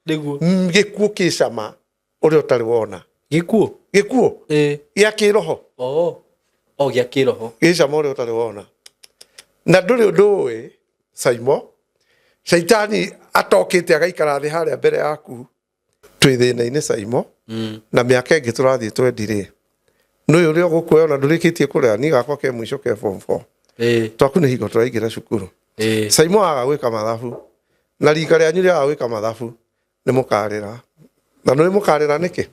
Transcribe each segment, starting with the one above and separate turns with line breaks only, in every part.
Nĩguo.
Gĩkuũ kĩ cama ũrĩa ũtarĩ wona.
Gĩkuũ.
Gĩkuũ gĩa kĩroho.
Oh. Oh, gĩa kĩroho.
Gĩ cama ũrĩa ũtarĩ wona. Na ndũrĩ ũndũ ũĩ, Saimo, caitani atokĩte agaikara thĩ harĩa mbere yaku. Twĩ thĩna-inĩ, Saimo, na mĩaka ĩngĩ tũrathiĩ twendi-rĩ, nũĩ ũrĩa ũgũkuoya ona ndũrĩkĩtie kũrera. Niĩ gakwa ke mũico ke form 4. Twaku nĩ hingo tũraingĩra cukuru. Saimo aga gwĩka mathabu na rika rĩanyu rĩaga gwĩka mathabu nĩ mũkarĩra. Na nĩ mũkarĩra nĩkĩ?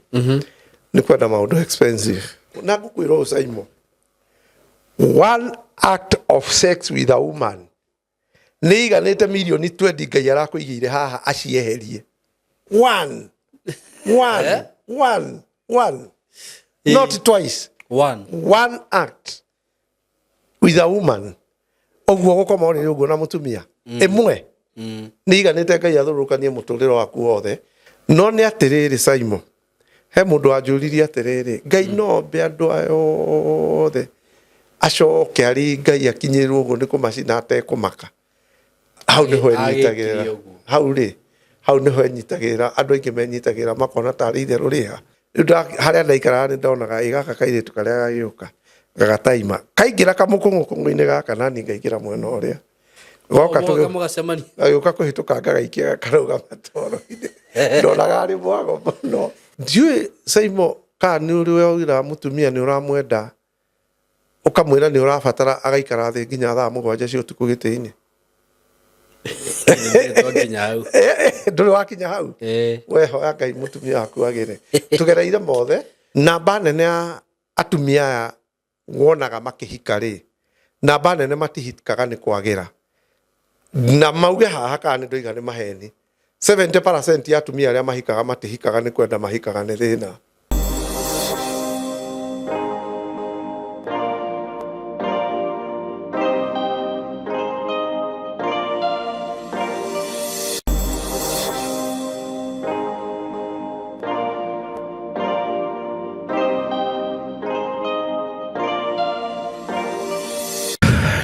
Nĩ kwenda maũndũ expensive. Na ngũkwĩra ũũ, Saimo, one act of sex with a woman nĩ iganĩte mirioni 20 Ngai arakũigĩire haha acieherie. One, one,
Eh?
one, one, not twice.
One.
One act with a woman, ũguo gũkoma ũrĩrĩ ũguo na mũtumia ĩmwe, nĩ iganĩte Ngai athũrũkanie mũtũrĩre waku wothe. No nĩ atĩrĩrĩ, Saimo, he mũndũ wanjũririe atĩrĩrĩ, Ngai no ombe andũ aya othe acoke arĩ Ngai akinyĩrwo ũguo nĩ kũmacina atekũmaka? Hau nĩho
Agĩkirie
enyitagĩrĩra.
Ũguo.
Hau rĩ, hau nĩho enyitagĩrĩra. Andũ aingĩ menyitagĩrĩra makona tarĩ itherũ rĩha. Rĩu harĩa ndaikaraga nĩ ndonaga ĩ gaka kairĩtu karĩa gagĩũka gagataima kaingĩra kamũkũng'ũkũng'ũ-inĩ gaka, nani ngaingĩra mwena ũrĩa goka.
Mũgoka mũgacemania.
Gagĩũka kũhĩtũka ngagaikia gakarũgama toro-inĩ. Ndonaga arĩ mwago mũno. Ndiũĩ, Saimo, kana nĩ ũrĩ waugĩra mũtumia nĩ ũramwenda, ũkamwĩra nĩ ũrabatara agaikara thĩ nginya thaa 7 cia ũtukũ gĩtĩ-inĩ?
Nginya hau.
Ndũrĩ wakinya hau? Wehoya Ngai mũtumia waku agĩre. Tũgereire mothe. Namba nene ya atumia aya wonaga makĩhika rĩ, namba nene matihikaga nĩ kwagĩra. Na mauge haha kana nĩ ndoiga nĩ maheni, 70% ya atumia arĩa mahikaga matihikaga nĩ kwenda, mahikaga nĩ thĩna.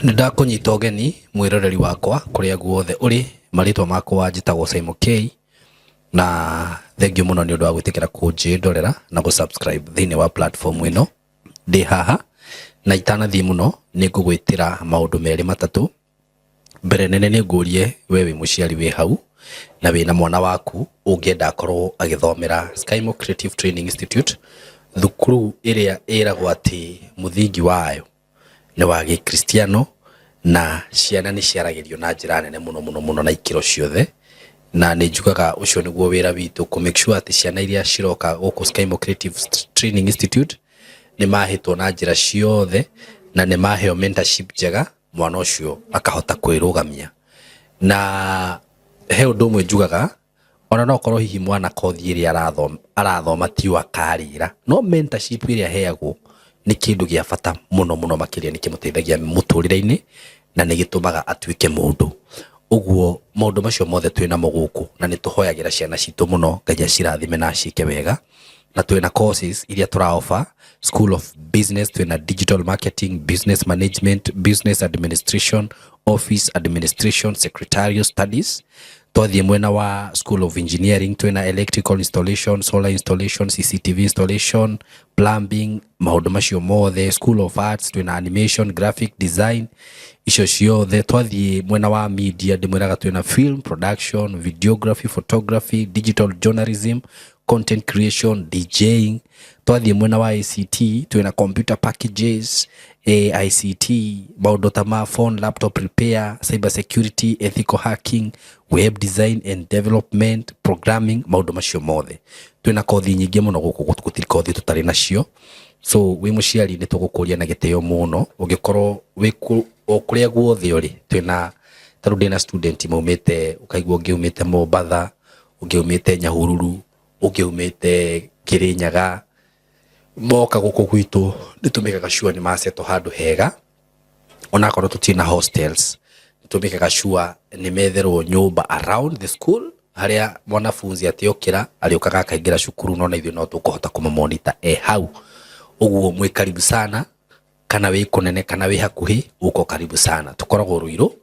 Nĩ ndakũnyita ũgeni mwĩroreri wakwa kũrĩa guothe ũrĩ. Marĩtwa makwa njĩtagwo Simon K, na thengiũ mũno nĩ ũndũ wa gwĩtĩkĩra kũnjĩndorera na gũ-subscribe thĩinĩ wa platform ĩno. Ndĩ haha na itanathiĩ mũno nĩ ngũgwĩtĩra maũndũ merĩ matatũ. Mbere nene nĩ ngũrie we wĩ mũciari wĩ hau na wĩna mwana waku ũngĩenda akorwo agĩthomera Skymo Creative Training Institute, thukuru ĩrĩa ĩragwo atĩ mũthingi wayo nĩ wa gĩkristiano na ciana nĩ ciaragĩrio na njĩra nene mũno mũno mũno na ikĩro ciothe. Na nĩ njugaga ũcio nĩguo wĩra witũ, kũ make sure atĩ ciana iria ciroka gũkũ Skymo Creative Training Institute nĩ mahĩtwo na njĩra ciothe na nĩ maheo mentorship njega, mwana ũcio akahota kwĩrũgamia. Na he ũndũ ũmwe njugaga, ona no korwo hihi mwana kothi ĩrĩa arathoma tiyo akarĩra, no mentorship ĩrĩa aheagwo nĩ kĩndũ gĩa bata mũno mũno makĩria, nĩ kĩmũteithagia mũtũrĩre-inĩ na nĩ gĩtũmaga atuĩke mũndũ. Ũguo maũndũ macio mothe twĩ namo gũkũ, na nĩ tũhoyagĩra ciana citũ mũno Ngai acirathime na aciĩke wega. Na twĩna courses iria tũra offer: School of Business, twĩna Digital Marketing, Business Management, Business Administration, Office Administration, Secretarial Studies. Twathiĩ mwena wa School of Engineering, twĩna Electrical Installation, Solar Installation, CCTV Installation, Plumbing, maũndũ macio mothe. School of Arts, twĩna Animation, Graphic Design, icio ciothe. Twathiĩ mwena wa media, ndĩmwĩraga twĩna Film Production, Videography, Photography, Digital Journalism, Content Creation, DJing. Twathiĩ mwena wa ICT, twĩna computer packages, ICT, maũndũ ta ma phone, laptop repair, cyber security, ethical hacking, web design and development, programming, maũndũ macio mothe. Twĩna kothi nyingĩ mũno gũkũ, gũtirĩ kothi tũtarĩ nacio. So wĩ mũciari nĩ tũgũkũria na gĩtĩo mũno, ũngĩkorwo wĩ o kũrĩa guothe ũrĩ. Twĩna, tarĩu ndĩna student maumĩte, ũkaigua ũngĩ umĩte Mombatha, ũngĩ umĩte Nyahururu, ũngĩ umĩte Kĩrĩnyaga. Moka gũkũ gwitũ nĩ tũmĩkaga sure nĩ macetwo handũ hega, onakorwo tũtirĩ na hostels, nĩ tũmĩkaga sure nĩ metherwo nyũmba around the school, harĩa mwanafunzi atĩokĩra arĩũkaga akaingĩra cukuru, no na ithuĩ no tũkũhota kũmũmonitor e hau. Ũguo mwĩ karibu sana, kana wĩ kũnene kana wĩ hakuhĩ, uko karibu sana. Tũkoragwo Ruiru,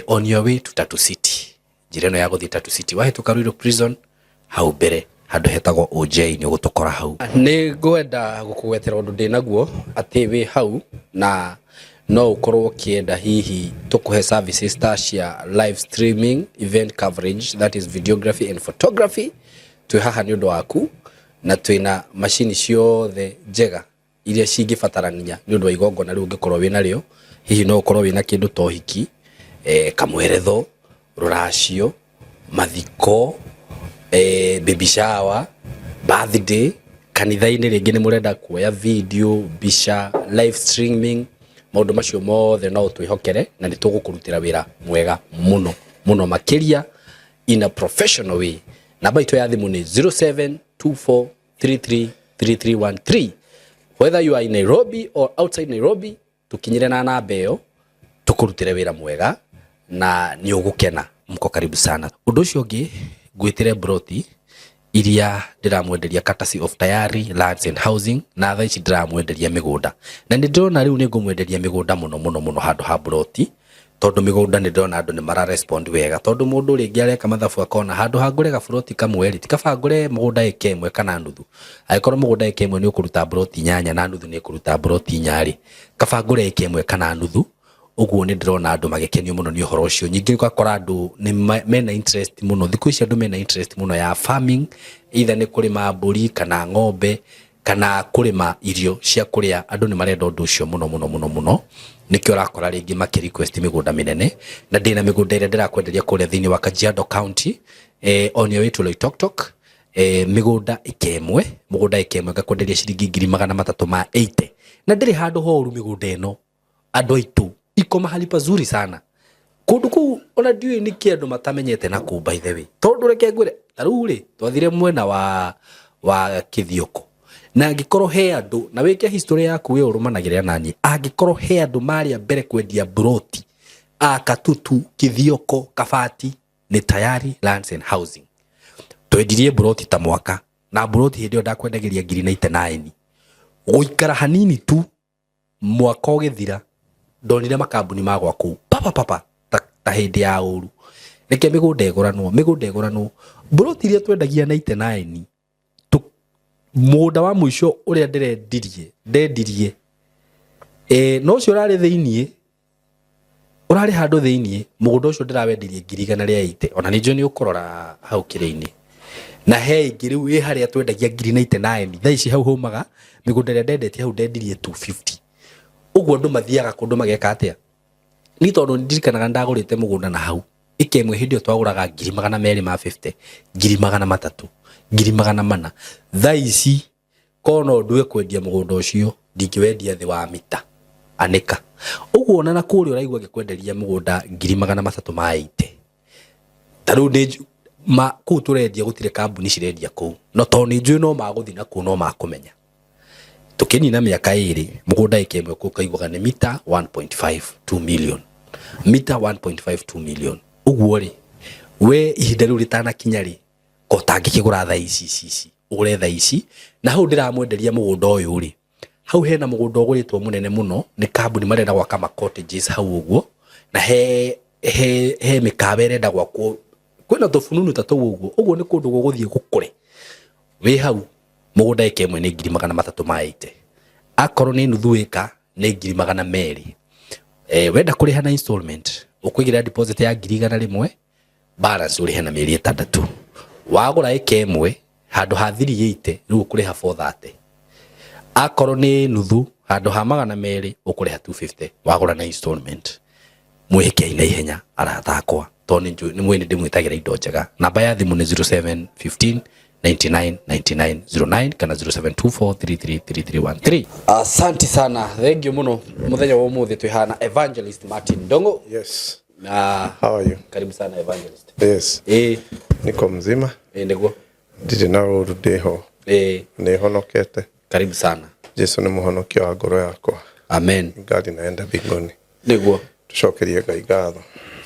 on your way to Tatu City, njĩra ĩno ya gũthiĩ Tatu City, wahĩtũka Ruiru Prison. Hau mbere handũ hetagwo OJ nĩ ũgũtũkora hau. Nĩ ngwenda gũkũgwetera ũndũ ndĩ naguo atĩ wĩ hau na no ũkorwo ũkĩenda hihi tũkũhe services ta cia live streaming, event coverage, that is videography and photography. Twĩ haha nĩ ũndũ waku na twĩna macini ciothe njega iria cingĩbatarania nĩ ũndũ wa igongona rĩu ũngĩkorwo wĩ narĩo. Hihi no ũkorwo wĩna kĩndũ ta ũhiki, kamweretho, rũracio, mathiko, baby shower, birthday, kanitha-inĩ rĩngĩ nĩ mũrenda kuoya video, mbica, live streaming, maũndũ macio mothe no ũtwĩhokere na nĩ tũgũkũrutĩra wĩra mwega mũno mũno makĩria in a professional way. Namba itũ ya thimũ nĩ 0724333313. Whether you are in Nairobi or outside Nairobi, tukinyire na namba ĩyo tũkũrutĩre wĩra mwega na nĩ ũgũkena. Mko karibu sana. Ũndũ ũcio ũngĩ, ngwĩtĩre broti iria ndĩramwenderia courtesy of Tayari Lands and Housing, na thaa ici ndĩramwenderia mĩgũnda na nĩ ndĩrona rĩu nĩ ngũmwenderia mĩgũnda mũno mũno mũno handũ ha broti, tondũ mĩgũnda nĩ ndĩrona andũ nĩ mara respond wega, tondũ mũndũ rĩngĩ areka mathabu akona handũ ha ngũre gaburoti kamwe rĩ, ti kaba ngũre mũgũnda ĩka ĩmwe kana nuthu. Angĩkorwo mũgũnda ĩka ĩmwe nĩ ũkũruta broti 8 na nuthu nĩ ĩkũruta broti 4 rĩ, kaba ngũre ĩka ĩmwe kana nuthu. Ũguo nĩ ndĩrona andũ magĩkenio mũno nĩ ũhoro ũcio. Ningĩ ũgakora andũ nĩ mena interest mũno thikũ ici, andũ mena interest mũno ya farming, either nĩ kũrĩma mbũri kana ng'ombe kana kũrĩma irio cia kũrĩa. Andũ nĩ marenda ũndũ ũcio mũno mũno mũno mũno, nĩkĩo ũrakora rĩngĩ makĩ request mĩgũnda mĩnene. Na ndĩna mĩgũnda ĩrĩa ndĩrakwenderia kũrĩa thĩinĩ wa Kajiado County, on your way to Loitoktok, mĩgũnda ĩka ĩmwe, mũgũnda ĩka ĩmwe ngakwenderia ciringi 380,000, na ndĩrĩ handũ horu mĩgũnda ĩno. Andũ aitũ, iko mahali pazuri sana kũndũ kũu, ona ndiũĩ nĩkĩ andũ matamenyete na kũu, by the way, tondũ reke ngwĩre, ta rĩu rĩ twathire mwena wa Kĩthioko, na angĩkorwo he andũ na wĩke history yaku we ũrũmanagĩrĩra naniĩ, angĩkorwo he andũ marĩa mbere kwendia broti a Katutu, Kĩthioko, Kabati, nĩ Tayari Lands and Housing. Twendirie broti ta mwaka na broti hĩndĩ ĩyo ndakwendagĩria ngiri 99. Gũikara hanini tu, mwaka ũgĩthira, ndonire makambuni ma gwakũu papa papa ta hĩndĩ ya ũru. Reke mĩgũnda ĩgũranwo, mĩgũnda ĩgũranwo. Broti iria twendagia 99, mũgũnda wa mũico ũrĩa ndĩrendirie ndendirie, no ũcio ũrarĩ thĩiniĩ, ũrarĩ handũ thĩiniĩ, mũgũnda ũcio ndĩrawendirie 180,000. Ona nĩ njũĩ nĩ ũkũrora hau kĩrĩ-inĩ na he ĩngĩ rĩu ĩ harĩa twendagia ngiri 99. Thaa ici hau haumaga mĩgũnda ĩrĩa ndendetie hau ndendirie 250. Ũguo andũ mathiaga kũndũ mageka atĩa? Ni tondũ ndirikanaga ndagũrĩte mũgũnda na hau ĩka ĩmwe hĩndĩ ĩyo twagũraga 250,000, 300,000, 400,000. Thaa ici korwo no ndue kwendia mũgũnda ũcio, ndingĩwendia thĩ wa mita anĩka ũguo. Ona na kũrĩa ũraigua ngĩkwenderia mũgũnda 380,000, ta rĩu nĩ ma kũu tũrendia gũtirĩ kambuni cirendia kũu, no tondũ nĩ njũĩ no magũthiĩ na kũu no makũmenya. Tũkĩnina mĩaka 2, mũgũnda ĩka ĩmwe kũu kaiguaga nĩ mita 1.52 million, mita 1.52 million. Ũguo rĩ, we ihinda rĩu rĩtanakinya rĩ, ko tangĩkĩgũra thaa ici ici ici, ũgũre thaa ici. Na hau ndĩramwenderia mũgũnda ũyũ rĩ, hau hena mũgũnda ũgũrĩtwo mũnene mũno nĩ kambuni, marenda gwaka ma cottages hau ũguo, na he mĩkawa ĩrenda gwakwo, kwĩna tũbununu ta tũu ũguo. Ũguo nĩ kũndũ gũgũthiĩ gũkũre. Wĩ hau mũgũnda ĩka ĩmwe nĩ 380,000, akorwo nĩ nuthu ĩka nĩ 200,000. Wenda kũrĩha na installment, ũkũigĩrĩra deposit ya 100,000, balance ũrĩhe na mĩeri 6. Wagũra ĩka ĩmwe handũ ha 380 rĩu ũkũrĩha 430, akorwo nĩ nuthu handũ ha 200 ũkũrĩha 250 wagũra na installment. Mwĩhĩkei na ihenya arata akwa, tondũ nĩ mwĩ nĩ ndĩmwĩtagĩra indo njega. Namba ya thimũ nĩ 0715 99 99 09 kana 0724333313. Asante sana, thank you mũno. Mũthenya wa ũmũthĩ twĩ haha na Evangelist Martin Ndongo.
Yes.
Na
How are you?
Karibu sana, Evangelist.
Yes. Niko mzima.
Nĩguo.
Ndirĩ na ũru, ndĩho. Nĩ honokete.
Karibu sana.
Jesu nĩ mũhonokia wa ngoro yakwa.
Amen.
Ngari naenda mbinguni.
Nĩguo.
Tucokerie Ngai ngatho.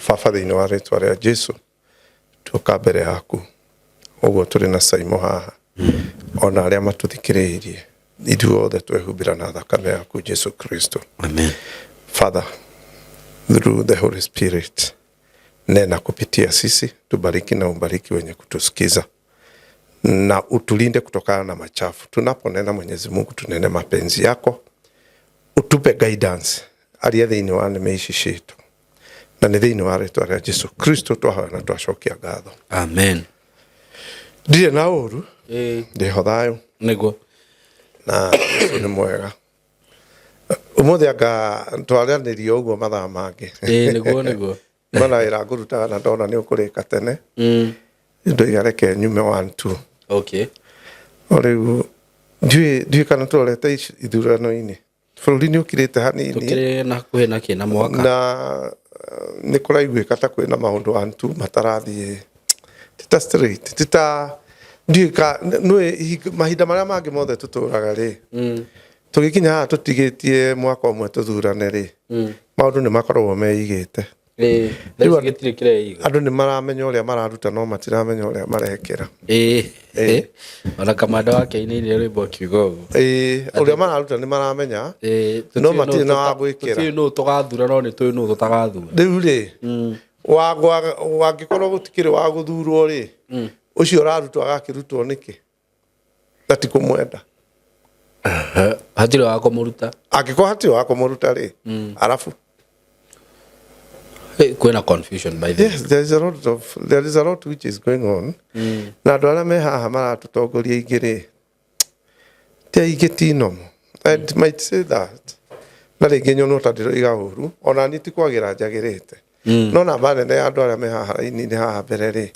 Baba, thĩinĩ wa rĩtwa rĩa Jesu, tuoka mbere yaku ũguo tũrĩ na Saimo haha ona arĩa matũthikĩrĩirie, ithuothe twehumbĩra na thakame yaku Jesu Kristo.
Amen.
Father, through the Holy Spirit, nena kupitia sisi, tubariki na ubariki wenye kutusikiza. Na utulinde kutokana na machafu. Tunaponena Mwenyezi Mungu, tunene mapenzi yako, utupe guidance aria thĩinĩ wa nĩme ici citũ, na nĩ thĩinĩ wa rĩtwa rĩa Jesu Kristo twahoya na twacokia ngatho.
Amen.
Ndirĩ na ũru, ndĩho thayũ.
Nĩguo.
Na Jesu nĩ mwega. Ũmũthĩ anga twaranĩria ũguo mathaa mangĩ.
Ĩĩ, nĩguo nĩguo.
Mana wĩra ngũrutaga na ndona nĩ ũkũrĩka tene, ndoiga reke nyume one two. O rĩu ndiũĩ kana tũrorete ithurano-inĩ, bũrũri nĩ ũkirĩte hanini.
Tũkĩrĩ na hakuhĩ na kĩ na mwaka.
Na nĩ kũraiguĩka ta kwĩna maũndũ one two matarathiĩ tita straight, tita ndiũĩ ka nĩ mahinda marĩa mangĩ mothe tũtũraga rĩ, tũgĩkinya haha tũtigĩtie mwaka ũmwe tũthurane rĩ, maũndũ nĩ makoragwo meigĩte.
Thaa ici gĩtirĩ kĩreiga.
Andũ nĩ maramenya ũrĩa mararuta no matiramenya ũrĩa marekĩra.
Ĩĩ, ona kamanda wake ainĩire rwĩmbo akiuga ũguo.
Ĩĩ, ũrĩa mararuta nĩ maramenya, no matirĩ na wa gwĩkĩra.
Tũtiũĩ nũ tũgathura no nĩ tũĩ nũ tũtagathura.
Rĩu rĩ, wangĩkorwo gũtikĩrĩ wa gũthurwo rĩ, ũcio ũrarutwo agakĩrutwo nĩkĩ na ti kũmwenda?
Hatirĩ wa kũmũruta.
Angĩkorwo hatirĩ wa kũmũruta rĩ, arabu
Kwĩna confusion by the way.
Yes, there is a lot which is going on. Na andũ arĩa me haha maratũtongoria aingĩ rĩ, ti aingĩ, ti normal. I might say that na rĩngĩ nyonwo ta ndĩroiga ũru, ona niĩ ti kwagĩra njagĩrĩte, no namba nene ya andũ arĩa me haha raini-inĩ haha mbere rĩ,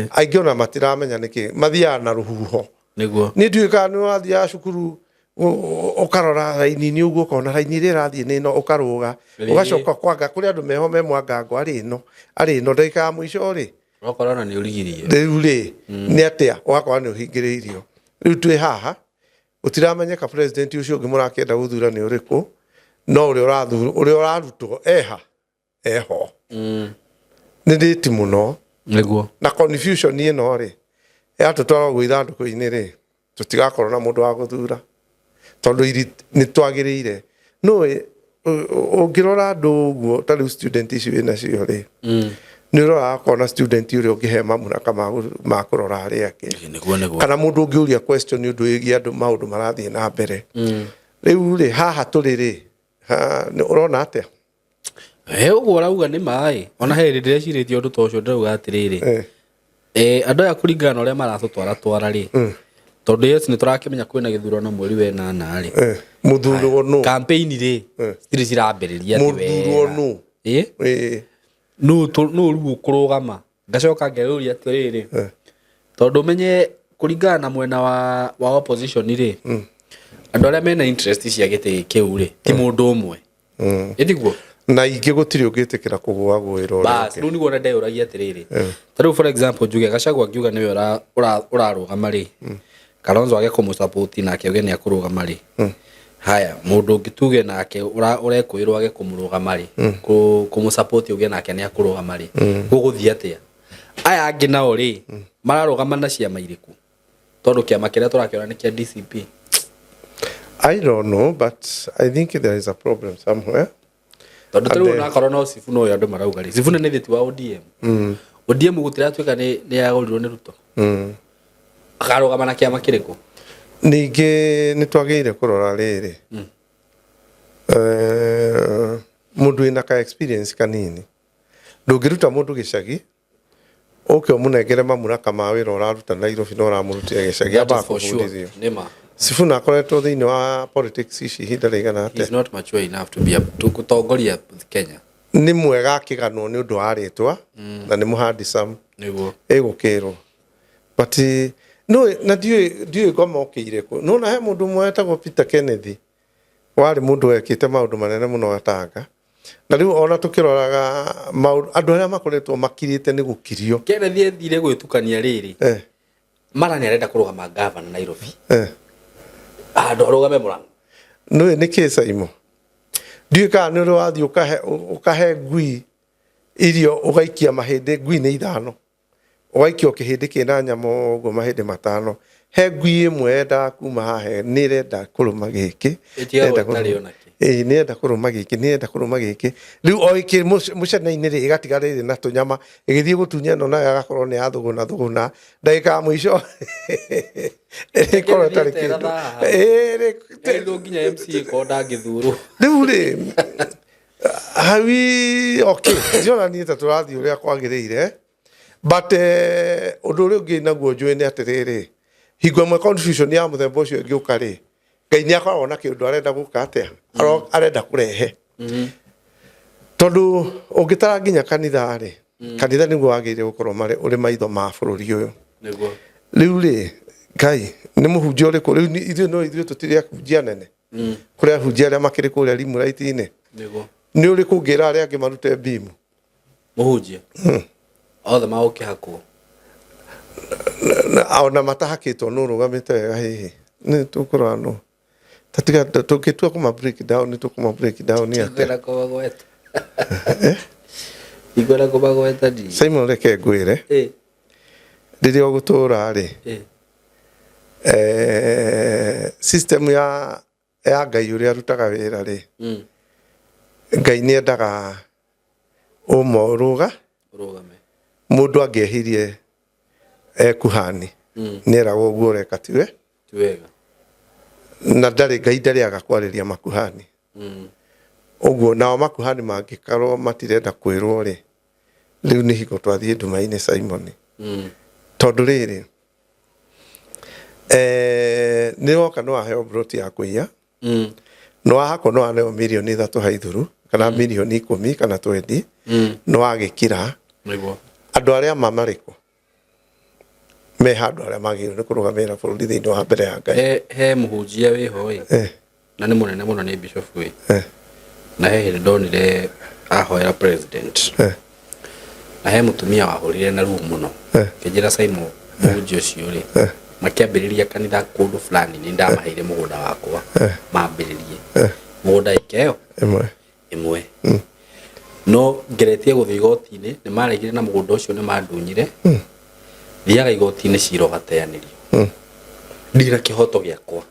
aingĩ ona matiramenya nĩkĩ mathiaga na rũhuho. Niĩ ndiũĩ kana nĩ wathiaga cukuru ũkarora raini-inĩ ũguo, ũkona raini ĩrĩa ĩrathiĩ nĩ ĩno, ũkarũga, ũgacoka kwanga kũrĩ andũ meho me mwangango, arĩ ĩno, arĩ ĩno, ndagĩka ya mũico rĩ,
Ũgakora ona nĩ ũrigirie.
Rĩu rĩ, nĩ atĩa ũgakora nĩ ũhingĩrĩirio. Rĩu twĩ haha gũtiramenyeka president ũcio ũngĩ mũrakĩenda gũthura nĩ ũrĩkũ, no ũrĩa ũrathurwo, ũrĩa ũrarutwo eha eho. Nĩ ndĩti mũno. Na confusion ĩno rĩ, yatũtwara ũguo ithandũkũ-inĩ rĩ, tũtigakorwo na mũndũ wa gũthura, tondũ iri nĩ twagĩrĩire nũĩ ũngĩrora andũ ũguo ta rĩu student ici wĩ nacio rĩ, nĩ ũroraga ũkona student ũrĩa ũngĩhe mamũraka ma kũrora arĩa angĩ,
Nĩguo nĩguo.
kana mũndũ ũngĩũria question nĩ ũndũ wĩgiĩ andũ maũndũ marathiĩ na mbere. Rĩu rĩ, haha tũrĩ rĩ, ũrona atĩa?
He ũguo ũrauga nĩ maĩ ona he hĩndĩ ndĩrecirĩtie ũndũ ta ũcio, ndĩrauga atĩrĩrĩ, andũ aya kũringana na ũrĩa maratũtwara twara rĩ, tondũ yes, nĩ tũrakĩmenya kwĩna gĩthurano mweri wa ĩnana rĩ.
Mũthurwo nũ?
Campaign rĩ, citirĩ cirambĩrĩria atĩ
Mũthurwo
wega.
nũ?
Ĩ nũ rĩu ũkũrũgama? Ngacoka ngeyũria atĩrĩrĩ, tondũ ũmenye kũringana na mwena wa opposition rĩ, andũ arĩa mena interest cia gĩtĩ kĩu rĩ, ti mũndũ ũmwe. Ĩtiguo?
Na ingĩ gũtirĩ ũngĩtĩkĩra kũgũagũĩra ũrĩa
Bas,
ũngĩ.
rĩu nĩguo ona ndeyũragia atĩrĩrĩ, ta rĩu for example njuge Gachagua angiuga nĩwe ũrarũgama rĩ, Kalonzo age kũmũsupport nake auge nĩ akũrũgama rĩ, haya mũndũ ũngĩ tuge nake ũrekũĩrwo age kũmũrũgama rĩ, kũmũsupport auge nake nĩ akũrũgama rĩ, gũgũthiĩ atĩa? Aya angĩ nao rĩ, mararũgama na ciama irĩkũ? Tondũ kĩama kĩrĩa tũrakĩona nĩ kĩa DCP.
I don't know, but I think there is a problem somewhere.
Tondũ ta rĩu
And
onakorwo no Sifuna ũyũ andũ marauga rĩ, Sifuna nĩ thĩti wa ODM. ODM gũtiratuĩka nĩ yagũrirwo nĩ Ruto. Akarũgama na kĩama kĩrĩkũ?
Ningĩ nĩ twagĩrĩire kũrora rĩrĩ, mũndũ wĩna ka experience kanini, ndũngĩruta mũndũ gĩcagi ũke ũmũnengere mamuraka ma wĩra ũraruta Nairobi na ũramũrutĩra gĩcagi.
That is
Ambaga
for sure.
kũbundithio.
Nĩ ma.
Sifuna akoretwo thĩinĩ wa politics ici ihinda rĩigana
He
atĩa?
is not mature enough to be a, to gũtongoria Kenya.
Nĩ mwega akĩganwo nĩ ũndũ wa rĩtwa na nĩ mũhandicam, ĩgũkĩrwo, but no na ndiũĩ ngoma ũkĩire kũ. Nona he mũndũ ũmwe wetagwo Peter Kenneth, warĩ mũndũ wekĩte maũndũ manene mũno Gatanga, na rĩu ona tũkĩroraga maũndũ, andũ arĩa makoretwo makirĩte nĩ gũkirio.
Kenneth ethire gwĩtukania rĩrĩ. Mara nĩ arenda kũrũgama gavana Nairobi. Handũ arũgame Murang'a.
Nĩũĩ nĩkĩ, Saimo? Ndiũĩ kana nĩ ũrĩ wathiĩ ũkahe ngui irio, ũgaikia mahĩndĩ, ngui nĩ ithano, ũgaikia o kĩhĩndĩ kĩna nyama ũguo, mahĩndĩ matano, he ngui ĩmwe yendaga kuma haha, nĩ ĩrenda kũrũma gĩkĩ.
Ĩtigagwo
ĩrenda
ĩtarĩ
kũrũma.
ona kĩ.
Ĩĩ, nĩenda kũrũma gĩkĩ, nĩenda kũrũma gĩkĩ. Rĩu o ĩkĩ mũcene-inĩ rĩ, ĩgatiga rĩrĩ na tũnyama, ĩgĩthiĩ gũtunya ĩno nayo agakorwo nĩ yathũgũna thũgũna. Ndagĩka ya mũico ĩkorwo ĩtarĩ kĩndũ. Ĩĩ,
Rĩu nginya MCA korwo ndangĩthurwo.
Rĩu rĩ, hawi okay, ndiona niĩ ta tũrathiĩ ũrĩa kwagĩrĩire. But ũndũ ũrĩa ũngĩ naguo njũĩ nĩ atĩrĩrĩ, hingo ĩmwe confusion ya mũthemba ũcio ĩngĩũka rĩ, Ngai nĩ akoragwo na kĩũndũ arenda gũka atĩa, arenda kũrehe. Tondũ ũngĩtara nginya kanitha rĩ, kanitha nĩguo wagĩrĩire gũkorwo marĩ ũrĩ maitho ma bũrũri ũyũ.
Nĩguo.
Rĩu rĩ, Ngai nĩ mũhunjia ũrĩkũ rĩu ithuĩ no ithuĩ tũtirĩ ahunjia nene. Kũrĩ ahunjia arĩa makĩrĩ kũrĩa rimũraiti-inĩ.
Nĩguo.
Nĩ ũrĩkũ ũngĩra arĩa angĩ marute mbimu?
Mũhunjia. Othe magũkĩhakwo.
Ona matahakĩtwo nũ ũrũgamĩte wega hihi? Nĩ tũkũrora nũ. Ta tiga tũngĩtua kũma break down nĩ tũkũma break down atĩa?
Ndikwenda kũmagweta. Ndikwenda kũmagweta ndi.
Simon reke ngwĩre, rĩrĩa ũgũtũra rĩ, system ya Ngai ũrĩa arutaga wĩra rĩ, Ngai nĩ endaga ũma ũrũga.
Ũrũgame.
Mũndũ angĩehirie ekuhani, nĩ eragwo ũguo ũreka tiwe.
Ti wega.
Na ndarĩ Ngai ndarĩaga kwarĩria makuhani. Ũguo nao makuhani mangĩkorwo matirenda kwĩrwo rĩ, rĩu nĩ hingo twathiĩ nduma-inĩ Simon. Tondũ rĩrĩ, nĩ woka nĩ waheo mburoti ya kũiya, nĩ wahakwo nĩ waneo mirioni 3 haithuru kana mirioni 10 kana 20, nĩ wagĩkira.
Nĩguo.
Andũ arĩa ma marĩkũ me handũ arĩa magĩrĩirwo nĩ kũrũgamĩrĩra bũrũri thĩinĩ wa mbere ya Ngai?
He mũhunjia wĩho ĩ, na nĩ mũnene mũno, nĩ bishop ĩ, na he hĩndĩ ndonire ahoera president, na he mũtumia wahũrire na ruo mũno, kĩnjĩra Simon, mũhunjia ũcio rĩ, makĩambĩrĩria kanitha kũndũ fulani, nĩ ndamaheire mũgũnda wakwa mambĩrĩrie mũgũnda ĩka ĩyo
ĩmwe
ĩmwe, no ngeretie gũthiĩ igoti-inĩ nĩ maregire na mũgũnda ũcio nĩ mandunyire. Thiaga igoti-inĩ cira ũgateanĩrio, ndira kĩhoto gĩakwa.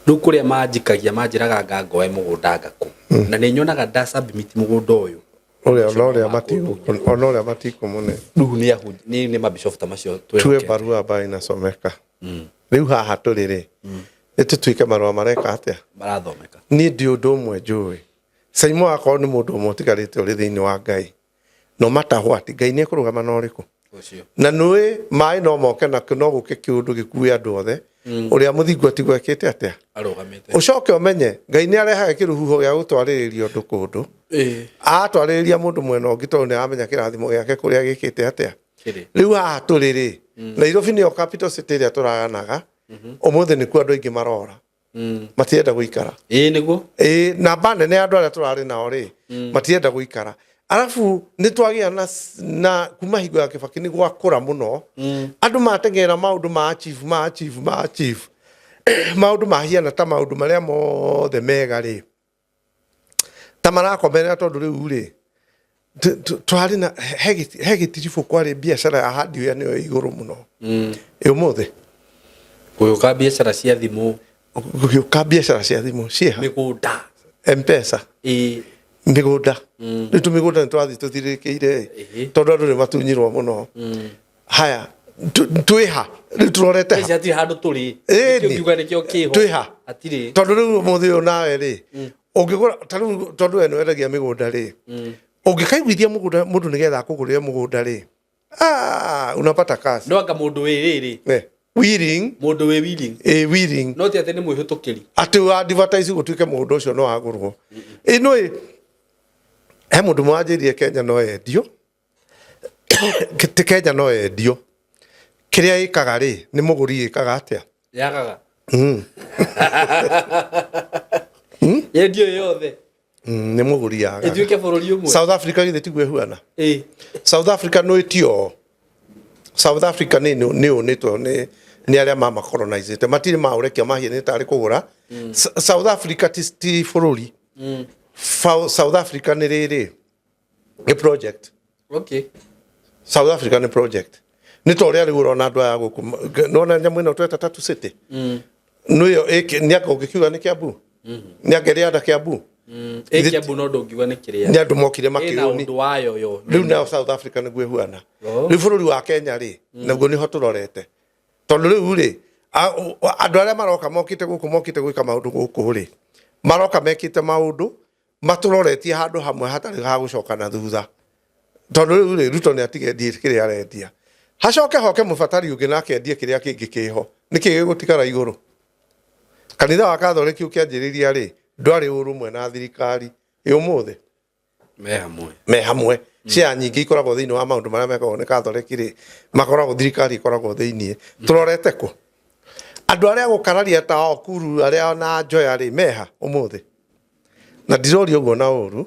Rĩu kũrĩa manjikagia manjĩraga nga ngoe mũgũnda ngakũ, na nĩ nyonaga nda submit mũgũnda ũyũ.
Ũrĩa ona ũrĩa matigũ ona ũrĩa matikũmũne.
Rĩu nĩ nĩ mabishofu ta macio
tuwe
twĩhokete.
Barua ambayo inasomeka rĩu haha tũrĩ rĩ, nĩ tũtuĩke marũa mareka atĩa?
Marathomeka.
Niĩ ndi ũndũ ũmwe njũĩ, Simon, akorwo nĩ mũndũ ũmwe ũtigarĩte ũrĩ thĩinĩ wa Ngai, no matter what Ngai nĩ ekũrũgama na ũrĩkũ.
Ũcio.
Na nũĩ maĩ no moke na no gũke kĩũndũ gĩkue andũ othe, ũrĩa mũthingu atigwo ekĩte atĩa?
Arũgamĩte.
Ũcoke ũmenye Ngai nĩ arehaga kĩrũhuho gĩa gũtwarĩrĩria ũndũ kũndũ, atwarĩrĩria mũndũ mwena ũngĩ, tondũ nĩ aramenya kĩrathimo gĩake kũrĩa gĩkĩte atĩa.
Kĩrĩ.
Rĩu haha tũrĩ rĩ, Nairobi nĩyo capital city ĩrĩa tũraganaga ũmũthĩ, nĩkuo andũ aingĩ marora, matirenda gũikara.
Ĩĩ, nĩguo.
Ĩĩ, namba nene ya andũ arĩa tũrarĩ nao rĩ, matirenda gũikara. Arabu nĩ twagĩa na kuma hingo ya Kĩbaki nĩ gwakũra mũno, andũ mateng'era maũndũ ma achieve, ma achieve, ma achieve maũndũ mahiana ta maũndũ marĩa mothe mega rĩ, ta marakomerera, tondũ rĩu rĩ twarĩ na he gĩtiribũ kwarĩ biacara ya hardware nĩyo ĩ igũrũ mũno ĩ ũmũthĩ.
Gũgĩũka biacara cia thimũ.
Gũgĩũka biacara cia thimũ ciĩha.
Mĩgũnda.
Mpesa. Mĩgũnda, rĩu tũmĩgũnda nĩ tũrathiĩ tũthirĩkĩire, tondũ andũ nĩ matunyirwo mũno. Haya, twĩha rĩu? Tũrorete ha?
Ici hatirĩ handũ tũrĩ.
Ĩni.
Nĩkĩo ngiuga nĩkĩo kĩho.
Twĩha?
Hatirĩ.
Tondũ rĩu ũmũthĩ ũyũ nawe rĩ, ũngĩgũra ta rĩu, tondũ we nĩwendagia mĩgũnda rĩ, ũngĩkaiguithia mũgũnda mũndũ nĩgetha akũgũrĩre mũgũnda rĩ, ah, unapata kazi.
No anga mũndũ wĩ rĩrĩ.
Willing.
Mũndũ wĩ willing.
Willing.
No ti atĩ nĩ mwĩhĩtũkĩri.
Atĩ advertise gũtuĩke mũgũnda ũcio no agũrwo. Ĩno ĩ he mũndũ mwanjĩrie Kenya no endio, ti Kenya no endio, kĩrĩa ĩkaga rĩ, nĩ mũgũri ĩkaga atĩa?
Yagaga yendio yothe.
Nĩ mũgũri yagaga.
Ĩtuĩke bũrũri ũmwe.
South Africa githĩ tiguo ĩhuana? South Africa no ĩtio South Africa nĩ ũnĩtwo nĩ arĩa mamacolonizĩte, matirĩ maũrekia mahianĩte tarĩ kũgũra. South Africa ti bũrũri. South Africa nĩ rĩrĩ, nĩ project. South Africa nĩ project, nĩ ta ũrĩa rĩu ũrona andũ aya gũkũ, nona nyamũ ĩno tweta Tatu City, nĩyo nĩ anga ũngĩkiuga nĩ Kiambu. Nĩ angeria nda Kiambu.
Ĩ Kiambu no ndũngiuga nĩ kĩrĩa.
Nĩ andũ mokire
Ĩna
makĩũni.
ũndũ wayo yo.
Rĩu nayo South Africa nĩguo ĩhuana.
Oh.
Rĩu bũrũri wa Kenya rĩ, naguo nĩho tũrorete, tondũ rĩu rĩ, andũ arĩa maroka mokĩte gũkũ, mokĩte gwĩka maũndũ gũkũ rĩ, maroka mekĩte maũndũ matũroretie handũ hamwe hatarĩ ha gũcoka na thutha, tondũ rĩu rĩ, Ruto nĩ atige endie kĩrĩa arendia, hacoke hoke mũbatari ũngĩ nake endie kĩrĩa kĩngĩ kĩho. Nĩkĩ gĩgũtigara igũrũ? Kanitha wa Katholiki ũkĩanjĩrĩria rĩ, ndwarĩ ũrũmwe na thirikari. Ĩ ũmũthĩ?
Me hamwe.
Me hamwe. Cia nyingĩ ikoragwo thĩinĩ wa maũndũ marĩa mekagwo nĩ Katholiki rĩ, makoragwo thirikari ĩkoragwo thĩinĩ. Tũrorete kũ? Andũ arĩa gũkararia ta Okuru arĩa na Njoya rĩ, meha ũmũthĩ? Na ndiroria ũguo na ũru,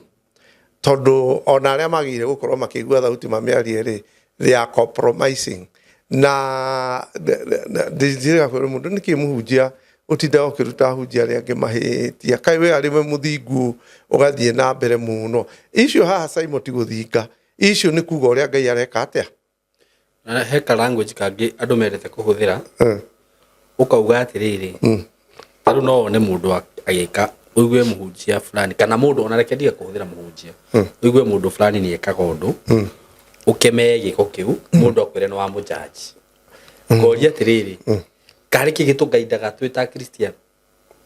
tondũ ona arĩa magĩrĩire gũkorwo makĩigua thauti mamĩarie rĩ, they are compromising. Na ndĩrega kwĩra mũndũ nĩkĩ mũhunjia ũtindaga ũkĩruta ahunjia arĩa angĩ mahĩtia, kaĩ we arĩ we mũthingu ũgathiĩ na mbere mũno. Icio haha, Simon, ti gũthinga, icio nĩ kuga ũrĩa Ngai areka atĩa.
Na he ka language kangĩ andũ mendete kũhũthĩra, ũkauga atĩrĩrĩ, ta rĩu no wone mũndũ agĩka, ũigue mũhunjia fulani kana mũndũ ona, reke ndige kũhũthĩra mũhunjia, ũigue mũndũ fulani nĩ ekaga ũndũ, ũkemee gĩko kĩu, mũndũ akwĩre nĩ wa mũjaji. Ngoria atĩrĩrĩ, karĩ kĩ gĩtũgaindaga twĩ ta Christian?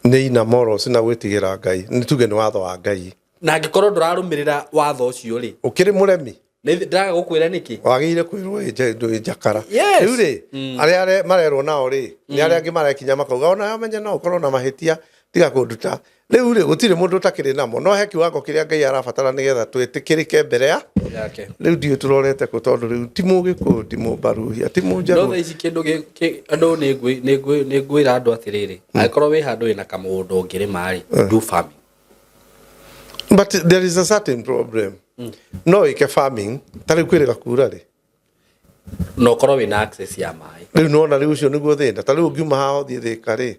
Nĩ ina morals na gwĩtigĩra Ngai, nĩ tuge nĩ watho wa Ngai.
Na angĩkorwo ndũrarũmĩrĩra watho ũcio rĩ,
ũkĩrĩ mũremi.
Nĩ ndĩraga gũkwĩra nĩkĩ.
Wagĩrĩire kwĩrwo ĩ njakara.
Yes.
Rĩu rĩ, arĩa marerwo nao rĩ, nĩ arĩa angĩ marekinya makauga ona amenye no ũkorwo na mahĩtia, tiga kũnduta. Rĩu rĩ, gũtirĩ mũndũ ũtakĩrĩ namo, no he kiwango kĩrĩa Ngai arabatara nĩgetha twĩtĩkĩrĩke mbere ya
yake.
Rĩu ndiũĩ tũrorete kũ, tondũ rĩu ti mũgĩkũyũ, ti mũmbaruhia, ti
No
mũnjaruo.
thaa ici kĩndũ andũ nĩ ngwĩra andũ atĩrĩrĩ, angĩkorwo wĩ handũ wĩna kamũgũnda ũngĩrĩma rĩ, do farming.
But there is a certain problem. No wĩke farming ta rĩu kwĩrĩga kura rĩ,
na ũkorwo wĩna access ya maĩ.
Rĩu nĩwona, rĩu ũcio nĩguo thĩna. Ta rĩu ũngiuma haha ũthiĩ Thĩka rĩ,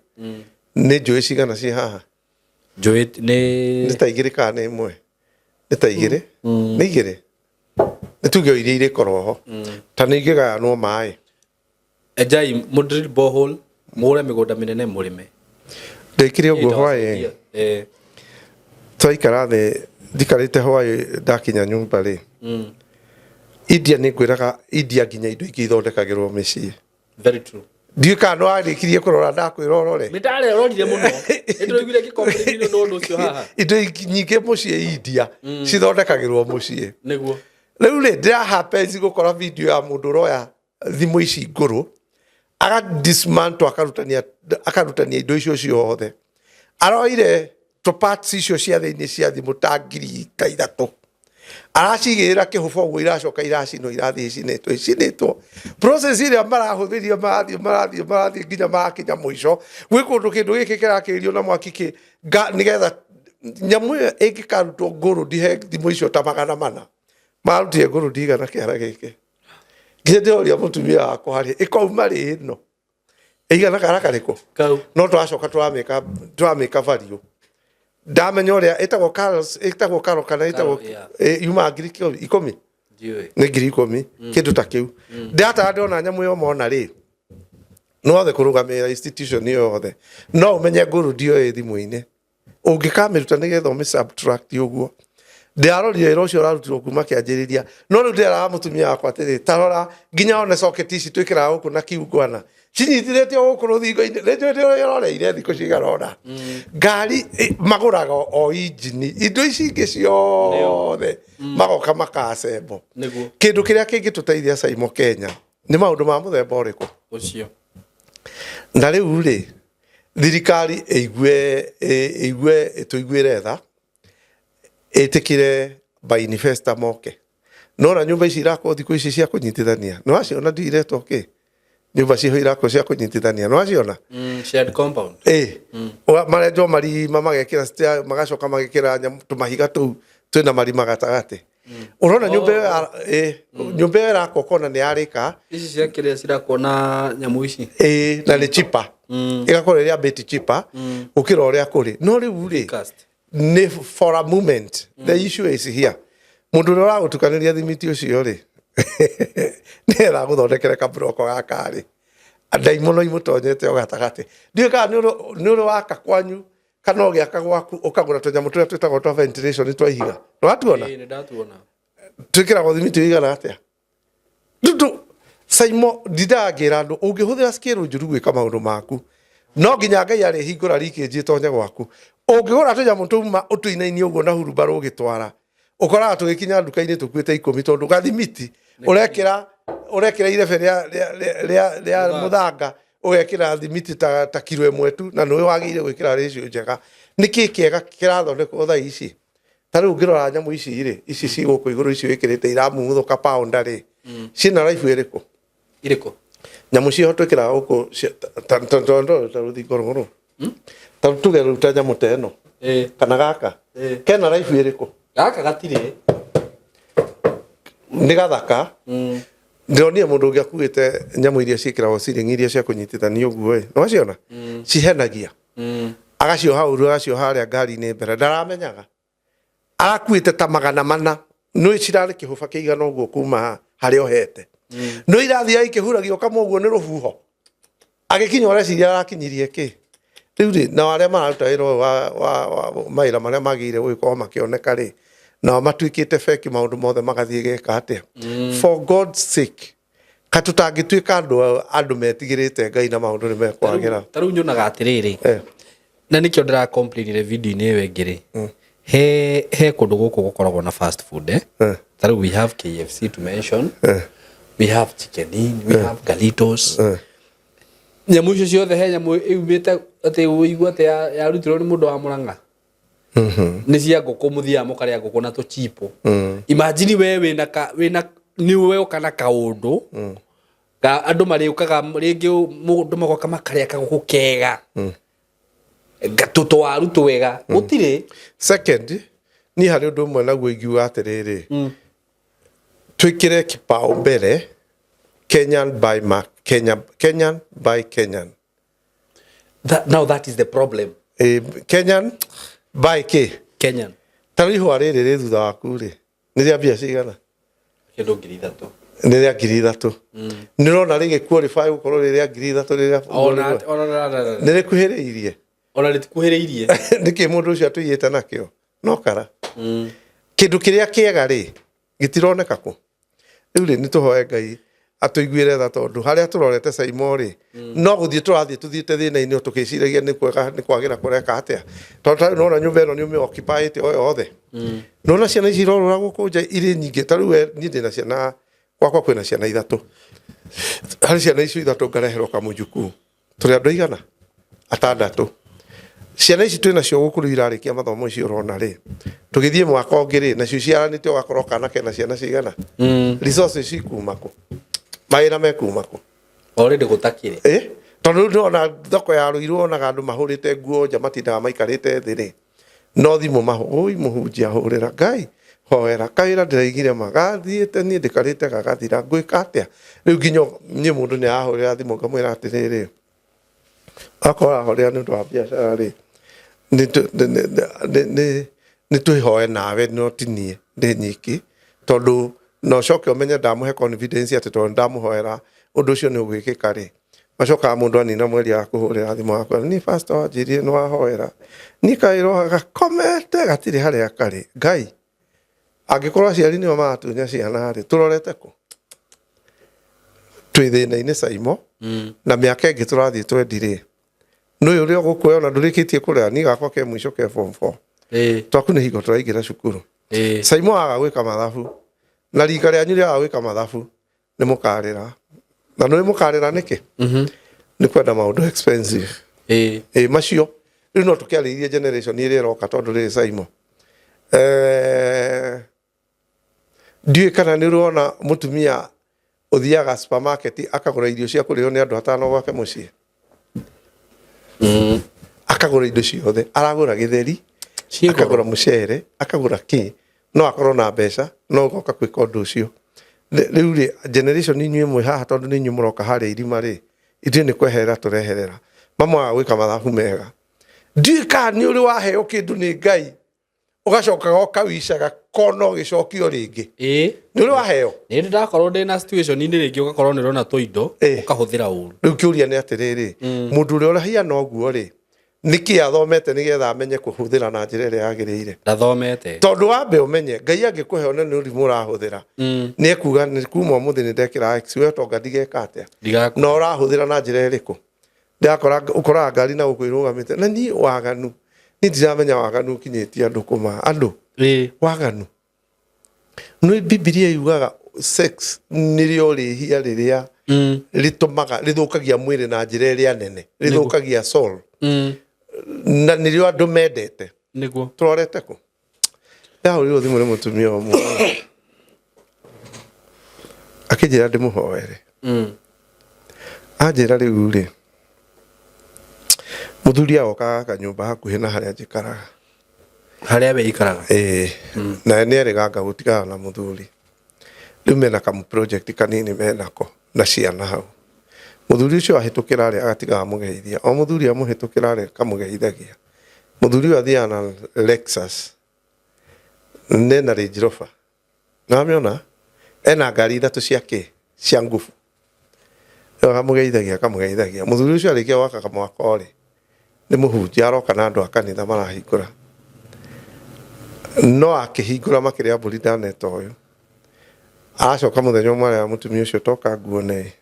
nĩ njũĩ cigana ciĩ haha?
Njũĩ nĩ
Nĩ ta igĩrĩ kana nĩ ĩmwe? Nĩ ta igĩrĩ, nĩ igĩrĩ, nĩ tuge o iria irĩkorwo ho, ta nĩ ingĩgayanwo maĩ.
Enjai mũdrill borehole, mũgũre mĩgũnda mĩnene mũrĩme.
Ndekire ũguo hwaĩ. Twaikara thĩ, njikarĩte hwaĩ, ndakinya nyũmba rĩ, India, nĩ ngwĩraga, India nginya indo ingĩ ithondekagĩrwo mĩciĩ.
Very true.
Ndiũĩ kana nĩ warĩkirie kũrora ndakwĩra ũrore.
Nĩ ndarerorire mũno, nĩ ndĩraiguire ngĩcomplain nĩ ũndũ ũcio haha.
Indo nyingĩ mũciĩ India cithondekagĩrwo mũciĩ.
Nĩguo.
Rĩu rĩ, ndĩrahapenzi gũkora video ya mũndũ ũroya thimũ ici ngũrũ, aga dismantle, akarutania indo icio ciothe. Aroire tũ parts icio cia thĩinĩ cia thimũ ta 3000, aracigĩrĩra kĩhũba ũguo, iracoka iracinwo, irathiĩ icinĩtwo icinĩtwo. Process ĩrĩa marahũthĩria, marathiĩ marathiĩ marathiĩ nginya marakinya mũico gwĩ kũndũ kĩndũ gĩkĩ kĩrakĩrio na mwaki kĩ nĩgetha nyamũ ĩyo ĩngĩkarutwo ngũrũ ndihe thimũ icio ta 400 marutire ngũrũ ndigana kĩara gĩkĩ. Nginya ndĩroria mũtumia wakwa rĩ, ĩkauma rĩ ĩno ĩigana kara karĩkũ?
Kau.
No tũracoka tũramĩka value, ndamenya ũrĩa ĩtagwo Carlos, ĩtagwo Caro kana ĩtagwo
Caro, yeah.
Yumaga 10,000.
Ndiũĩ.
Nĩ 10,000, kĩndũ ta kĩu. Ndĩratara ndĩrona nyamũ ĩyo mona rĩ, nĩwothe kũrũgamĩrĩra institution ĩyo yothe, no ũmenye ngũrũ ndio ĩ thimũ-inĩ ũngĩkamĩruta nĩgetha ũmĩ subtract ũguo. Ndĩrarorire wĩra ũcio ũrarutirwo kuma kĩanjĩrĩria, no rĩu ndĩreraga mũtumia wakwa atĩrĩ, tarora nginya one socket ici twĩkĩraga gũkũ na kiungwana cinyitithĩtio gũkũ rũthingo-inĩ. Nĩ njũĩ ndĩroreire thikũ cigana ũna ngari magũraga o injini, indo ici ingĩ ciothe magoka makacembo.
Nĩguo.
Kĩndũ kĩrĩa kĩngĩtũteithia, Saimo, Kenya nĩ maũndũ ma mũthemba ũrĩkũ?
Ũcio.
Na rĩu rĩ, thirikari ĩigue ĩigue ĩtũiguĩre tha, ĩtĩkĩre by investor moke. Nona nyũmba ici irakwo thikũ ici cia kũnyitithania, nĩ waciona? Ndiiretwo kĩ, nyũmba ciho irakwo cia kũnyitithania, nĩ waciona?
Shared compound.
Ĩ marenjwo marima, magekĩra stair, magacoka magekĩra tũmahiga tũu twĩna marima gatagatĩ. Ũrona nyũmba ĩyo nyũmba ĩyo ĩrakwo kona nĩ yarĩka.
Ici cia kĩrĩa cirakwo na nyamũ ici.
Ĩ, na nĩ cheaper, ĩgakorwo ĩrĩ a bit cheaper gũkĩra ũrĩa kũrĩ. No rĩu rĩ,
Cast.
Nĩ for a moment. The issue is here, mũndũ ũrĩa ũragũtukanĩria thimiti ũcio rĩ, nĩgetha agũthondekere kaburoko gaka rĩ, ndaimono imũtonyete o gatagatĩ. Ndiũĩ kana nĩ ũrĩ waka kwanyu. Kana ũgĩaka gwaku ũkagũra tũnyamũ tũrĩa twĩtagwo twa ventilation twa ihiga, nĩwatuona?
Ĩĩ, nĩndatuona.
Twĩkĩragwo thimiti ũigana atĩa? Ndundu Saimo, ndindaga ngĩra andũ ũngĩhũthĩra scale njũru gwĩka maũndũ maku, no nginya Ngai arĩhingũra rikĩnji ĩtonye gwaku. Ũngĩgũra tũnyamũ tũma ũtũinainie ũguo na hurumbarũ ũgĩtwara, ũkoraga tũgĩkinya nduka-inĩ tũkuĩte ikũmi, tondũ gathimiti ũrekĩra ũrekĩra irebe rĩa mũthanga, ũgekĩra thimiti ta kiro ĩmwe tu, na nĩwe wagĩrĩire gwĩkĩra ratio njega. Nĩkĩ kĩega kĩrathondekwo thaa ici? Ta rĩu ũngĩrora nyamũ ici rĩ, ici ci gũkũ igũrũ, ici wĩkĩrĩte iramumuthũka pound rĩ, ciĩna raibu ĩrĩkũ?
Irĩkũ?
Nyamũ ciho twĩkĩraga gũkũ ta rũthingo rũrũ, ta tuge rĩu ta nyamũ ta ĩno kana gaka, kena raibu ĩrĩkũ?
Gaka gatirĩ.
Nĩ gathaka. Ndĩronire mũndũ ũngĩ akuĩte nyamũ iria ciĩkĩragwo ciringi, iria cia kũnyitithania ũguo ĩ, nĩwaciona cihenagia, agacioha ũru, agacioha harĩa ngari-inĩ mbere, ndaramenyaga arakuĩte ta 400, nĩ cirarĩ kĩhũba kĩigana ũguo kuma harĩa ohete, no irathiĩ ikĩhuragia kamwe ũguo nĩ rũhuho, agĩkinya ũreciria arakinyirie kĩ. Rĩu rĩ, nao arĩa mararuta wĩra ũyũ wa mawĩra marĩa magĩrĩire gũgĩkorwo makĩoneka rĩ, nao matuĩkĩte feki, maũndũ mothe magathiĩ geka atĩa? For God's sake, ka tũtangĩtuĩka andũ metigĩrĩte Ngai na maũndũ nĩ mekwagĩra.
Ta rĩu nyonaga atĩrĩrĩ, na nĩkĩo ndĩra complainire video-inĩ ĩyo ĩngĩ rĩ, he kũndũ gũkũ gũkoragwo na fast food, eh? Ta rĩu we have KFC to mention, we have Chicken Inn, we have Galitos. Nyamũ icio ciothe, he nyamũ ĩumĩte atĩ ũigua atĩ yarutirwo nĩ mũndũ wa Mũrang'a? Nĩ cia ngũkũ, mũthiaga mũkarĩa ngũkũ na tũchipo. Imagine we wĩna ka wĩna nĩ weũka na kaũndũ ka andũ marĩũkaga rĩngĩ, mũndũ magoka makarĩa kagũkũ kega, tũwaru twega, gũtirĩ.
Second, niĩ harĩ ũndũ ũmwe naguo ingiuga atĩrĩrĩ, twĩkĩre kipao mbere Kenyan by Mark, Kenya, Kenyan by Kenyan.
Now that is the problem.
Kenyan by K.
Kenyan.
Ta rĩu ihũa rĩrĩ rĩ thutha waku rĩ, nĩ rĩa mbia cigana?
Kĩndũ 3,000.
Nĩ rĩa 3,000. Nĩ ũrona rĩgĩ qualify gũkorwo rĩ rĩa 3,000 rĩrĩa
Ona
nĩ rĩkuhĩrĩirie?
Ona rĩtikuhĩrĩirie.
Nĩkĩ mũndũ ũcio atũiyĩte nakĩo no kara kĩndũ kĩrĩa kĩega rĩ gĩtironeka kũ? Rĩu rĩ, nĩ tũhoe Ngai atũiguĩre tha, tondũ harĩa tũrorete Saimo rĩ, no gũthiĩ tũrathiĩ tũthiĩte thĩna-inĩ o tũkĩciragia nĩ kwega nĩ kwagĩra kũreka atĩa, tondũ ta rĩu nona nyũmba ĩno nĩ ũmĩ occupyĩte o yothe, nona ciana ici irorũra gũkũ nja irĩ nyingĩ. Ta rĩu we, niĩ ndĩna ciana gwakwa, kwĩna ciana ithatũ. Harĩ ciana icio ithatũ ngareherwo kamũjukuu, tũrĩ andũ aigana? Atandatũ. Ciana ici twĩ nacio gũkũ rĩu irarĩkia mathomo icio ũrona rĩ, tũgĩthiĩ mwaka ũngĩ rĩ, nacio ciaranĩte, ũgakorwo kana kena ciana cigana? Resources cikuma kũ? Mawĩra mekuma kũ?
Already gũtakĩrĩ.
Tondũ rĩu ndĩrona thoko ya Rũirũ, wonaga andũ mahũrĩte nguo nja, matindaga maikarĩte thĩ rĩ, no thimũ mahũ, ũi mũhunjia hũrĩra Ngai hoera kawĩra ndĩraigire ma gathiĩte, niĩ ndĩkarĩte gagathira, ngwĩka atĩa rĩu? Nginya niĩ mũndũ nĩ arahũrĩra thimũ ngamwĩra atĩrĩrĩ, akorwo arahũrĩra nĩ ũndũ wa biacara rĩ, nĩ twĩhoe nawe, no ti niĩ ndĩ nyiki, tondũ na ũcoke ũmenye ndamũhe confidence atĩ tondũ ndamũhoera ũndũ ũcio nĩ ũgwĩkĩka rĩ, macokaga mũndũ anina mweri akũhũrĩra thimũ akwa, niĩ pastor wanjĩrire nĩ wahoera niĩ kawĩra gakomete gatirĩ harĩa karĩ. Ngai, angĩkorwo aciari nĩo maratunya ciana rĩ, tũrorete kũ? Twĩ thĩna-inĩ Saimo, na mĩaka ĩngĩ tũrathiĩ twendi rĩ, nĩ ũrĩa ũgũkuoya ona ndũrĩkĩtie kũrera. Niĩ gakwa ke mũico ke form 4. Twaku nĩ hingo tũraingĩra cukuru. Saimo, waga gwĩka mathabu na rika rĩanyu rĩaga gwĩka mathabu, nĩ mũkarĩra. Na nĩ mũkarĩra nĩkĩ? Nĩ kwenda maũndũ expensive. Ĩ macio rĩu no tũkĩarĩirie generation ĩrĩa ĩroka, tondũ rĩrĩ Saimo, ndiũĩ kana nĩ ũrona mũtumia ũthiaga supermarket akagũra irio cia kũrĩo nĩ andũ atano gwake mũciĩ, akagũra indo ciothe, aragũra gĩtheri,
Ciĩ goro.
Akagũra mũcere, akagũra kĩ, no akorwo na mbeca no ũgoka gwĩka ũndũ ũcio. Rĩu rĩ, generation inyuĩ mwĩ haha, tondũ nĩ inyuĩ mũroka harĩa irima rĩ, ithuĩ nĩ kweherera tũreherera. Mamwaga gwĩka mathabu mega. Ndiũĩ kana nĩ ũrĩ waheo kĩndũ nĩ Ngai, ũgacokaga ũkawicaga kona ũgĩcokio rĩngĩ. Nĩ ũrĩ waheo?
Nĩ ndĩ ndakorwo ndĩ na situation-inĩ rĩngĩ, ũgakorwo nĩ ũrona tũindo, ũkahũthĩra ũru.
Rĩu kĩũria nĩ atĩrĩrĩ, mũndũ ũrĩa ũrahiana ũguo rĩ, Nĩkĩ athomete nĩgetha amenye kũhũthĩra na njĩra ĩrĩa yagĩrĩire?
Ndathomete.
Tondũ wambe ũmenye Ngai angĩkũhe one nĩ ũrimũ ũrahũthĩra, nĩ ekuga nĩ kuma ũmũthĩ nĩ ndekĩra X, we ũtonga ndigeka atĩa?
Ndigaku.
Na ũrahũthĩra na njĩra ĩrĩkũ? Ndakora ũkoraga ngari na gũkũ irũgamĩte na niĩ waganu, niĩ ndiramenya waganu ũkinyĩtie andũ kũma andũ. Waganu nĩ Bibilia yugaga sex nĩrĩo rĩhia rĩrĩa rĩtũmaga rĩthũkagia mwĩrĩ na njĩra ĩrĩa nene, rĩthũkagia soul, na nĩrĩo andũ mendete. Tũrorete kũ? Ndahũrirwo thimũ nĩ mũtumia ũmwe akĩnjĩra ndĩmũhoere. Anjĩra rĩu rĩ, mũthuri agoka gaka nyũmba hakuhĩ na harĩa njikaraga.
Harĩa we ikaraga?
Ĩĩ, na nĩ erĩganga gũtigana na mũthuri. Rĩu mena kamũ project kanini menako na ciana hau. Mũthuri ũcio ahĩtũkĩra rĩ, agatiga amũgeithia. O mũthuri amũhĩtũkĩra rĩ, akamũgeithagia. Mũthuri ũyũ athiaga na Lexus nena Range Rover. Nĩwamĩona? Ena ngari ithatũ cia kĩ? Cia ngubu. Rĩu akamũgeithagia akamũgeithagia. Mũthuri ũcio arĩkia gwaka kamwako rĩ, nĩ mũhunjia aroka na andũ a kanitha marahingũra. No akĩhingũra makĩrĩa mbũri ndaneta ũyũ. Acoka mũthenya ũmwe arera mũtumia ũcio toka nguone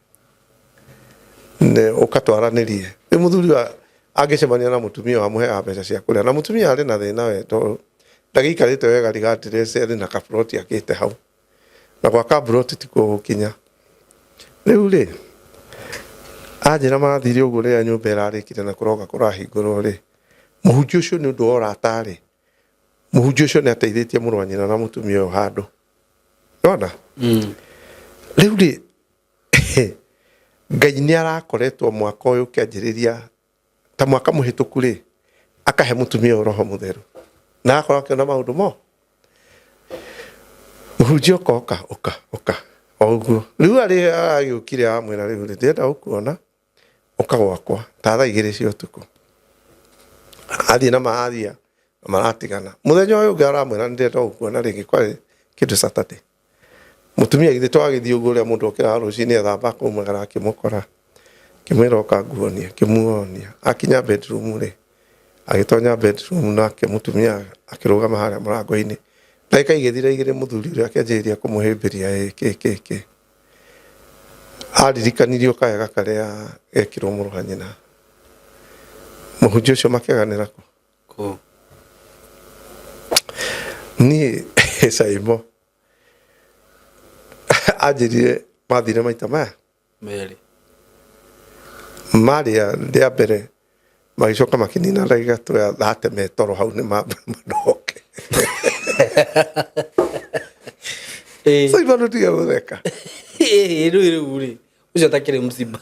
ĩ, ũkatwaranĩrie. Rĩu mũthuri ũyũ angĩcemania na mũtumia ũyũ amũheaga mbeca cia kũrĩa. Na mũtumia arĩ na thĩna we tondũ ndagĩikarĩte wega regardless arĩ na kaburoti akĩte hau. Na gwaka mburoti tikuo gũkinya. Rĩu rĩ, anjĩra mathire ũguo rĩrĩa nyũmba ĩrarĩkire na kũroka kũrahingũrwo rĩ, mũhunjia ũcio nĩ ũndũ wa ũrata rĩ, mũhunjia ũcio nĩ ateithĩtie mũrũ wa nyina na mũtumia ũyũ handũ. Nĩwona? Rĩu rĩ, Ngai nĩ arakoretwo mwaka ũyũ ũkĩanjĩrĩria ta mwaka mũhĩtũku rĩ, akahe mũtumia ũyũ roho mũtheru na agakorwo akĩona maũndũ mo. Mũhunjia ũka ũka ũka ũka o ũguo. Rĩu arĩ agĩũkire amwĩra rĩu rĩ, ndĩrenda gũkuona ũka gwakwa ta thaa 2 cia ũtukũ. Athiĩ na marathiĩ na maratigana. Mũthenya ũyũ ũngĩ aramwĩra nĩ ndĩrenda gũkuona rĩngĩ, kwarĩ kĩndũ Saturday. Mũtumia githĩ to agĩthiĩ ũguo ũrĩa mũndũ okĩraga rũcinĩ ethamba akaumagara akĩmũkora, akĩmwĩra ũka nguonie, akĩmuonia. Akinya bedroom rĩ, agĩtonya bedroom nake mũtumia akĩrũgama harĩa mũrango-inĩ. Ndagĩka igĩthira igĩrĩ mũthuri ũrĩa akĩanjĩrĩria kũmũhĩmbĩria ĩ kĩ kĩ kĩ. Aririkanirio kawega karĩa gekirwo mũrũ wa nyina. Mũhunjia ũcio makĩaganĩra kũ?
Kũ?
Niĩ Saimo anjĩrire mathire maita maya
Merĩ.
Marĩa rĩa mbere magĩcoka makĩnina ndagĩka toya thate metoro hau nĩ mambe manoke. Saimo ndũtige gũtheka.
Ĩĩ, rĩu rĩu rĩ, ũcio ũtakĩrĩ mũciba.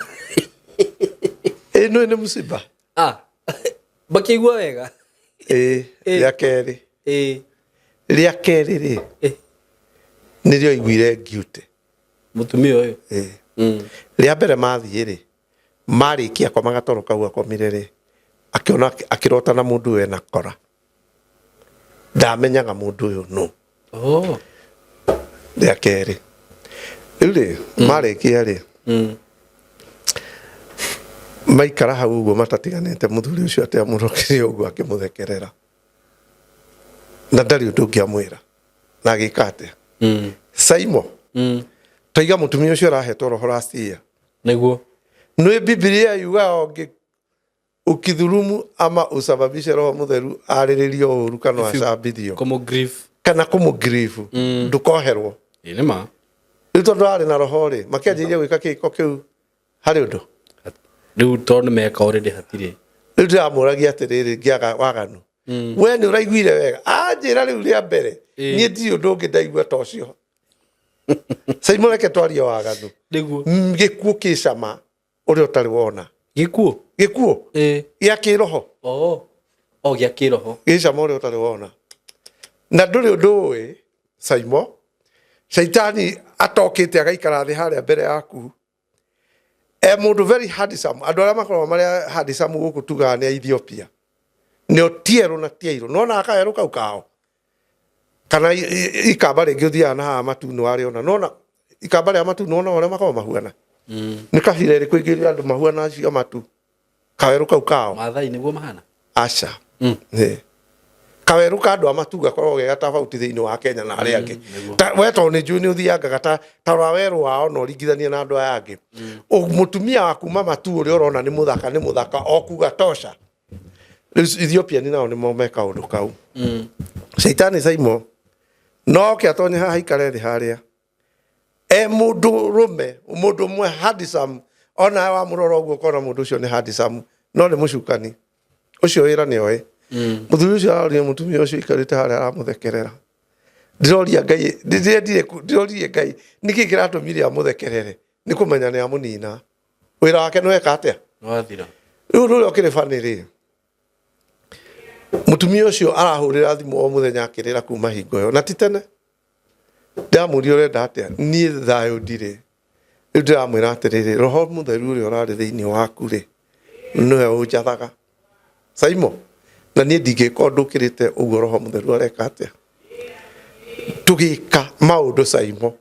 Ĩĩ nĩ nĩ mũciba.
Ah, makĩigua wega.
Ĩĩ, rĩa kerĩ. Rĩa kerĩ rĩ, nĩrĩo aiguire guilty.
Mũtumia ũyũ.
Ĩĩ. Rĩa mbere mathiĩ rĩ, marĩkia koma gatoro kau akomire rĩ, akĩona akĩrota na mũndũ ũyũ ena kora. Ndamenyaga mũndũ ũyũ nũ. Rĩa kerĩ. Rĩu rĩ, marĩkia rĩ, maikara hau ũguo matatiganĩte, mũthuri ũcio atĩamũrokire ũguo akĩmũthekerera. Na ndarĩ ũndũ ũngĩamwĩra. Na agĩka atĩa? Saimo, toiga mũtumia ũcio arahetwo roho last year.
Nĩguo.
Nĩ Bibilia yugaga ũngĩ ukidhulumu ama usababishe roho mutheru arĩrĩrio ũru kana acambithio.
Kũmũ-grieve.
Kana kũmũ-grieve. Ndũkoherwo.
Ĩĩ nĩ ma.
Rĩu tondũ arĩ na roho rĩ, makĩanjĩrĩria gwĩka kĩko kĩu harĩ ũndũ.
Rĩu tondũ nĩ meka already hatirĩ.
Rĩu ndĩramũragia atĩrĩrĩ, ngĩaga waganu. We nĩ ũraiguire wega. Anjĩra rĩu rĩa mbere, niĩ ndirĩ ũndũ ũngĩ ndaigua ta ũcio. Saimo reke twarie waganu.
Nĩguo.
Gĩkuũ kĩ cama ũrĩa ũtarĩ wona.
Gĩkuũ?
Gĩkuũ? Gĩa kĩroho.
Oh, gĩa kĩroho.
Gĩ cama ũrĩa ũtarĩ wona. Na ndũrĩ ũndũ ũĩ, Saimo, Shaitani atokĩte agaikara thĩ harĩa mbere yaku. E mũndũ very handsome. Andũ arĩa makoragwo marĩ handsome gũkũ tugaga nĩ a Ethiopia. Nĩo ti erũ na ti airũ. Nĩwona kawerũ kau kao? Kana ikamba rĩngĩ ũthiaga na haha matu nĩwarĩona. Nĩwona ikamba rĩa matu nĩwona ũrĩa makoragwo mahuana? Nĩ kabira ĩrĩkũ ĩngĩ ĩrĩ andũ mahuana acio a matu? Kawerũ kau kao.
Maathai nĩguo mahana?
Aca. Ĩ. Kawerũ ka andũ a Matu gakoragwo ge gatabauti thĩinĩ wa Kenya na arĩa angĩ. Ta we tondũ nĩ njũĩ nĩ ũthiangaga ta ta rora werũ wao na ũringithanie na andũ aya angĩ. Mũtumia wa kuma Matu ũrĩa ũrona nĩ mũthaka nĩ mũthaka o kuga tosha. Rĩu Ethiopian nao nĩmo me kaũndũ kau. Caitani Saimo no oke atonye haha aikare thĩ harĩa e mũndũ rũme mũndũ ũmwe handsome ona wamũrora ũguo ũkona mũndũ ũcio nĩ handsome no nĩ mũcukani ũcio wĩra nĩ oĩ. Mũthuri ũcio arorire mũtumia ũcio aikarĩte harĩa aramũthekerera. Ndĩroria Ngai, ndĩrendire ndĩroririe Ngai nĩkĩ kĩratũmire amũthekerere, nĩ kũmenya nĩ amũnina. Wĩra wake nĩ weka atĩa?
Nĩwathira.
Rĩu ũndũ ũrĩa ũkĩrĩ funny rĩ, mũtumia ũcio arahũrĩra thimũ o mũthenya akĩrĩra kuma hingo ĩyo na ti tene. Ndamũria ũrenda atĩa, niĩ thayũ ndirĩ. Rĩu ndĩramwĩra atĩrĩrĩ, roho mũtheru ũrĩa ũrarĩ thĩinĩ waku rĩ, nĩwe ũnjathaga. Saimo, na niĩ ndingĩka ũndũ ũkĩrĩte ũguo roho mũtheru areka atĩa. Tũgĩka maũndũ Saimo,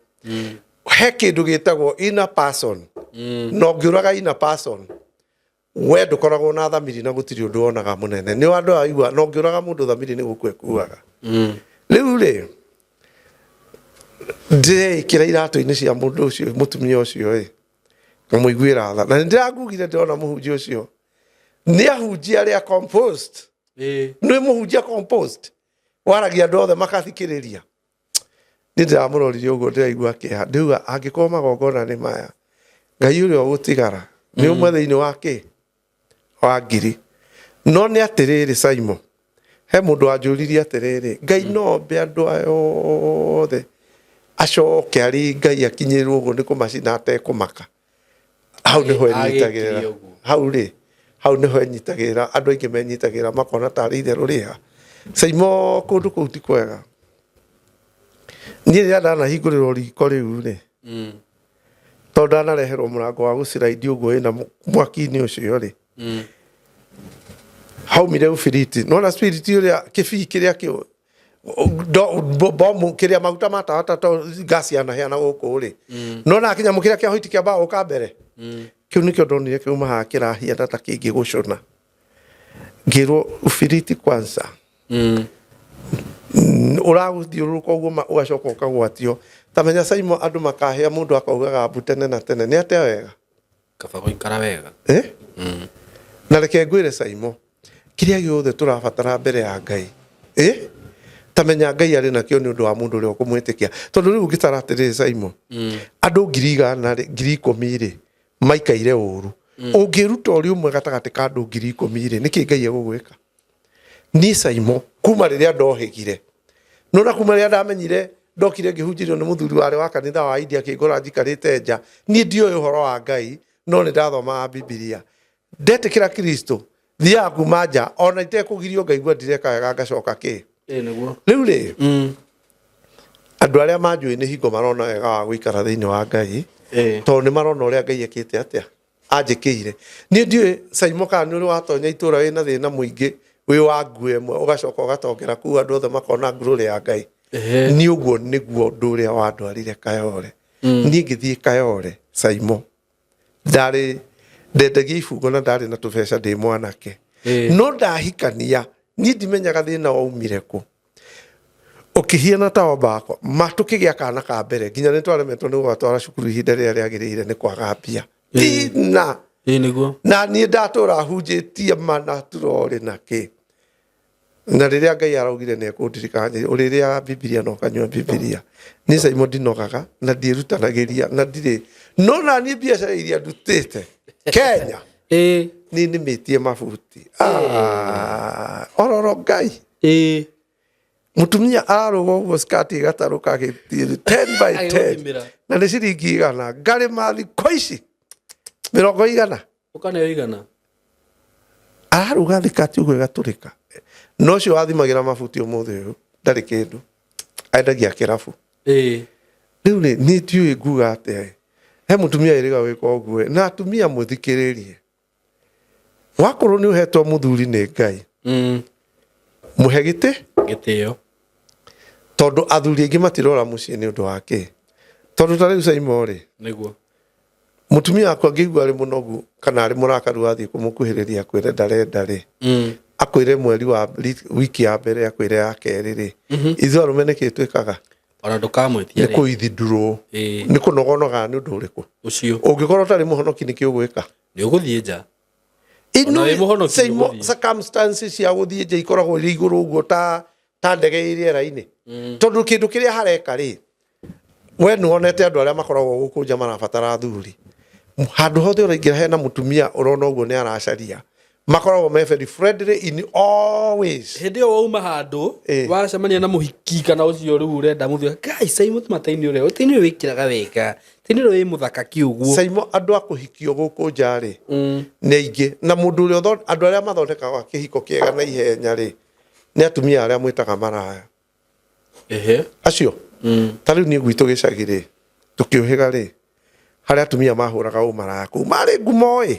he kĩndũ gĩtagwo inner person. Na ũngĩũraga inner person, we ndũkoragwo na thamiri na gũtirĩ ũndũ wonaga mũnene. Nĩ andũ aigua, na ũngĩũraga mũndũ thamiri nĩ gũkua ĩkuaga. Rĩu rĩ, ndĩreĩkĩra iratũ-inĩ cia mũndũ ũcio, mũtumia ũcio ĩ, ngamũiguĩra tha. Na nĩ ndĩrangugire ndĩrona mũhunjia ũcio. Nĩ ahunjia arĩa composed. Nĩ mũhunjia composed. Waragia andũ othe makathikĩrĩria. Niĩ ndĩramũrorire ũguo ndĩraigua kĩeha. Ndĩuga angĩkorwo magongona nĩ maya, Ngai ũrĩa ũgũtigara nĩ ũmwe thĩinĩ wa kĩ? Wa ngiri. No nĩ atĩrĩrĩ Saimo, he mũndũ wanjũririe atĩrĩrĩ, Ngai no ombe andũ aya othe acoke arĩ Ngai akinyĩrĩrwo ũguo nĩ kũmacina atekũmaka. Hau nĩho enyitagĩrĩra. Hau rĩ, hau nĩho enyitagĩrĩra, andũ aingĩ menyitagĩrĩra makona tarĩ itherũ rĩha. Saimo kũndũ kũu ti kwega. Niĩ rĩrĩa ndanahingũrĩrwo riko rĩu rĩ, tondũ ndanareherwo mũrango wa gũciraidi ũguo wĩna mwaki-inĩ ũcio rĩ, haumire ũbiriti. Nĩwona spirit ũrĩa kĩbii kĩrĩa kĩ bomu kĩrĩa maguta ma tawa ta gas yanaheana gũkũ rĩ, nĩwona kĩnyamũ kĩrĩa kĩa hoiti kĩambaga gũka mbere, kĩu nĩkĩo ndonire kĩuma haha kĩrahiana ta kĩngĩgũcũna. Ngĩrwo ũbiriti kwanza. Ũragũthiũrũrũka ũguo ũgacoka ũkagwatio. Ta menya Saimo andũ makahĩa mũndũ akaugaga mbu tene na tene. Nĩ atĩa wega?
Kaba gũikara wega.
Eh? Na reke ngwĩre Saimo, kĩrĩa gĩothe tũrabatara mbere ya Ngai, eh? Ta menya Ngai arĩ nakĩo nĩ ũndũ wa mũndũ ũrĩa ũkũmwĩtĩkia. Tondũ rĩu ũngĩtara atĩrĩrĩ Saimo, andũ 100,000 rĩ, 10,000 rĩ, maikaire ũru. Ũngĩruta ũrĩ ũmwe gatagatĩ ka andũ 10,000 rĩ, nĩkĩ Ngai egũgwĩka? Niĩ Saimo, kuma rĩrĩa ndohĩgire, nona kuma rĩrĩa ndamenyire ndokire ngĩhunjĩrio nĩ mũthuri warĩ wa kanitha wa India akĩngora njikarĩte nja, niĩ ndioĩ ũhoro wa Ngai, no nĩ ndathomaga Bibilia. Ndetĩkĩra Kristo, thiaga kuma nja, ona itekũgirio ngaigua ndireka wega ngacoka kĩ. Rĩu rĩ, andũ arĩa manjũĩ nĩ hingo marona wega wa gũikara thĩinĩ wa Ngai, tondũ nĩ marona ũrĩa Ngai ekĩte atĩa, anjĩkĩire. Niĩ ndiũĩ Saimo kana nĩ ũrĩ watonya itũra wĩna thĩna mũingĩ wĩ wa nguo ĩmwe ũgacoka ũgatongera kũu andũ othe makona ngurũrĩ ya Ngai. Niĩ ũguo nĩguo ũndũ ũrĩa wandwarire Kayore. Niĩ ngĩthiĩ Kayore Saimo, ndarĩ ndendagia ibungo na ndarĩ na tũbeca ndĩ mwanake. No ndahikania niĩ ndimenyaga thĩna waumire kũ. Ũkĩhiana ta wamba ma tũkĩgĩa kana ka mbere nginya nĩ twaremetwo nĩ gũgatwara cukuru ihinda rĩrĩa rĩagĩrĩire nĩ kwaga mbia. Tina.
Nĩguo.
Na niĩ ndatũra hunjĩtie mana turorĩ na kĩ. Na rĩrĩa Ngai araugire nĩ ekũndirikania, ũrĩrĩaga Bibilia na ũkanyua Bibilia. Niĩ Saimo ndinogaga na ndiĩrutanagĩria na ndirĩ. No na niĩ biacara iria ndutĩte Kenya. Niĩ nĩmĩtie mabuti. Ororo Ngai. Mũtumia ararũga ũguo skati ĩgatarũka agĩthiĩ 10 by 10.
Agĩgũthimĩra.
Na nĩ ciringi igana. Ngarĩma thikũ ici mĩrongo igana.
Ũkaneo igana.
Araruga thikati ũguo ĩgatũrĩka. No ũcio wathimagĩra mabuti ũmũthĩ ũyũ ndarĩ kĩndũ. Endagia kĩrabu. Rĩu rĩ, niĩ ndiũĩ nguga atĩa. He mũtumia ĩrĩga gwĩka ũguo. Na atumia mũthikĩrĩrie. Wakorwo nĩ ũhetwo mũthuri nĩ Ngai. Mũhe gĩtĩ?
Gĩtĩo.
Tondũ athuri aingĩ matirora mũciĩ nĩ ũndũ wa kĩ? Tondũ ta rĩu Saimo rĩ.
Nĩguo.
Mũtumia wakwa angĩigua arĩ mũnogu kana arĩ mũrakaru wathiĩ kũmũkuhĩrĩria akwĩre ndarenda rĩ. Akwĩre mweri wa wiki ya mbere, akwĩre ya kerĩ rĩ, ithuĩ arũme nĩkĩ twĩkaga?
Ona ndũkamwĩtia.
Nĩ kũithindurwo. Nĩ kũnogonoga nĩ ũndũ ũrĩkũ?
Ũcio.
Ũngĩkorwo ũtarĩ mũhonoki, nĩkĩ ũgwĩka?
Nĩ ũgũthiĩ nja. Ona wĩ mũhonoki nĩ ũgũthiĩ.
Circumstances cia gũthiĩ nja ikoragwo irĩ igũrũ ũguo ta ndege ĩ rĩera-inĩ, tondũ kĩndũ kĩrĩa hareka rĩ, we nĩ wonete andũ arĩa makoragwo gũkũ nja marabatara athuri. Handũ hothe ũraingĩra hena mũtumia ũrona ũguo nĩ aracaria, makoragwo me very friendly in all ways.
Hĩndĩ ĩyo wauma handũ, wacemania na mũhiki kana ũcio rĩu ũrenda mũthuri, ngai Simon mataini ũrĩa taini ũrĩa wĩkĩraga wega, taini ũrĩa wĩ mũthaka kĩũguo.
Saimo, andũ a kũhikio gũkũ nja rĩ nĩ aingĩ, na mũndũ ũrĩa andũ arĩa mathondekaga kĩhiko kĩega na ihenya rĩ, nĩ atumia arĩa mwĩtaga maraya. Acio ta rĩu niĩ gwitũ gĩcagi rĩ, tũkĩũhĩga rĩ, harĩa atumia mahũraga ũmaraya kũu marĩ ngumo ĩ,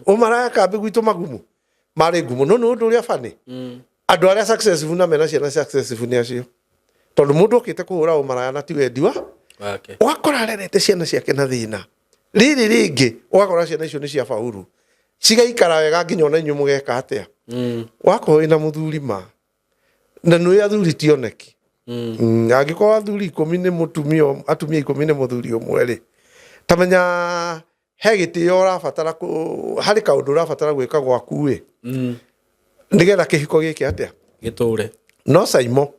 ũmaraya kambĩ gwitũ magumu marĩ ngumo. No nĩ ũndũ ũrĩa bani, andũ arĩa successful na mena ciana successful nĩ acio, tondũ mũndũ okĩte kũhũra ũmaraya na ti wendi wa
wake.
Ũgakora arerete ciana ciake na thĩna rĩrĩ rĩngĩ, ũgakora ciana icio nĩ cia faulu, cigaikara wega nginya ona inyuĩ mũgeka atĩa. Wakorwo wĩna mũthuri ma na nĩ athuri tioneki. Angĩkorwo athuri 10 nĩ mũtumia, atumia 10 nĩ mũthuri ũmwe rĩ, tamenya he gĩtĩo ũrabatara harĩ kaũndũ ũrabatara gwĩka gwaku ĩ, nĩgetha kĩhiko gĩke atĩa?
Gĩtũre.
No Saimo,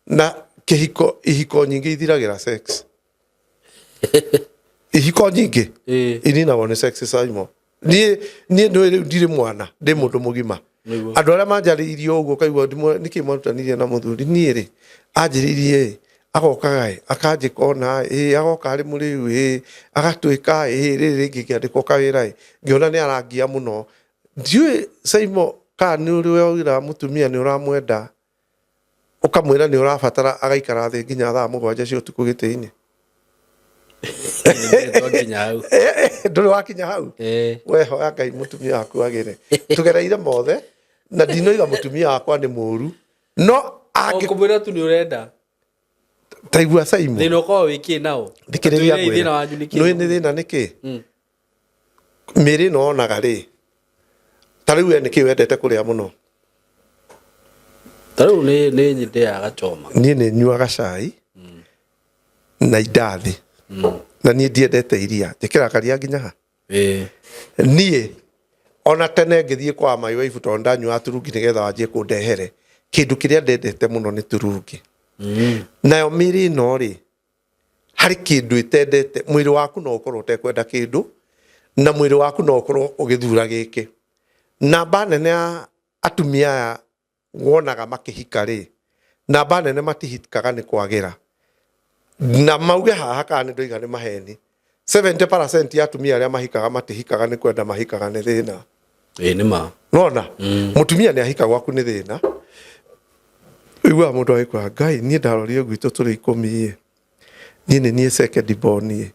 na kĩhiko, ihiko nyingĩ ithiragĩra sex. Ihiko nyingĩ ininagwo nĩ sex. Saimo, niĩ nĩ rĩu ndirĩ mwana, ndĩ mũndũ mũgima. Andũ arĩa manjarĩirie ũguo kaigua nĩkĩ mwarutanirie na mũthuri, niĩ rĩ anjĩrĩirie ĩ, agokaga ĩ, akanjĩka ona ĩ, agoka arĩ mũrĩu ĩ, agatwĩka ĩ, rĩrĩ rĩngĩ ngĩandĩkwo kawĩra ĩ, ngĩona nĩ arangia mũno. Ndiũĩ Saimo kana nĩ ũrĩ waira mũtumia nĩ ũramwenda, ũkamwĩra nĩ ũrabatara, agaikara thĩ nginya thaa 7 cia ũtukũ gĩtĩ-inĩ.
Nginya hau.
Ndũrĩ wakinya hau? We hoya Ngai mũtumia waku agĩre. Tũgereire mothe na ndinoiga mũtumia wakwa nĩ mũru, no angĩ
Kũmwĩra tu nĩ ũrenda.
Taigua Saimo.
Thĩna ũkoragwo wĩ kĩ nao?
Thikĩrĩria.
Twĩrei thĩna wanyu nĩ kĩ?
Nĩ nĩ thĩna nĩ kĩ? Mĩĩrĩ ĩno wonaga rĩ, ta rĩu we nĩkĩ wendete kũrĩa mũno?
Ta rĩu nĩ ndĩaga choma.
Niĩ nĩ nyuaga cai na indathi, na niĩ ndiendete iria, njĩkĩraga karia nginya ha. Niĩ ona tene ngĩthiĩ kwa my wife, tondũ ndanyuaga turungi nĩgetha wanjie kũndehere kĩndũ kĩrĩa ndendete mũno nĩ turungi. Nayo mĩĩrĩ ĩno rĩ, harĩ kĩndũ ĩtendete. Mwĩrĩ waku no ũkorwo ũtekwenda kĩndũ, na mwĩrĩ waku no ũkorwo ũgĩthura gĩkĩ. Namba nene ya atumia aya wonaga makĩhika rĩ, namba nene matihikaga nĩ kwagĩra, na mauge haha kana nĩ ndoiga nĩ maheni. 70% ya atumia arĩa mahikaga matihikaga nĩ kwenda, mahikaga nĩ thĩna.
Ĩĩ, nĩ ma.
Nona mũtumia nĩ ahika gwaku nĩ thĩna. Ũiguaga mũndũ agĩkwĩra, "Ngai, niĩ ndarorire gwitũ tũrĩ 10 ĩ, niĩ nĩ niĩ second born ĩ,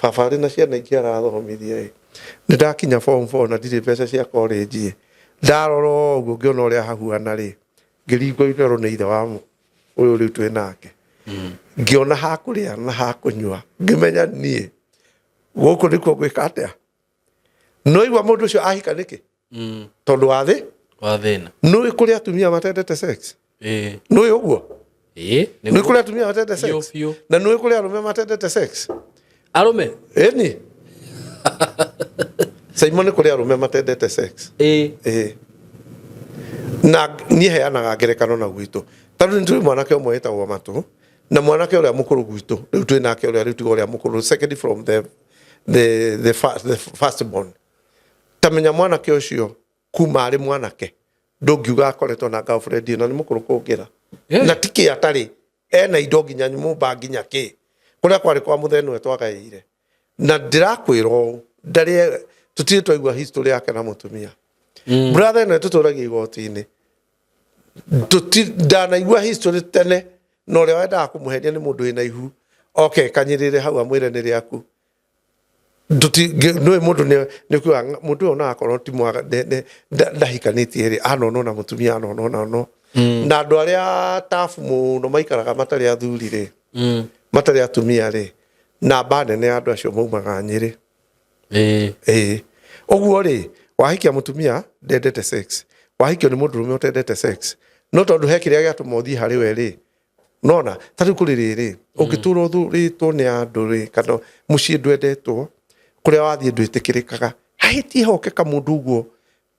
baba arĩ na ciana ingĩ arathomithia ĩ, nĩ ndakinya form 4 na ndirĩ mbeca cia college ĩ, ndarora ũguo ngĩona ũrĩa hahuana rĩ, ngĩringwo itherũ nĩ ithe wa ũyũ rĩu twĩ nake, ngĩona ha kũrĩa na ha kũnyua, ngĩmenya niĩ gũkũ nĩkuo ngwĩka atĩa." No igua mũndũ ũcio ahika nĩkĩ? Tondũ wa thĩ.
Wa thĩna.
Nũĩ kũrĩ atumia matendete sex?
Ĩĩ.
Nũĩ ũguo?
Ĩĩ.
Nũĩ kũrĩ atumia matendete
Biũ,
sex?
Biũ.
Na nũĩ kũrĩ arũme matendete sex?
Arũme.
Ĩni Simon, nĩ kũrĩ arũme matendete sex. Ĩĩ, na niĩ heanaga ngerekano na gwitũ, tondũ nĩ tũrĩ mwanake ũmwe wĩtagwo Matũ, na mwanake ũrĩa mũkũrũ gwitũ rĩu twĩ nake, ũrĩa rĩu tiga ũrĩa mũkũrũ, second from the first born. Tamenya mwanake ũcio kuma arĩ mwanake ndũngiuga akoretwo na girlfriend, na nĩ mũkũrũ kũngĩra. Na ti kĩ atarĩ, ena indo nginya nyũmba nginya kĩ, kũrĩa kwarĩ kwa mũthenya twagaĩire, na ndĩrakwĩra ũũ, ndarĩ tũtirĩ twaigua history yake na mũtumia. Brother ĩno ĩtũtũragia igoti-inĩ, ndanaigua history tene na ũrĩa wendaga kũmũheria nĩ mũndũ wĩna ihu oke kanyĩrĩre hau amwĩre nĩ rĩaku. Nĩũĩ mũndũ nĩ kuga mũndũ ũyũ ona akorwo ti mwaga ndahikanĩtie rĩ, anonwo na mũtumia, anonwo na no na andũ arĩa tabu mũno maikaraga matarĩ athuri rĩ, matarĩ atumia rĩ, namba nene ya andũ acio maumaga Nyĩrĩ. Ĩĩ, ũguo rĩ, wahikia mũtumia ndendete sex. Wahikio nĩ mũndũrũme ũtendete sex, no tondũ he kĩrĩa gĩatũma ũthiĩ harĩ we rĩ, nona ta rĩu kũrĩ rĩrĩ ũngĩtũra ũthurĩtwo nĩ andũ rĩ, kana mũciĩ ndwendetwo, kũrĩa wathiĩ ndwĩtĩkĩrĩkaga, hahĩtie hoke kamũndũ ũguo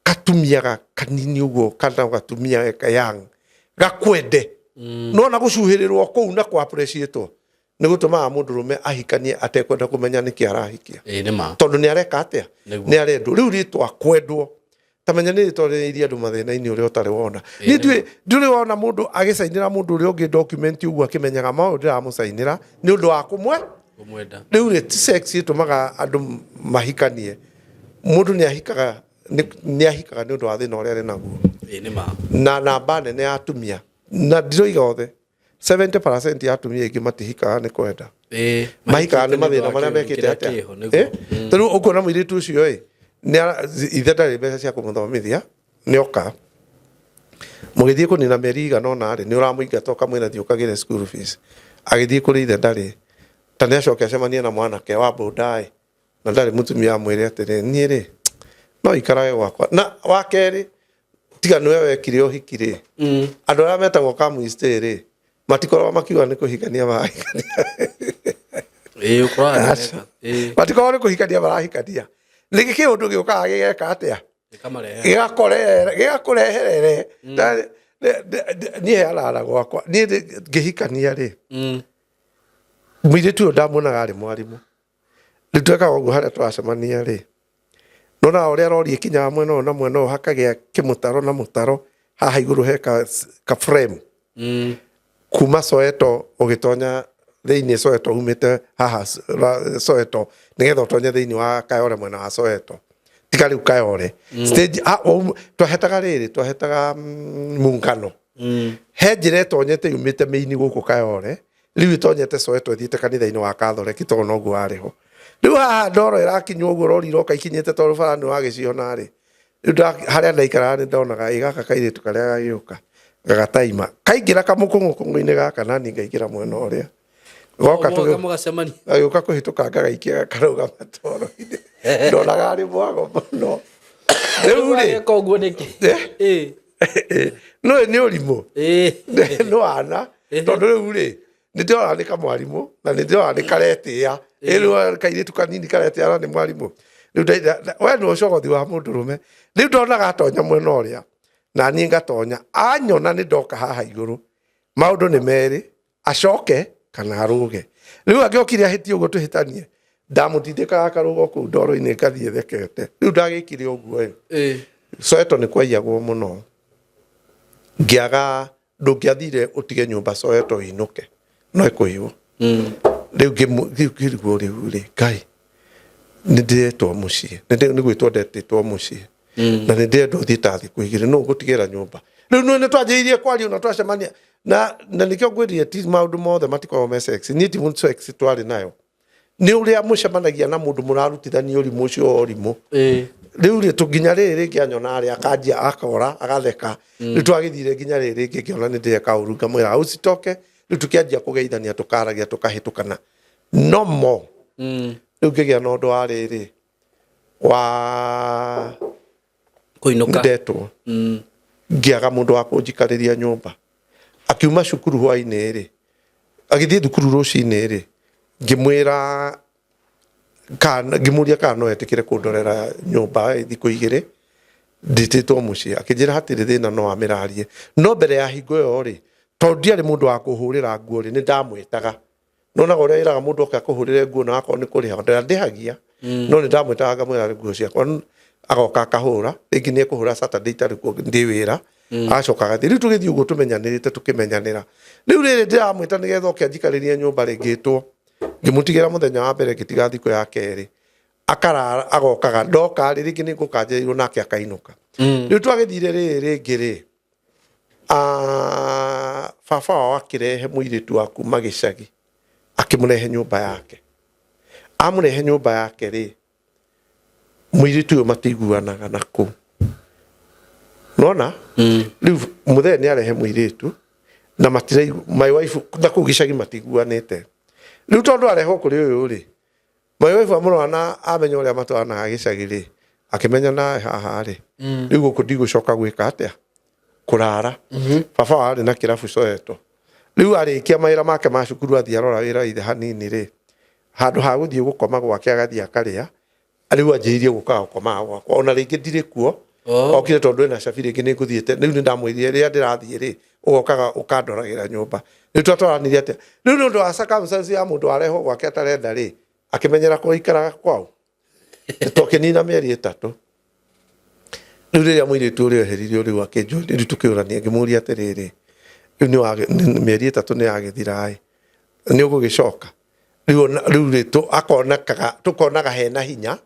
katumiaga kanini ũguo kana gatumia young gakwende, nona gũcuhĩrĩrwo kũu na kũ appreciate nĩ gũtũmaga mũndũrũme ahikanie atekwenda kũmenya nĩkĩ arahikia.
Ĩĩ nĩ ma.
Tondũ nĩ areka atĩa?
Nĩguo.
Nĩ arendwo. Rĩu rĩtwa kwendwo, ta menya nĩ rĩtwa rĩrĩirie andũ mathĩna-inĩ ũrĩa ũtarĩ wona.
Ĩĩ
Niĩ
nĩ
ndũrĩ wona mũndũ agĩcainĩra mũndũ ũrĩa ũngĩ document ũguo akĩmenyaga ma ũyũ ndĩramũcainĩra nĩ ũndũ wa kũmwe
Kũmwenda.
Rĩu rĩ, ti sex ĩtũmaga andũ mahikanie. Mũndũ nĩ ahikaga nĩ ahikaga nĩ ũndũ wa thĩna ũrĩa arĩ naguo.
Ĩĩ nĩ ma.
Na namba nene ya atumia, na ndiroiga othe, 70% ya atumia aingĩ matihikaga nĩ kwenda.
Ĩĩ.
Mahikaga nĩ
Mahikĩte nĩ ũndũ
mathĩna
wa
marĩa
kĩũndũ
mekĩte
kĩrĩa
atĩa.
kĩho, nĩguo.
Eh? Tarĩu ũkuona mũirĩtu ũcio ĩ, ithe ndarĩ mbeca cia kũmũthomithia, nĩ oka mũgĩthiĩ kũnina mĩeri igana ũna rĩ, nĩ ũramũingata ũkamwĩra thiĩ ũkagĩre school fees. Agĩthiĩ kũrĩ ithe ndarĩ, ta nĩ acoke acemanie na mwanake wa boda ĩ, na ndarĩ mũtumia, amwĩre atĩrĩ, niĩ rĩ, no ikarage gwakwa. Na wa kerĩ, tiga nĩwe wekire ũhiki rĩ, andũ arĩa metagwo kamwistĩ rĩ, matikoragwo makiuga nĩ kũhikania marahikania.
Ĩĩ ũkoraga nĩ
Aca.
meka. Ĩĩ.
Matikoragwo nĩ kũhikania marahikania. Nĩkĩ kĩũndũ gĩũkaga gĩgeka atĩa?
Gĩkamarehe.
Gĩgakũreherere. Niĩ heanaga gwakwa, niĩ ngĩhikania rĩ, mũirĩtu ũyũ ndamuonaga arĩ mwarimũ. Rĩu twekaga ũguo harĩa tũracemania rĩ, nona ũrĩa rori ĩkinyaga mwena ũyũ na mwena ũyũ, hakagĩa kĩmũtaro na mũtaro haha igũrũ he ka frame. Kuma Soweto ũgĩtonya thĩinĩ Soweto, umĩte haha Soweto nĩgetha ũtonye thĩinĩ wa Kayole, mwena wa Soweto, tiga rĩu Kayole stage, twahetaga rĩrĩ, twahetaga Muungano. He njĩra ĩtonyete yumĩte mĩini gũkũ Kayole, rĩu ĩtonyete Soweto ĩthiĩte kanitha-inĩ wa Katholeki, tondũ noguo warĩ ho. Rĩu haha ndoro ĩrakinywo ũguo, rori iroka ikinyĩte, tondũ bara nĩ wagĩciona rĩ. Rĩu harĩa ndaikaraga nĩ ndonaga ĩ gaka kairĩtu karĩa gagĩũka gagataima kaingĩra kamũkũng'ũkũng'ũ-inĩ gaka, nani ngaingĩra mwena ũrĩa goka.
Mũgoka mũgacemania.
Gagĩũka kũhĩtũka ngagaikia gakarũgama toro-inĩ. Ndonaga arĩ mwago mũno. Rĩu rĩ,
Wagĩka ũguo nĩkĩ?
Eh?
Ĩĩ.
No nĩ ũrimũ.
Ĩĩ.
Nĩ wana, tondũ rĩu rĩ, nĩ ndĩrona nĩ kamwarimũ na nĩ ndĩrona nĩ karetĩa. Ĩrĩ kairĩtu kanini karetĩa na nĩ mwarimũ. Rĩu we nĩ ũcogothi wa mũndũrũme. Rĩu ndonaga atonya mwena ũrĩa na niĩ ngatonya, anyona nĩ ndoka haha igũrũ, maũndũ nĩ merĩ, acoke kana arũge. Rĩu angĩokire ahĩtie ũguo tũhĩtanie, ndamũtindĩkaga akarũga kũu ndoro-inĩ, ngathiĩ thekete. Rĩu ndagĩkire ũguo ĩ, Soweto nĩ kwaiyagwo mũno, ngĩaga ndũngĩathire ũtige nyũmba Soweto ĩinũke, no ĩkũiywo. Rĩu rĩu ngĩrigwo, rĩu rĩ, Ngai, nĩ ndĩretwo mũciĩ, nĩ gwĩtwo ndetĩtwo mũciĩ na nĩ ndĩrenda ũthiĩ ta thikũ 2, nũ ngũtigĩra nyũmba rĩu? Nĩ twanjĩrĩirie kwaria na twacemania na nĩkĩo ngwĩrire ti maũndũ mothe matikoragwo me sex. Niĩ ti sex twarĩ nayo, nĩ ũrĩa mũcemanagia na mũndũ mũrarutithania ũrimũ ũcio wa ũrimũ. Rĩu rĩ, tũnginya rĩrĩ rĩngĩ anyona rĩ, akanjia akora agatheka. Rĩu twagĩthire nginya rĩrĩ rĩngĩ ngĩona nĩ ndĩreka ũru, ngamwĩra usitoke. Rĩu tũkĩanjia kũgeithania, tũkaragia, tũkahĩtũkana no mo. Rĩu ngĩgĩa na ũndũ wa rĩrĩ wa
Kũinũka.
Ndetwo, ngĩaga mũndũ wa kũnjikarĩria nyũmba. Akiuma cukuru hwainĩ rĩ, agĩthiĩ thukuru rũcinĩ rĩ, ngĩmwĩra kana ngĩmũria kana no etĩkĩre kũndorera nyũmba thikũ 2 ndĩtĩtwo mũciĩ. Akĩnjĩra hatirĩ thĩna, no amĩrarie. No mbere ya hingo ĩyo rĩ, tondũ ndiarĩ mũndũ wa kũhũrĩra nguo rĩ, nĩ ndamwĩtaga. Nonaga ũrĩa ĩraga mũndũ oke akũhũrĩre nguo, na akorwo nĩ kũrĩha ndĩhagia, no nĩ ndamwĩtaga ngamwĩra nguo ciakwa, agoka akahũra. Rĩngĩ nĩ ekũhũra Saturday itarĩ kuo, ndĩ wĩra, agacoka agathiĩ. Rĩu tũgĩthiĩ ũguo tũmenyanĩrĩte, tũkĩmenyanĩra. Rĩu rĩrĩ ndĩramwĩta nĩgetha oke anjikarĩrie nyũmba rĩ, ngĩtwo, ngĩmũtigĩra mũthenya wa mbere, ngĩtiga thikũ ya kerĩ, akarara agokaga. Ndoka rĩ, rĩngĩ nĩ ngũkanjĩrĩirwo nake akainũka. Rĩu twagĩthire rĩrĩ rĩngĩ rĩ, baba wao akĩrehe mũirĩtu wa kuma gĩcagi, akĩmũrehe nyũmba yake. Amũrehe nyũmba yake rĩ, mũirĩtu ũyũ matiguanaga na kũu nona. Rĩu mũthee nĩ arehe mũirĩtu na matiraigu, my wife na kũu gĩcagi matiguanĩte. Rĩu tondũ arehwo kũrĩ ũyũ rĩ, my wife amũrora na amenya ũrĩa matwaranaga gĩcagi rĩ, Akĩmenya nawe haha rĩ, rĩu gũkũ ndigũcoka gwĩka atĩa, kũrara. Baba wao arĩ na kĩrabu Soweto. Rĩu arĩkia mawĩra make ma cukuru, athiĩ arora wĩra wa ithe hanini rĩ, handũ ha gũthiĩ gũkoma gwake agathiĩ akarĩa, rĩu anjĩrĩirie gũkaga gũkomaga gwakwa ona rĩngĩ ndirĩ kuo. Okire tondũ ena cabi rĩngĩ nĩ ngũthiĩte. Rĩu nĩ ndamwĩrire rĩrĩa ndĩrathiĩ rĩ, ũgokaga ũkandoragĩra nyũmba. Rĩu twatwaranire atĩa, rĩu nĩ ũndũ wa circumstance ya mũndũ warehwo gwake atarenda rĩ, akĩmenyera kũikaraga kwao. Twakĩnina mĩeri 3. Rĩu rĩrĩa mũirĩtu ũrĩa eheririo, rĩu akĩnjũria, rĩu tũkĩũrania, ngĩmũria atĩrĩrĩ, rĩu mĩeri 3 nĩ yagĩthira ĩ, nĩ ũgũgĩcoka rĩu? Rĩu rĩ, akonekaga tũkonaga hena hinya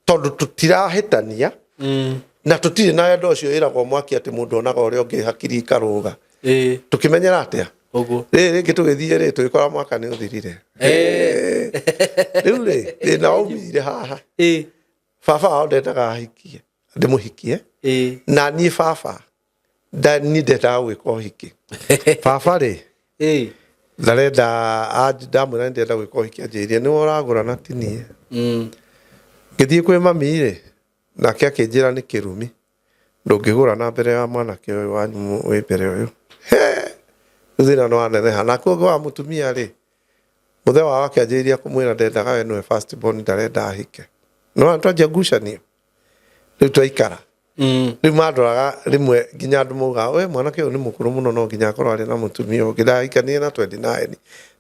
tondũ tũtirahĩtania na tũtirĩ na wendo ũcio ĩragwo mwaki atĩ mũndũ onaga ũrĩa ũngĩ hakiri ikarũga. Tũkĩmenyera atĩa?
Ũguo.
Rĩrĩ rĩngĩ tũgĩthiĩ rĩ, tũgĩkora mwaka nĩ ũthirire. Rĩu rĩ, thĩna waumire haha. Baba wao ndendaga ahikie, ndĩmũhikie. Na niĩ baba niĩ ndendaga gwĩka ũhiki. Baba rĩ, ndarenda ndamwĩra nĩ ndĩrenda gwĩka ũhiki, anjĩrire nĩwe ũragũra na ti niĩ. Ngĩthiĩ kwĩ mami rĩ, nake akĩnjĩra nĩ kĩrumi, ndũngĩgũra na mbere ya mwanake ũyũ wanyu wĩ mbere ũyũ. He, rĩu thĩna nĩ waneneha. Nakuo ũngĩ wa mũtumia rĩ, mũthee wao akĩanjĩrĩria kũmwĩra ndendaga we nĩwe first born, ndarenda ahike. No twanjia ngucanio rĩu twaikara. Rĩu mandoraga rĩmwe nginya andũ maugaga we mwanake ũyũ nĩ mũkũrũ mũno, no nginya akorwo arĩ na mũtumia ũngĩ, ndahikanie na 29,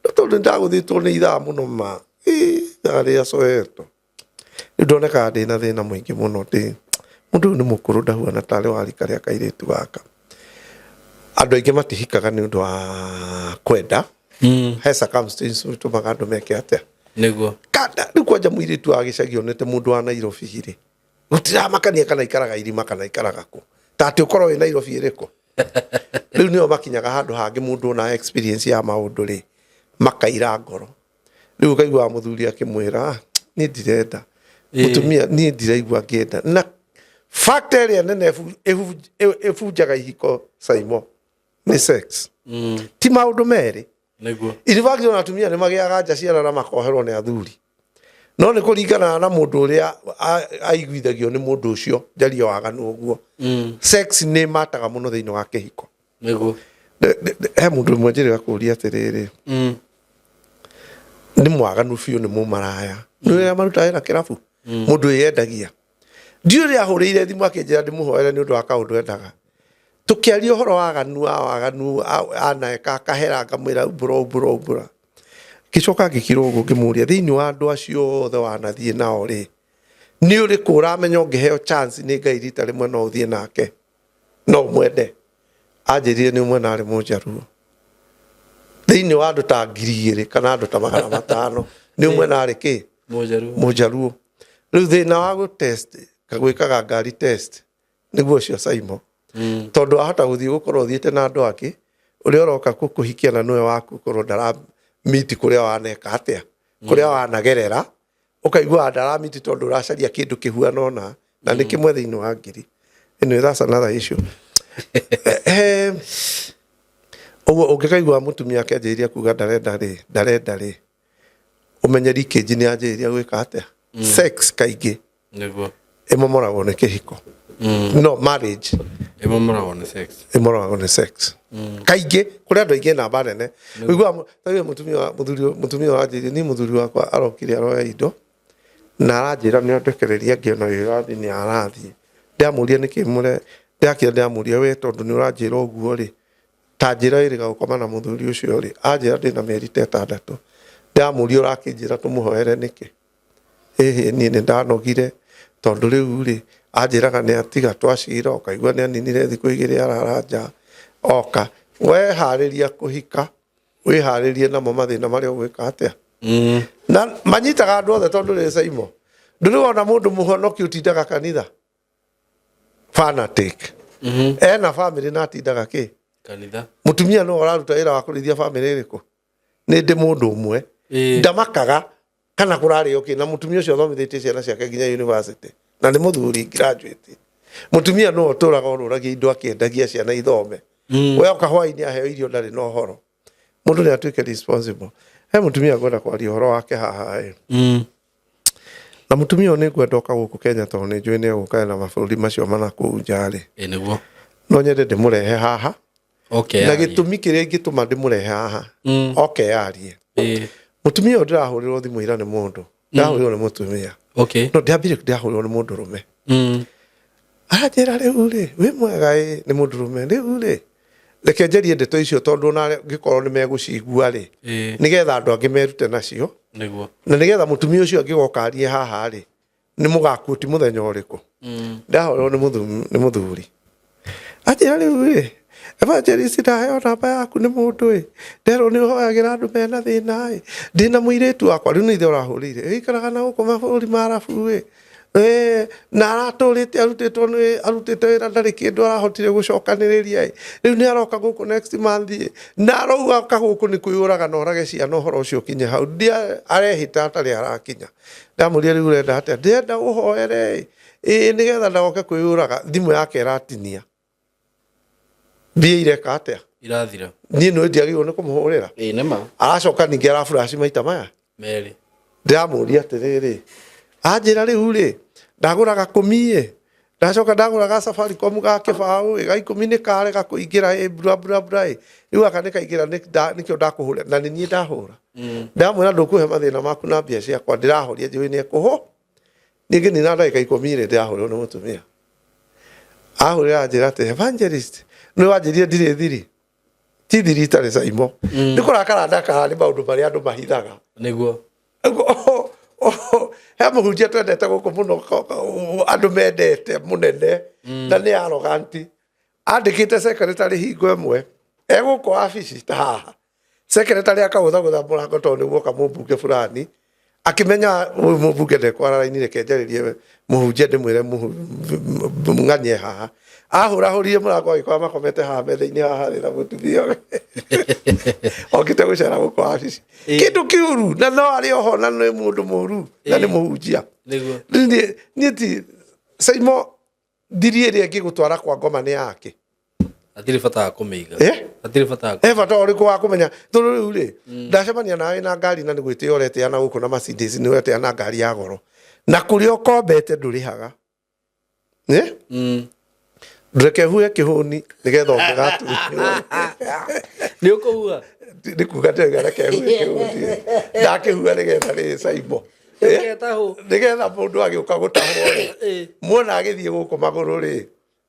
no tondũ nĩndagũthĩtwo nĩ ithaa mũno ma. Ĩ, ithaa rĩa Soweto, rĩu ndonekaga ndĩna thĩna mũingĩ mũno, ndĩ mũndũ ũyũ nĩ mũkũrũ, ndahuana tarĩ wa rika rĩa kairĩtu gaka. Andũ aingĩ matihikaga nĩ ũndũ wa kwenda. He circumstances itũmaga andũ meke atĩa? Kanda rĩu kwanja mũirĩtu wa gĩcagi onete mũndũ wa Nairobi rĩ, gũtiramakania kana ikaraga irima kana ikaraga kũ, ta atĩ ũkorwo wĩ Nairobi ĩrĩkũ. Rĩu nĩo makinyaga handũ hangĩ, mũndũ ona experience ya maũndũ rĩ, makaira ngoro. Rĩu ũkaiguaga mũthuri akĩmwĩra, "Ah, niĩ ndirenda mũtumia, niĩ ndiraigua ngĩenda." Na fact ĩrĩa nene ĩbunjaga ihiko, Saimo, nĩ sex. Ti maũndũ merĩ. In fact, ona atumia nĩ magĩaga nja ciana na makoherwo nĩ athuri, no nĩ kũringana na mũndũ ũrĩa aiguithagio nĩ mũndũ ũcio njarie waganu ũguo. Sex nĩ mataga mũno thĩinĩ wa kĩhiko. He mũndũ ũmwe njĩrĩga kũũria atĩrĩrĩ, nĩ mwaganu biũ, nĩ mũmaraya, nĩ ũrĩa marutaga wĩra kĩrabu, mũndũ wĩyendagia. Ndiũ ũrĩa ahũrĩire thimũ akĩnjĩra ndĩmũhoere nĩ ũndũ wa kaũndũ endaga. Tũkĩaria ũhoro waganu wa waganu anaeka akahera, ngamwĩra umbũra umbũra umbũra. Ngĩcoka ngĩkira ũguo, ngĩmũria, thĩinĩ wa andũ acio othe wanathiĩ nao rĩ, nĩ ũrĩkũ ũramenya ũngĩheo chance nĩ Ngai rita rĩmwe no ũthiĩ nake, no ũmwende? Anjĩrire nĩ ũmwe, na arĩ mũnjaruo. Thĩinĩ wa andũ ta 2,000 kana andũ ta 500, nĩ ũmwe na arĩ kĩ?
Mũnjaruo.
Mũnjaruo. Rĩu thĩna wa gũ-test, gwĩkaga ngari test, nĩguo ũcio, Saimo. Tondũ wahota gũthiĩ gũkorwo ũthiĩte na andũ angĩ, ũrĩa ũroka gũkũhikia na nĩwe waku korwo ndaramiti kũrĩa waneka atĩa, kũrĩa wanagerera, ũkaigua ndaramiti tondũ ũracaria kĩndũ kĩhuana ona na nĩ kĩmwe thĩinĩ wa ngiri. Anyway, that's another issue. Ũguo ũngĩkaigua mũtumia akĩanjĩrĩria kuga ndarenda rĩ, ndarenda rĩ, ũmenye leakage nĩ yanjĩrĩria gwĩka atĩa. Sex kaingĩ ĩmomoragwo nĩ kĩhiko, no marriage.
Ĩmomoragwo nĩ sex.
Ĩmomoragwo nĩ sex kaingĩ. Kũrĩ andũ aingĩ namba nene ũiguaga tarĩu mũtumia mũthuri, mũtumia ũranjĩrire niĩ mũthuri wakwa arokire aroya indo na aranjĩra nĩ andekereria ngĩona wĩra nĩ arathiĩ. Ndamũria nĩkĩ mũre ndakĩra, ndamũria we tondũ nĩ ũranjĩra ũguo rĩ, ta njĩra ĩrĩga gũkoma na mũthuri ũcio rĩ? Anjĩra ndĩna mĩeri ta 6. Ndamũria, ũrakĩnjĩra tũmũhoere nĩkĩ? Ĩhĩ, niĩ nĩ ndanogire tondũ rĩu rĩ, anjĩraga nĩ atiga, twacira ũkaigua nĩ aninire thikũ 2 arara nja oka. Weharĩria kũhika, wĩharĩrie namo mathĩna marĩa ũgwĩka atĩa. Na manyitaga andũ othe tondũ rĩ, Saimo, ndũrĩ wona mũndũ mũhonoki ũtindaga kanitha, fanatic, ena family na atindaga kĩ?
Kanitha.
Mũtumia no ũraruta wĩra wa kũrĩithia family ĩrĩkũ? Nĩ ndĩ mũndũ ũmwe ndamakaga kana kũrarĩo kĩ, na mũtumia ũcio athomithĩtie ciana ciake nginya university na nĩ mũthuri graduate. Mũtumia no ũtũraga ũrũragia indo akĩendagia ciana ithome. We oka hwainĩ aheo irio, ndarĩ na ũhoro. Mũndũ nĩ atuĩke responsible. He mũtumia ngwenda kwaria ũhoro wake haha ĩ. Na mũtumia ũyũ nĩ ngwenda oka gũkũ Kenya tondũ nĩ njũĩ nĩ egũka na mabũrũri macio mana kũu nja rĩ.
Ĩ nĩguo.
No nyende ndĩmũrehe haha.
Okay.
Na gĩtũmi kĩrĩa ingĩtũma ndĩmũrehe haha oke yarie.
Ĩ.
Mũtumia ũyũ ndĩrahũrĩrwo thimũ ira nĩ mũndũ. Ndahũrĩrwo nĩ mũtumia.
Okay.
No ndĩambire ndĩrahũrĩrwo nĩ mũndũrũme. Aranjĩra rĩu rĩ, wĩ mwega ĩ, nĩ mũndũrũme rĩu rĩ, reke njarie ndeto icio tondũ ona ngĩkorwo nĩ megũcigua rĩ,
Ĩ.
nĩgetha andũ angĩ merute nacio.
Nĩguo.
Na nĩgetha mũtumia ũcio angĩgoka arie haha rĩ, nĩ mũgakuoti mũthenya ũrĩkũ. Ndahũrĩrwo nĩ mũthuri. Anjĩra rĩu rĩ, evangelist ndaheo namba yaku nĩ mũndũ ĩ, nderwo nĩ ũhoyagĩra andũ mena thĩna ĩ, ndĩna mũirĩtu wakwa, rĩu nĩ ithe ũrahũrĩire, ĩikaraga na gũkũ mabũrũri ma arabu ĩ, na aratũrĩte arutĩtwo nĩ arutĩte wĩra ndarĩ kĩndũ arahotire gũcokanĩrĩria ĩ, rĩu nĩ aroka gũkũ next month ĩ, na arauga oka gũkũ nĩ kwĩyũraga na orage ciana ũhoro ũcio ũkinye hau, arehĩta atarĩ arakinya. Ndamũria rĩu ũrenda atĩa, ndĩrenda ũhoere ĩ, ĩ nĩgetha ndagoke kwĩyũraga, thimũ yake ĩratinia. Mbia ireka atĩa?
Irathira.
Niĩ nĩ ndiagĩrĩirwo nĩ kũmũhũrĩra.
Ĩ nĩma.
Aracoka ningĩ araburaci maita maya.
Merĩ.
Ndĩramũria atĩrĩrĩ, anjĩra rĩu rĩ, ndagũraga kũmi ĩ, ndacoka ndagũraga Safaricom ga kĩbaũ ĩ, ga ikũmi nĩ karega kũingĩra ĩ, bla bla bla ĩ, rĩu gaka nĩ kaingĩra nĩkĩo ndakũhũrĩra, na nĩ niĩ ndahũra. Ndamwĩra ndũkũhe mathĩna maku na mbia ciakwa, ndĩrahoria njũĩ nĩ ekũhũ. Niĩ ngĩnina ndagĩka 10 rĩ, ndĩrahũrĩrwo nĩ mũtumia. Ahũrĩra anjĩra atĩ evangelist, nĩ wanjĩrire ndirĩ thiri. Ti thiri itarĩ caimo. Nĩ kũrakara ndakara nĩ maũndũ marĩa andũ mahithaga.
Nĩguo.
He mũhunjia twendete gũkũ mũno, andũ mendete mũnene, na nĩ arrogant. Andĩkĩte secretary hingo ĩmwe, egũkũ wabici ta haha. Secretary akagũthagũtha mũrango tondũ nĩ guoka mũmbunge fulani. Akĩmenya ũyũ mũmbunge ndekwara raini, reke njarĩrie mũhunjia ndĩmwĩre ng'anie haha. Ahũrahũrire mũrango agĩkora makomete haha metha-inĩ haha thĩ na mũtumia ũyũ. Okĩte gũcera gũkũ wabici. Kĩndũ kĩũru, na no arĩ oho na nĩ mũndũ mũru, na nĩ mũhunjia.
Nĩguo.
Niĩ ti Saimo, thiri ĩrĩa ĩngĩgũtwara kwa ngoma nĩ yake.
Hatirĩ bata wa kũmĩiga.
Eh?
Hatirĩ bata wa
He bata ũrĩkũ wa kũmenya tondũ rĩu rĩ, ndacemania nawe na ngari na nĩ gwĩtĩa ũretĩa na gũkũ na Mercedes, nĩ ũretĩa na ngari ya goro, na kũrĩa ũkombete ndũrĩhaga. Eh? Ndũreke huhe kĩhũni nĩgetha ũngĩgatunywo.
Nĩ ũkũhuha?
Nĩ kuga ndĩrauga reke huhe kĩhũni. Ndakĩhuha nĩgetha rĩ Saimo. Eh?
Ũgetahwo.
Nĩgetha mũndũ agĩũka gũtahwo rĩ,
Ĩ.
muona agĩthiĩ gũkũ magũrũ rĩ,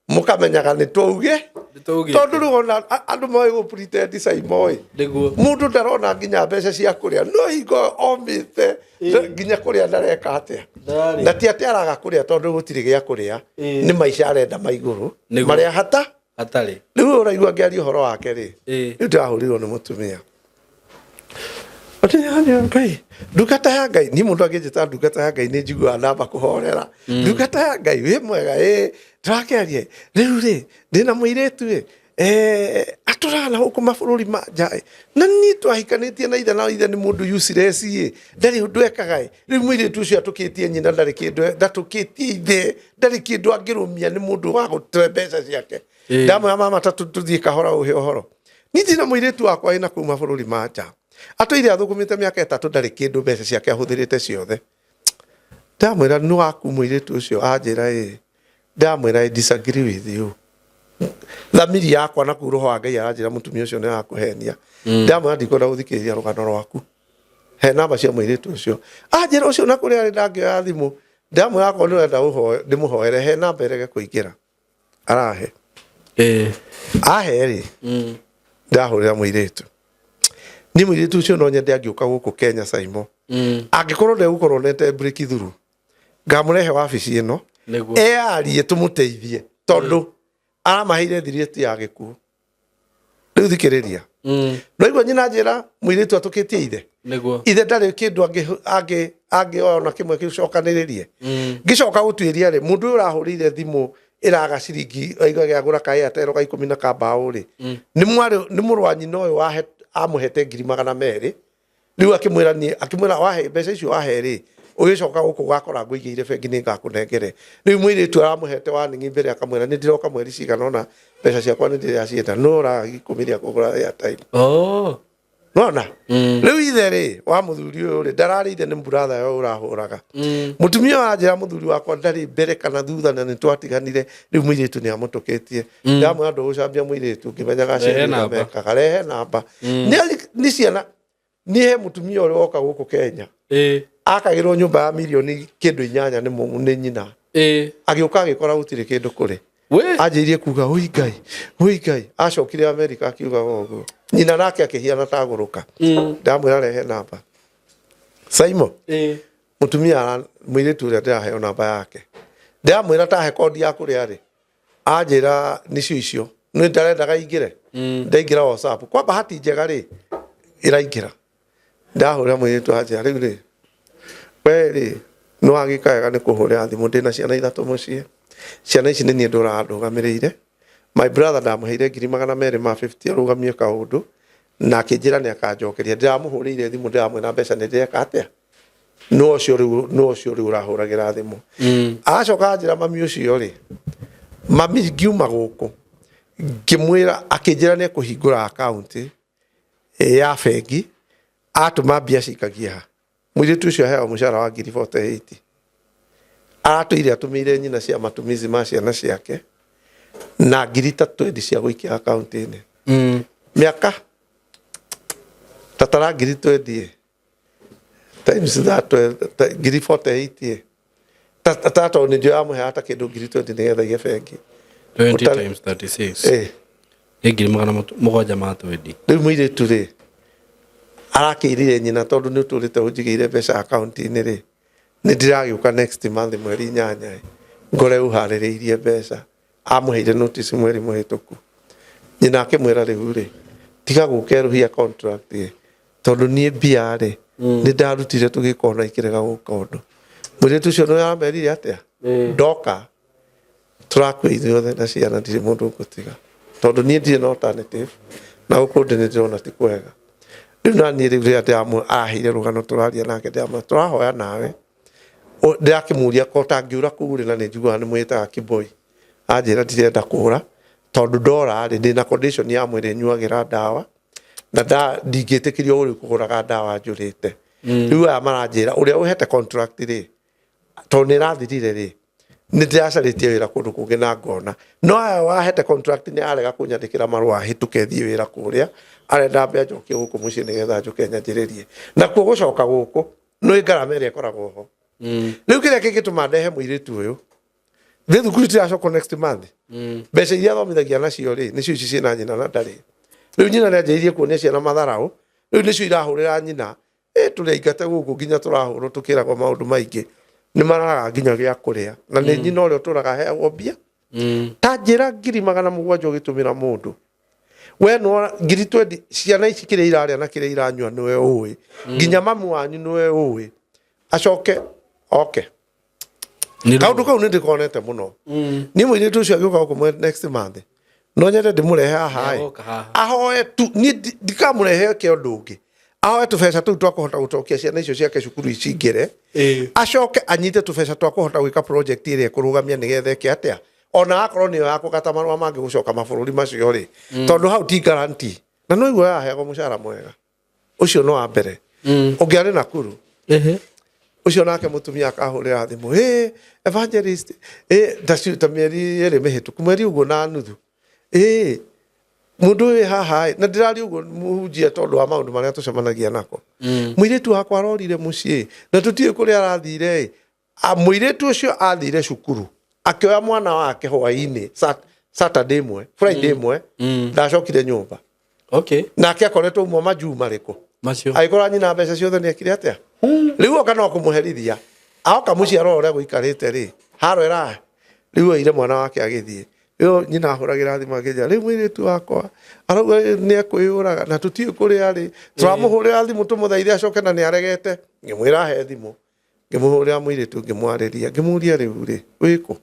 mũkamenyaga nĩ tũuge.
Nĩ tũugĩte.
Tondũ rĩu ona andũ moĩ gũ pretend Saimo ĩ.
Nĩguo.
Mũndũ ndarona nginya mbeca cia kũrĩa, no hingo omĩte nginya kũrĩa ndareka atĩa.
Ndararĩa.
Na ti atĩ araga kũrĩa tondũ gũtirĩ gĩa kũrĩa,
Ĩ.
nĩ maica arenda ma igũrũ,
Nĩguo.
marĩa hata.
Hatarĩ.
Rĩu ũraigua ngĩaria ũhoro wake rĩ,
Ĩ.
rĩu ndĩrahũrirwo nĩ mũtumia. Atĩ Ngai, ndungata ya Ngai, niĩ mũndũ angĩnjĩta ndungata ya Ngai nĩ njiguaga namba kũhorera. Ndungata ya Ngai, wĩ mwega, ĩ, ndĩrakĩaria. Rĩu rĩ, ndĩna mũirĩtu ĩ, atũraga na gũkũ mabũrũri ma nja ĩ. Na niĩ twahikanĩtie na ithe, na ithe nĩ mũndũ useless ĩ, ndarĩ ũndũ ekaga ĩ. Rĩu mũirĩtu ũcio atũkĩtie nyina ndarĩ kĩndũ, ndatũkĩtie ithe, ndarĩ kĩndũ angĩrũmia, nĩ mũndũ wa gũte mbeca ciake. Ndamwĩra mama ta tũthiĩ kahora ũhe ũhoro. Niĩ ndina mũirĩtu wakwa wĩna kũu mabũrũri ma nja. Atũire athũkũmĩte mĩaka 3 ndarĩ kĩndũ mbeca ciake ahũthĩrĩte ciothe. Ndamwĩra nĩ waku mũirĩtu ũcio, anjĩra ĩ. Ndamwĩra I disagree with you. Thamiri yakwa na kũu roho wa Ngai aranjĩra mũtumia ũcio nĩ arakũhenia. Ndamwĩra ndikwenda gũthikĩrĩria rũgano rwaku. He namba cia mũirĩtu ũcio. Anjĩra ũcio na kũrĩa arĩ ndangĩoya thimũ. Ndamwĩra akorwo nĩ ũrenda ndĩmũhoere, he namba ĩrege kũingĩra. Arahe. Ahe rĩ, ndahũrĩra mũirĩtu. Niĩ mũirĩtu ũcio no nyende angĩũka gũkũ Kenya Saimo. Angĩkorwo ndegũkorwo nete breakthrough, ngamũrehe wabici ĩno,
Nĩguo.
eyarie tũmũteithie, tondũ aramaheire thirĩti ya gĩkuũ. Rĩu thikĩrĩria. No igua nyina njĩra mũirĩtu atũkĩtie ithe.
Nĩguo.
Ithe ndarĩ kĩndũ angĩoya ona kĩmwe gĩcokanĩrĩrie. Ngĩcoka gũtuĩria rĩ, mũndũ ũyũ ũrahũrĩire thimũ ĩraga ciringi aigua agĩagũra ka Airtel ga 10 na ka mbaũ rĩ, nĩ mwarĩ, nĩ mũrũ wa nyina ũyũ amũhete ngiri magana merĩ. Rĩu akĩmwĩra niĩ, akĩmwĩra wahe mbeca icio wahe rĩ, ũgĩcoka gũkũ ũgakora ngũigĩire bengi nĩ ngakũnengere. Rĩu mũirĩtu aramũhete warning mbere akamwĩra nĩ ndĩroka mweri cigana ũna mbeca ciakwa nĩ ndĩracienda, no ũraga 10 rĩa kũgũra airtime. Nona rĩu ithe rĩ wa mũthuri ũyũ rĩ ndararĩire nĩ mburatha yo ũrahũraga mũtumia wa njĩra mũthuri wakwa ndarĩ mbere kana thutha na nĩ twatiganire rĩu mũirĩtu nĩ amũtũkĩtie ndamwĩra ndũgũcambia mũirĩtu ngĩmenyaga
Rehe
aciari ũrĩa
namba.
mekaga rehe namba nĩ ciana nĩ he mũtumia ũrĩa woka gũkũ Kenya akagĩrwo nyũmba ya mirioni kĩndũ 8 nĩ nyina agĩũka agĩkora gũtirĩ kĩndũ kũrĩ
we
anjĩirie kuga ui ngai ui ngai acokire Amerika akiuga ũguo nyina nake akĩhiana tagũrũka ndamwĩra rehe namba Simon mutumia mũirĩtu ũrĩa ndĩraheo namba yake ndĩramwĩra tahe kondi ya kũrĩa rĩ anjĩra nĩcio icio nĩ ndarendaga ingĩre ndaingĩra WhatsApp kwa bahati njega rĩ ĩraingĩra ndahũrĩra mũirĩtu anjĩra rĩu rĩ we rĩ nĩ wagĩka wega nĩ kũhũrĩra thimũ ndĩna ciana 3 mũciĩ ciana ici nĩ niĩ ndũraga ndũgamĩrĩire my brother ndamũheire 250,000 arũgamie kaũndũ na akĩnjĩra nĩ akanjokeria ndĩramũhũrĩire thimũ ndĩramwĩra mbeca nĩ ndĩreka atĩa no ũcio rĩu no ũcio rĩu ũrahũragĩra thimũ acoka anjĩra mami ũcio rĩ mami ngiuma gũkũ ngĩmwĩra akĩnjĩra nĩ ekũhingũra akaunti ya bengi atũma mbia cikagia ha mũirĩtu ũcio aheagwo mũcara wa 48,000 aratũire atũmĩire nyina cia matumizi ma ciana ciake na 20,000 cia gũikia akaunti-inĩ mĩaka tatara 20,000 times that 48,000 tata tondũ nĩ njũĩ amũheaga ta kĩndũ 20,000 nĩgetha aige bengi
20
Ũtarĩ-
times 36
Eh,
nĩ 720,000.
Rĩu mũirĩtu rĩ arakĩirire nyina tondũ nĩ ũtũrĩte ũnjigĩire mbeca akaunti-inĩ rĩ nĩ ndĩragĩũka next month mweri 8 ĩ, ngore ũharĩrĩirie mbeca amũheire notice mweri mũhĩtũku nyina akĩmwĩra rĩu rĩ tiga gũkerũhia contract ĩ tondũ niĩ mbia rĩ nĩ ndarutire tũgĩkona ikĩrega gũka ũndũ mũirĩtu ũcio nĩ aramerire atĩa ndoka tũrakua ithuothe na ciana ndirĩ mũndũ ngũtiga tondũ niĩ ndirĩ na alternative na gũkũ ndĩ nĩ ndĩrona ti kwega rĩu na niĩ rĩu rĩrĩa ndĩramũ aheire rũgano tũraria nake ndĩramwĩra tũrahoya nawe ndĩrakĩmũria ko tangĩũra kũu rĩ na nĩ njiguaga nĩ mwĩtaga kĩboi anjĩra ndirenda kũra tondũ ndora rĩ ndĩna condition ya mwĩrĩ nyuagĩra ndawa na ndingĩtĩkĩrio ũrĩ kũgũraga ndawa njũrĩte rĩu aya maranjĩra ũrĩa ũhete contract rĩ tondũ nĩ ĩrathirire rĩ nĩ ndĩracarĩtie wĩra kũndũ kũngĩ na ngona no aya wahete contract nĩ arega kũnyandĩkĩra marũa hĩtũke thiĩ wĩra kũrĩa arenda mbe njokie gũkũ mũciĩ nĩgetha njũke nyanjĩrĩrie nakuo gũcoka gũkũ nĩ ngarama ĩrĩa ĩkoragwo ho rĩu kĩrĩa kĩngĩtũma ndehe mũirĩtu ũyũ thĩ thukuru tiracokwo next month mbeca iria athomithagia nacio rĩ nĩcio ici ciĩna nyina na ndarĩ rĩu nyina nĩ anjĩrĩirie kuonia ciana matharaũ rĩu nĩcio irahũrĩra nyina tũrĩ aingate gũkũ nginya tũrahũrwo tũkĩragwo maũndũ maingĩ nĩ maraga nginya gĩa kũrĩa na nĩ nyina ũrĩa ũtũraga aheagwo mbia ta njĩra 700,000 ũgĩtũmĩra mũndũ we no 20,000 ciana ici kĩrĩa irarĩa na kĩrĩa iranyua nĩwe ũĩ nginya mamu wanyu nĩwe ũĩ acoke oke kaundu kau nĩ ndĩkonete mũno niĩ mũirĩtu ũcio agĩũka gũkũ next month no nyende ndĩmũrehe haha ĩ
Nĩegũka haha.
ahoe tu niĩ ndikamũrehe ke ũndũ ũngĩ ahoe tũbeca tũu twa kũhota gũcokia ciana icio ciake cukuru icingĩre acoke anyite tũbeca twa kũhota gwĩka project ĩrĩa ĩkũrũgamia nĩgetha ĩke atĩa ona akorwo nĩyo ya kũgata marũa mangĩ gũcoka mabũrũri macio rĩ tondũ hau ti guarantee na no igua yaheagwo mũcara mwega ũcio no wa mbere ũngĩ arĩ Nakuru ũcio nake mũtumia akahũrĩra thimũ ĩ evangelist ĩ ta mĩeri 2 mĩhĩtũku mweri ũguo na nuthu ĩ mũndũ ũyũ wĩ haha ĩ na ndĩraria ũguo mũhunjia tondũ wa maũndũ marĩa tũcemanagia nako mũirĩtu wakwa arorire mũciĩ na tũtiũĩ kũrĩa arathire ĩ mũirĩtu ũcio athire cukuru akĩoya mwana wake hwaĩ-inĩ Saturday ĩmwe Friday ĩmwe ndacokire nyũmba
Okay.
nake akoretwo umwe majuu marĩkũ
Macio.
agĩkora nyina mbeca ciothe nĩ ekire atĩa rĩu oka no kũmũherithia aoka mũciĩ arora ũrĩa gũikarĩte rĩ haro ĩra rĩu oire mwana wake agĩthiĩ rĩu nyina ahũragĩra thimũ akĩnjĩra rĩu mũirĩtu wakwa arauga nĩ ekwĩyũraga na tũtiũĩ kũrĩa arĩ tũramũhũrĩra thimũ tũmũthaithe acoke na nĩ aregete ngĩmwĩra ahe thimũ ngĩmũhũrĩra mũirĩtu ngĩmwarĩria ngĩmũria rĩu rĩ wĩkũ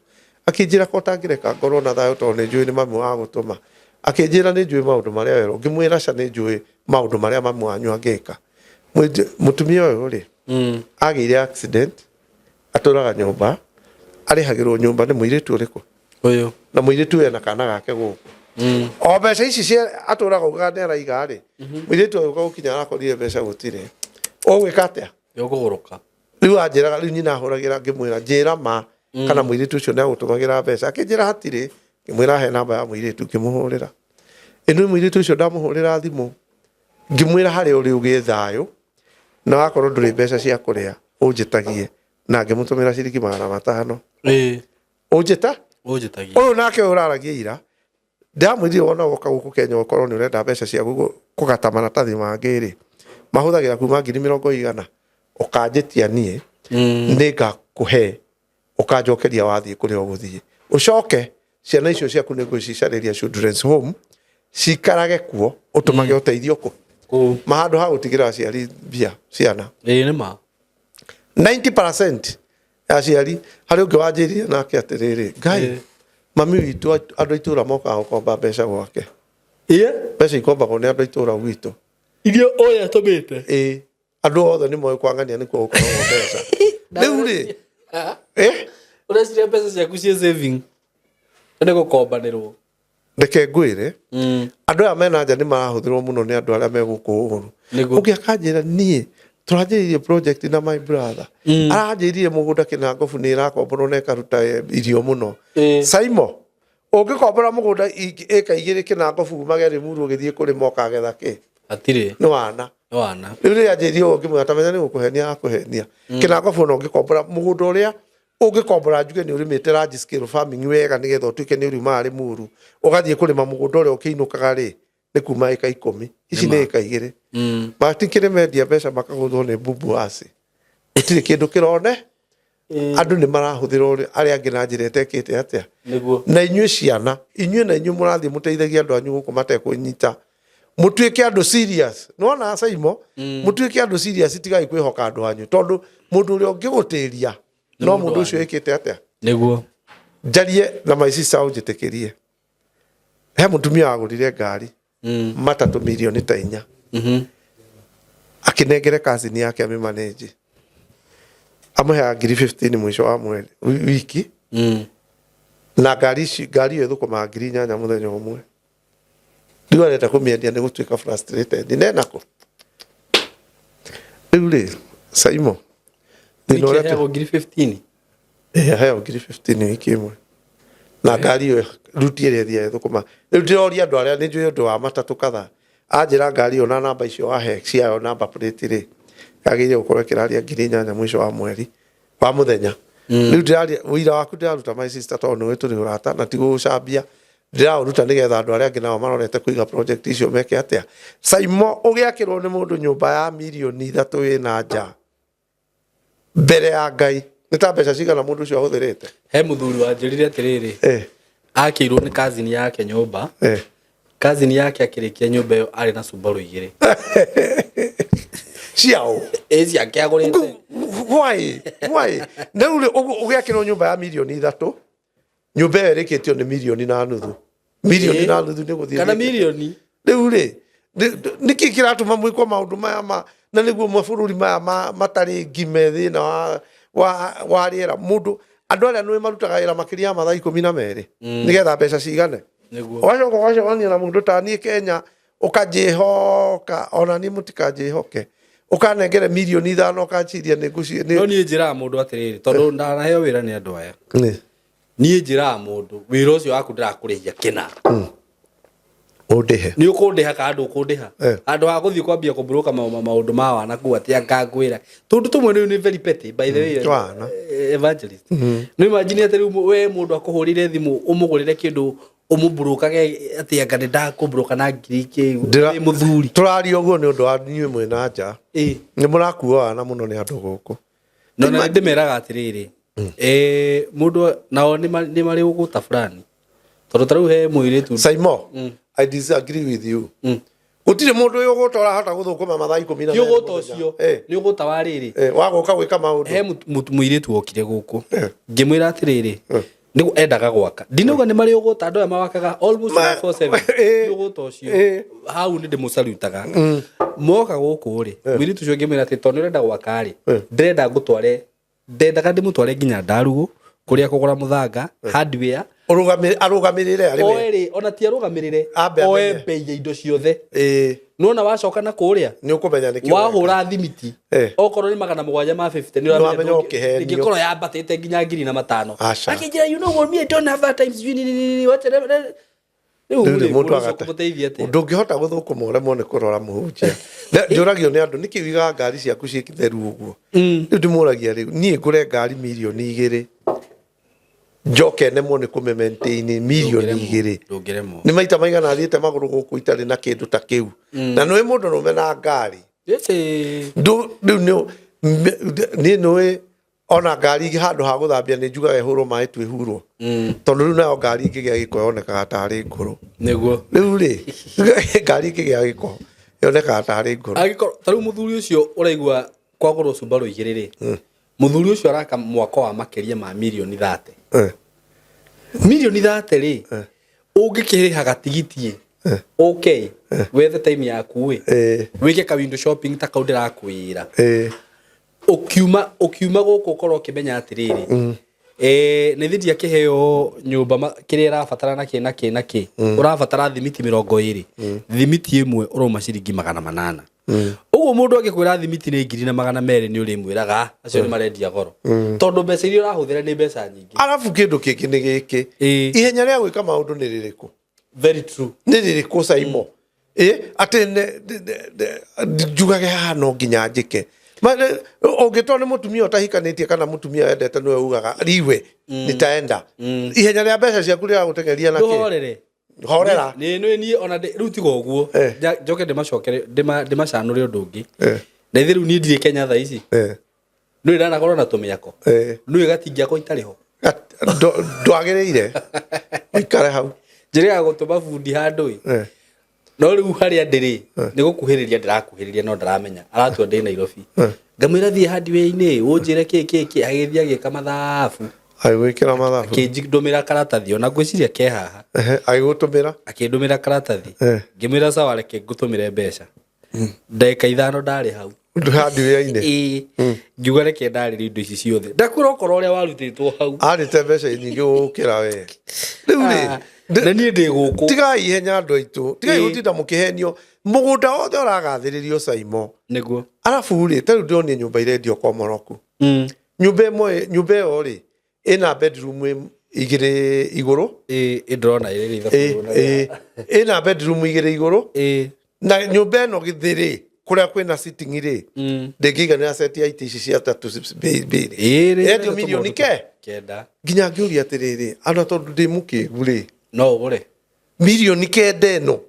akĩnjĩra ko ũtangĩreka ngorwo na thayũ tondũ nĩ njũĩ nĩ mami wa gũtũma akĩnjĩra nĩ njũĩ maũndũ marĩa werwo ngĩmwĩra ca nĩ njũĩ maũndũ marĩa mami wanyu angĩka mũtumia ũyũ rĩ agĩire accident atũraga nyũmba arĩhagĩrwo nyũmba nĩ mũirĩtu ũrĩkũ
Ũyũ.
na mũirĩtu ena kana gake gũkũ O mbeca ici cia atũraga ugaga nĩ araiga rĩ, mũirĩtu agĩũka gũkinya arakorire mbeca gũtirĩ. Ũgwĩka atĩa?
Nĩũkũgũrũka.
Rĩu anjĩraga, rĩu nyina ahũragĩra ngĩmwĩra njĩra ma kana mũirĩtu ũcio nĩ agũtũmagĩra mbeca. Akĩnjĩra hatirĩ, ngĩmwĩra he namba ya mũirĩtu, ngĩmũhũrĩra. Ĩno mũirĩtu ũcio ndamũhũrĩra thimũ, ngĩmwĩra harĩa ũrĩ ũgĩe thayũ, na wakorwo ndũrĩ mbeca cia kũrĩa ũnjĩtagie, na ngĩmũtũmĩra ciringi 500. Ũnjĩta?
Ũnjĩtagie.
Ũyũ nake ũyũ ũraragia ira, ndĩramwĩrire wona woka gũkũ Kenya ũkorwo nĩ ũrenda mbeca cia kũgata maratathi mangĩ rĩ, mahũthagĩra kuma ngiri mĩrongo igana, ũkanjĩtia niĩ, nĩngakũhe, ũkanjokeria wathiĩ kũrĩa ũgũthiĩ. Ũcoke ciana icio ciaku nĩ ngũcicarĩria children's home, cikarage kuo, ũtũmage ũteithio kũ.
Kũu.
Mahandũ ha gũtigĩra aciari mbia ciana.
Ĩĩ nĩ ma.
90% ya aciari. Harĩ ũngĩ wanjĩrire nake atĩrĩrĩ, Ngai, mami witũ andũ a itũũra mokaga gũkomba mbeca gwake. Mbeca ikombagwo nĩ andũ a itũũra gwitũ.
Iria ũyũ atũmĩte.
Ĩĩ. Andũ othe nĩ moĩ kwang'ania nĩkuo gũkoragwo mbeca. Rĩu rĩ,
Ũreciria mbeca ciaku ciĩ saving. Nĩ gũkombanĩrwo.
Reke ngwĩre, andũ aya mena nja nĩ marahũthĩrwo mũno nĩ andũ arĩa me gũkũ ũru.
Nĩguo.
Ũngĩ akanjĩra niĩ tũranjĩrĩirie project na my brother. Aranjĩrire mũgũnda Kĩnangobu nĩ ĩrakomborwo na ĩkaruta irio mũno. Saimo, ũngĩkombora mũgũnda ĩka igĩrĩ Kĩnangobu umage Rĩmuru ũgĩthiĩ kũrĩma ũkagetha kĩ?
Hatirĩ.
Nĩ wana.
Nĩ wana.
Rĩu rĩrĩa anjĩrire ũguo ngĩmwĩra ta menya nĩ gũkũhenia akũhenia. Kĩnangobu ona ũngĩkombora mũgũnda ũrĩa ũngĩkombora njuge nĩ ũrĩmĩte large scale farming wega nĩgetha ũtuĩke nĩ ũriumaga Rĩmuru ũgathiĩ kũrĩma mũgũnda ũrĩa ũkĩinũkaga rĩ, nĩ kuma ĩka 10. Ici nĩ ĩka 2. Matikĩrĩ mendia mbeca makagũthwo nĩ bumbuaci. Gũtirĩ kĩndũ kĩrone. Andũ nĩ marahũthĩra arĩa angĩ na njĩra ĩtekĩte atĩa.
Nĩguo.
Na inyuĩ ciana, inyuĩ na inyuĩ mũrathiĩ mũteithagia andũ anyu gũkũ matekũnyita. Mũtuĩke andũ serious. Nĩwona Saimo? Mũtuĩke andũ serious, tigai kwĩhoka andũ anyu. Tondũ mũndũ ũrĩa ũngĩgũtĩria no mũndũ ũcio ĩkĩte atĩa?
Nĩguo.
Njarie na my sister ũnjĩtĩkĩrie. He mũtumia wagũrire ngari matatũ mirioni ta 4. Akĩnengere cousin yake amĩmanage. Amũheaga ngiri 15 mũico wa mweri, wiki. Na ngari ici, ngari ĩyo ĩthũkũmaga ngiri 8 mũthenya ũmwe. Rĩu arenda kũmĩendia nĩ gũtuĩka frustrated. Nena kũ? Rĩu rĩ, Saimo, thĩna ũrĩa
Aheagwo ngiri 15?
Ĩĩ, aheagwo ngiri 15 wiki ĩmwe. Na ngari ĩyo ruti ĩrĩa ĩthiaga ĩthũkũma. Rĩu ndĩroria andũ arĩa nĩ njũĩ ũndũ wa matatũ kadhaa. Anjĩra ngari ĩyo na namba icio wahe ciayo namba plate rĩ, yagĩrĩire gũkorwo ĩkĩraria ngiri 8 mũico wa mweri, wa mũthenya. Rĩu ndĩraria, ũira waku ndĩraruta my sister tondũ nĩũĩ tũrĩ ũrata na ti gũgũcambia. Ndĩraũruta nĩgetha andũ arĩa angĩ nao marorete kũiga project icio meke atĩa. Saimo, ũgĩakĩrwo nĩ mũndũ nyũmba ya mirioni 3 wĩna nja mbere ya Ngai, nĩ ta mbeca cigana mũndũ ũcio ahũthĩrĩte?
He mũthuri wanjĩrire atĩrĩrĩ, akĩirwo nĩ cousin yake nyũmba. Cousin yake akĩrĩkia nyũmba ĩyo arĩ na Subaru 2.
Ciao?
Ĩ, ciake agũrĩte.
Why? Why? Rĩu rĩ, ũgĩakĩrwo nyũmba ya mirioni 3, nyũmba ĩyo ĩrĩkĩtio nĩ mirioni na nuthu. Mirioni na nuthu nĩ gũthiĩ
Kana
ĩrĩkĩte.
mirioni.
Rĩu rĩ, nĩkĩ kĩratũma mwĩkwo maũndũ maya ma, na nĩguo mabũrũri maya matarĩ ngime thĩna wa rĩera. Mũndũ, andũ arĩa nĩ marutaga wĩra makĩria ya mathaa 12, nĩgetha mbeca cigane.
Nĩguo.
Ũgacoka ũgacemania na mũndũ ta niĩ Kenya, ũkanjĩhoka, ona niĩ mũtikanjĩhoke. Ũkanengere mirioni 5 ũkanjiria nĩ ngũci-, nĩ-
No niĩ njĩraga mũndũ atĩrĩrĩ, tondũ ndanaheo wĩra nĩ andũ aya.
Nĩ.
Niĩ njĩraga mũndũ, wĩra ũcio waku ndĩrakũrĩhia kĩna.
Ũndĩhe.
Nĩ ũkũndĩha kana ndũkũndĩha? Handũ ha gũthiĩ kwambia kũmburuka maũndũ ma wana kũu atĩ angangwĩra. Tũndũ tũmwe rĩu nĩ very petty, by the way,
Wana.
Evangelist. Nĩ imagine atĩ rĩu we mũndũ akũhũrĩre thimũ ũmũgũrĩre kĩndũ ũmũmburũkage atĩ anga nĩ ndakũmburũka na ngiri kĩ, wĩ mũthuri.
Tũraria ũguo nĩ ũndũ wa inyuĩ mwĩna nja. Nĩ mũrakuo wana mũno nĩ andũ gũkũ.
No na ndĩmeraga atĩrĩrĩ, mũndũ nao nĩ marĩ ũgũta fulani. Tondũ ta rĩu he mũirĩtu.
Saimo, I disagree with you. Gũtirĩ mũndũ ũyũ ũgũta ũrahota gũthũkũma mathaa ikũmi na
Ti
merĩ
ũgũta
mũthenya.
ũcio. Nĩ ũgũta wa rĩrĩ.
Wa gũka gwĩka maũndũ.
He mũirĩtu wokire gũkũ. Ngĩmwĩra atĩrĩrĩ, nĩguo endaga gwaka. Ndinauga nĩ marĩ ũgũta andũ aya mawakaga almost 24/7. Ti ũgũta ũcio. Hau nĩ ndĩmũcalutaga. Moka gũkũ rĩ, mũirĩtu ũcio ngĩmwĩra atĩ tondũ nĩ ũrenda gwaka rĩ, ndĩrenda ngũtware, ndendaga ndĩmũtware nginya Ndarugu kũrĩa kũgũra mũthanga, hardware,
Arũgamĩrĩre arĩ we.
Oe rĩ, ona ti arũgamĩrĩre.
Ambe
Oe
amenye.
mbei ya indo ciothe.
Ĩĩ.
Nona wacoka na kũrĩa,
Nĩ ũkũmenya nĩkĩ ũreka.
Wahũra thimiti, okorwo nĩ 750 nĩ
Nĩwamenya ũkĩhenio.
Ĩngĩkorwo yambatĩte nginya 1005.
Aca.
Akĩnjĩra, "You know what, me, I don't have that time," sijui nini nini, wacha rĩu.
Rĩu
Rĩ,
rĩ, mũndũ
mũndũ ũcio
agate.
kũmũteithia atĩa?
Ndũngĩhota gũthũkũma ũremwo nĩ kũrora mũhunjia. Njũragio nĩ andũ, nĩkĩ ũigaga ngari ciaku ciĩ theru ũguo? Rĩu ndĩmũragia, rĩu niĩ ngũre ngari 2 mirioni njoke nemwo nĩ kũmĩ maintain 2 mirioni?
Ndũngĩremwo.
Nĩ maita maigana thiĩte magũrũ gũkũ itarĩ na kĩndũ ta kĩu, na nĩũĩ mũndũ rũme na ngari. Rĩu niĩ nĩũĩ ona ngari handũ ha gũthambia nĩ njugaga ĩhũrwo maĩ tu ĩhurwo, tondũ rĩu nayo ngari ĩngĩgĩa gĩko yonekaga tarĩ ngũrũ. Rĩu rĩ, ngari ĩngĩgĩa gĩko yonekaga tarĩ ngũrũ.
Angĩkorwo ta rĩu mũthuri ũcio ũraigua kwagũrwo Subaru 2 rĩ, mũthuri ũcio araka mwako wa makĩria ma 30 mirioni. 30 mirioni rĩ, ũngĩkĩrĩhaga tigiti okay, wethe time yaku ĩ, wĩke ka window shopping ta kau ndĩrakwĩra. Ũkiuma gũkũ ũkorwo ũkĩmenya atĩrĩrĩ, nĩ thĩ ndiakĩheo nyũmba kĩrĩa ĩrabatara na kĩ na kĩ na kĩ. Ũrabatara thimiti 20, thimiti ĩmwe ũrauma ciringi 800. Ũguo mũndũ angĩkwĩra thimiti nĩ 1200, nĩ ũrĩmwĩraga acio nĩ marendia goro, tondũ mbeca iria ũrahũthĩra nĩ mbeca nyingĩ.
Arabu kĩndũ kĩngĩ nĩ gĩkĩ, ihenya rĩa gwĩka maũndũ nĩ rĩrĩkũ?
Very true.
Nĩ rĩrĩkũ, Saimo? Ĩ atĩ njugage haha no nginya njĩke. Ũngĩtwo nĩ mũtumia ũtahikanĩtie kana mũtumia wendete, nĩwe ugaga riwe nitaenda. Ihenya rĩa mbeca ciaku rĩragũteng'eria na kĩ?
Ndũhorere.
Horera.
Nĩ niĩ ona rĩu tiga ũguo. Njoke ndĩmacokere, ndĩmacanũre ũndũ ũngĩ. Na ithe rĩu niĩ ndirĩ Kenya thaa ici. Nĩ ndanakorwo na tũmĩako. Nĩ gatingĩakwo itarĩ ho.
Ndwagĩrĩire ũikare hau.
Njĩrĩga gũtũma bundi handũ ĩ. No rĩu harĩa ndĩrĩ nĩ gũkuhĩrĩria, ndĩrakuhĩrĩria, no ndaramenya aratua ndĩ Nairobi. Ngamwĩra thiĩ hardware-inĩ ũnjĩre kĩ kĩ kĩ, agĩthiĩ agĩka mathabu.
Agĩgwĩkĩra mathabu.
Akĩndũmĩra karatathi, ona ngwĩciria ke haha.
Ehe, agĩgũtũmĩra.
Akĩndũmĩra karatathi. Ngĩmwĩra sawa, reke ngũtũmĩre mbeca. Ndagĩka 5 ndarĩ hau.
Hardware-inĩ.
Ĩĩ, ngiuga reke ndarĩrie indo ici ciothe, ndakwĩra okorwo ũrĩa warutĩtwo hau.
Arĩte mbeca nyingĩ gũkĩra we rĩu rĩ.
Ah, na niĩ ndĩ gũkũ.
Tigai ihenya, andũ aitũ, tigai gũtinda mũkĩhenio. Mũgũnda wothe ũragathĩrĩrio, Saimo. Arabu rĩ, ta rĩu ndĩronire nyũmba irendio Komoroku. Nyũmba ĩmwe, nyũmba ĩyo rĩ, ĩna bedroom igĩrĩ igũrũ.
Ĩĩ, ndĩrona ĩrĩ ithabu.
Ĩ, ĩna bedroom igĩrĩ igũrũ. Na nyũmba ĩno gĩthĩ rĩ, kũrĩa kwĩna sitting rĩ, ndĩngĩiganĩra set ya itĩ ici cia tatu mbĩrĩ. Yendio mirioni ke
9.
Nginya ngĩũria atĩrĩrĩ, ana tondũ ndĩ mũkĩgu rĩ,
No ũgũre.
9 mirioni ĩno?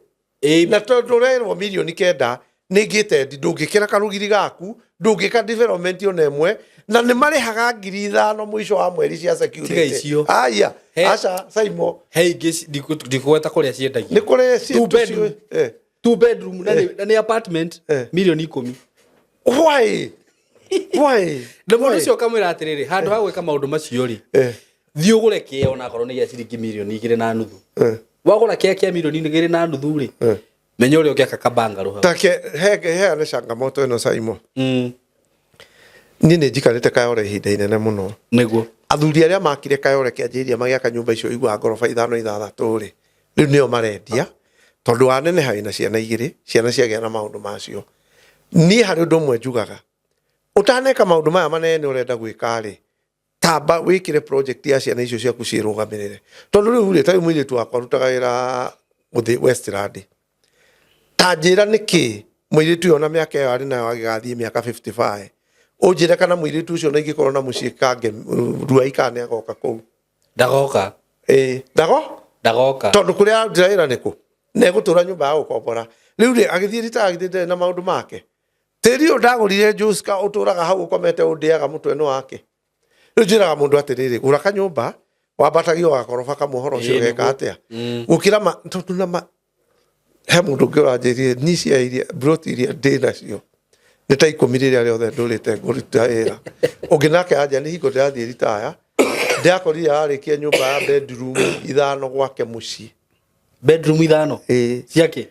Na tondũ ũrerwo 9 mirioni nĩ ngĩte ndi, ndũngĩkĩra karũgiri gaku, ndũngĩka development ona ĩmwe, na nĩ marĩhaga 5,000 mũico wa mweri cia security.
Tiga icio.
Aya, aca, Saimo.
He ingĩ ndikũgweta kũrĩa ciendagio.
Nĩ kũrĩ
Two bedroom. Two bedroom na nĩ apartment, 10 mirioni.
Why, why?
Na mũndũ ũcio ũkamwĩra atĩrĩrĩ, handũ ha gwĩka maũndũ macio rĩ, thiĩ ũgũre kĩea onakorwo nĩ gĩa ciringi 2.5 mirioni. Wagũra kĩea kĩa 2.5 mirioni rĩ, menya ũrĩa ũngĩaka kabangarũ hau.
Take he heane changamoto ĩno, Saimo. Niĩ nĩ njikarĩte Kayore ihinda inene mũno. Athuri arĩa makire Kayore kĩanjĩrĩria magĩaka nyũmba icio iguaga ngoroba ithano ithathatũ rĩ, rĩu nĩo marendia tondũ waneneha wĩna ciana igĩrĩ, ciana ciagĩa na maũndũ macio. Niĩ harĩ ũndũ ũmwe njugaga, ũtaneka maũndũ maya manene ũrenda gwĩka rĩ, tamba wĩkĩre project ya ciana icio ciaku ciĩrũgamĩrĩre, tondũ rĩu rĩ, ta rĩu mũirĩtu wakwa arutaga wĩra gũthĩ Westland. Ta njĩra nĩkĩ mũirĩtu ũyũ ona mĩaka ĩyo arĩ nayo agĩgathiĩ mĩaka 55, ũnjĩre kana mũirĩtu ũcio ona ingĩkorwo na mũciĩ kange Ruai kana nĩ agoka kũu?
Ndagoka.
Ĩĩ, ndago
Ndagoka.
Tondũ kũrĩa ararutĩra wĩra nĩkũ na egũtũra nyũmba ya gũkombora. Rĩu rĩ, agĩthiĩ ritaya githĩ ndarĩ na maũndũ make? Tĩri ũyũ ndagũrire Joska ũtũraga hau ũkomete ũndĩaga mũtwe nĩ wake. Rĩu njĩraga mũndũ atĩrĩrĩ, gũra kanyũmba wambatagio gakoroba kamwe, ũhoro ũcio ũgeka atĩa? Gũkĩra ma tondũ na ma he mũndũ ũngĩ ũranjĩrire ni cia iria broti iria ndĩ nacio nĩ ta 10 rĩrĩa rĩothe ndũrĩte ngũruta wĩra. Ũngĩ nake anja nĩ hingo ndĩrathiĩ ritaya ndĩrakorire ararĩkia nyũmba ya bedroom ithano gwake mũciĩ.
Bedroom ithano?
Ĩĩ.
Ciake?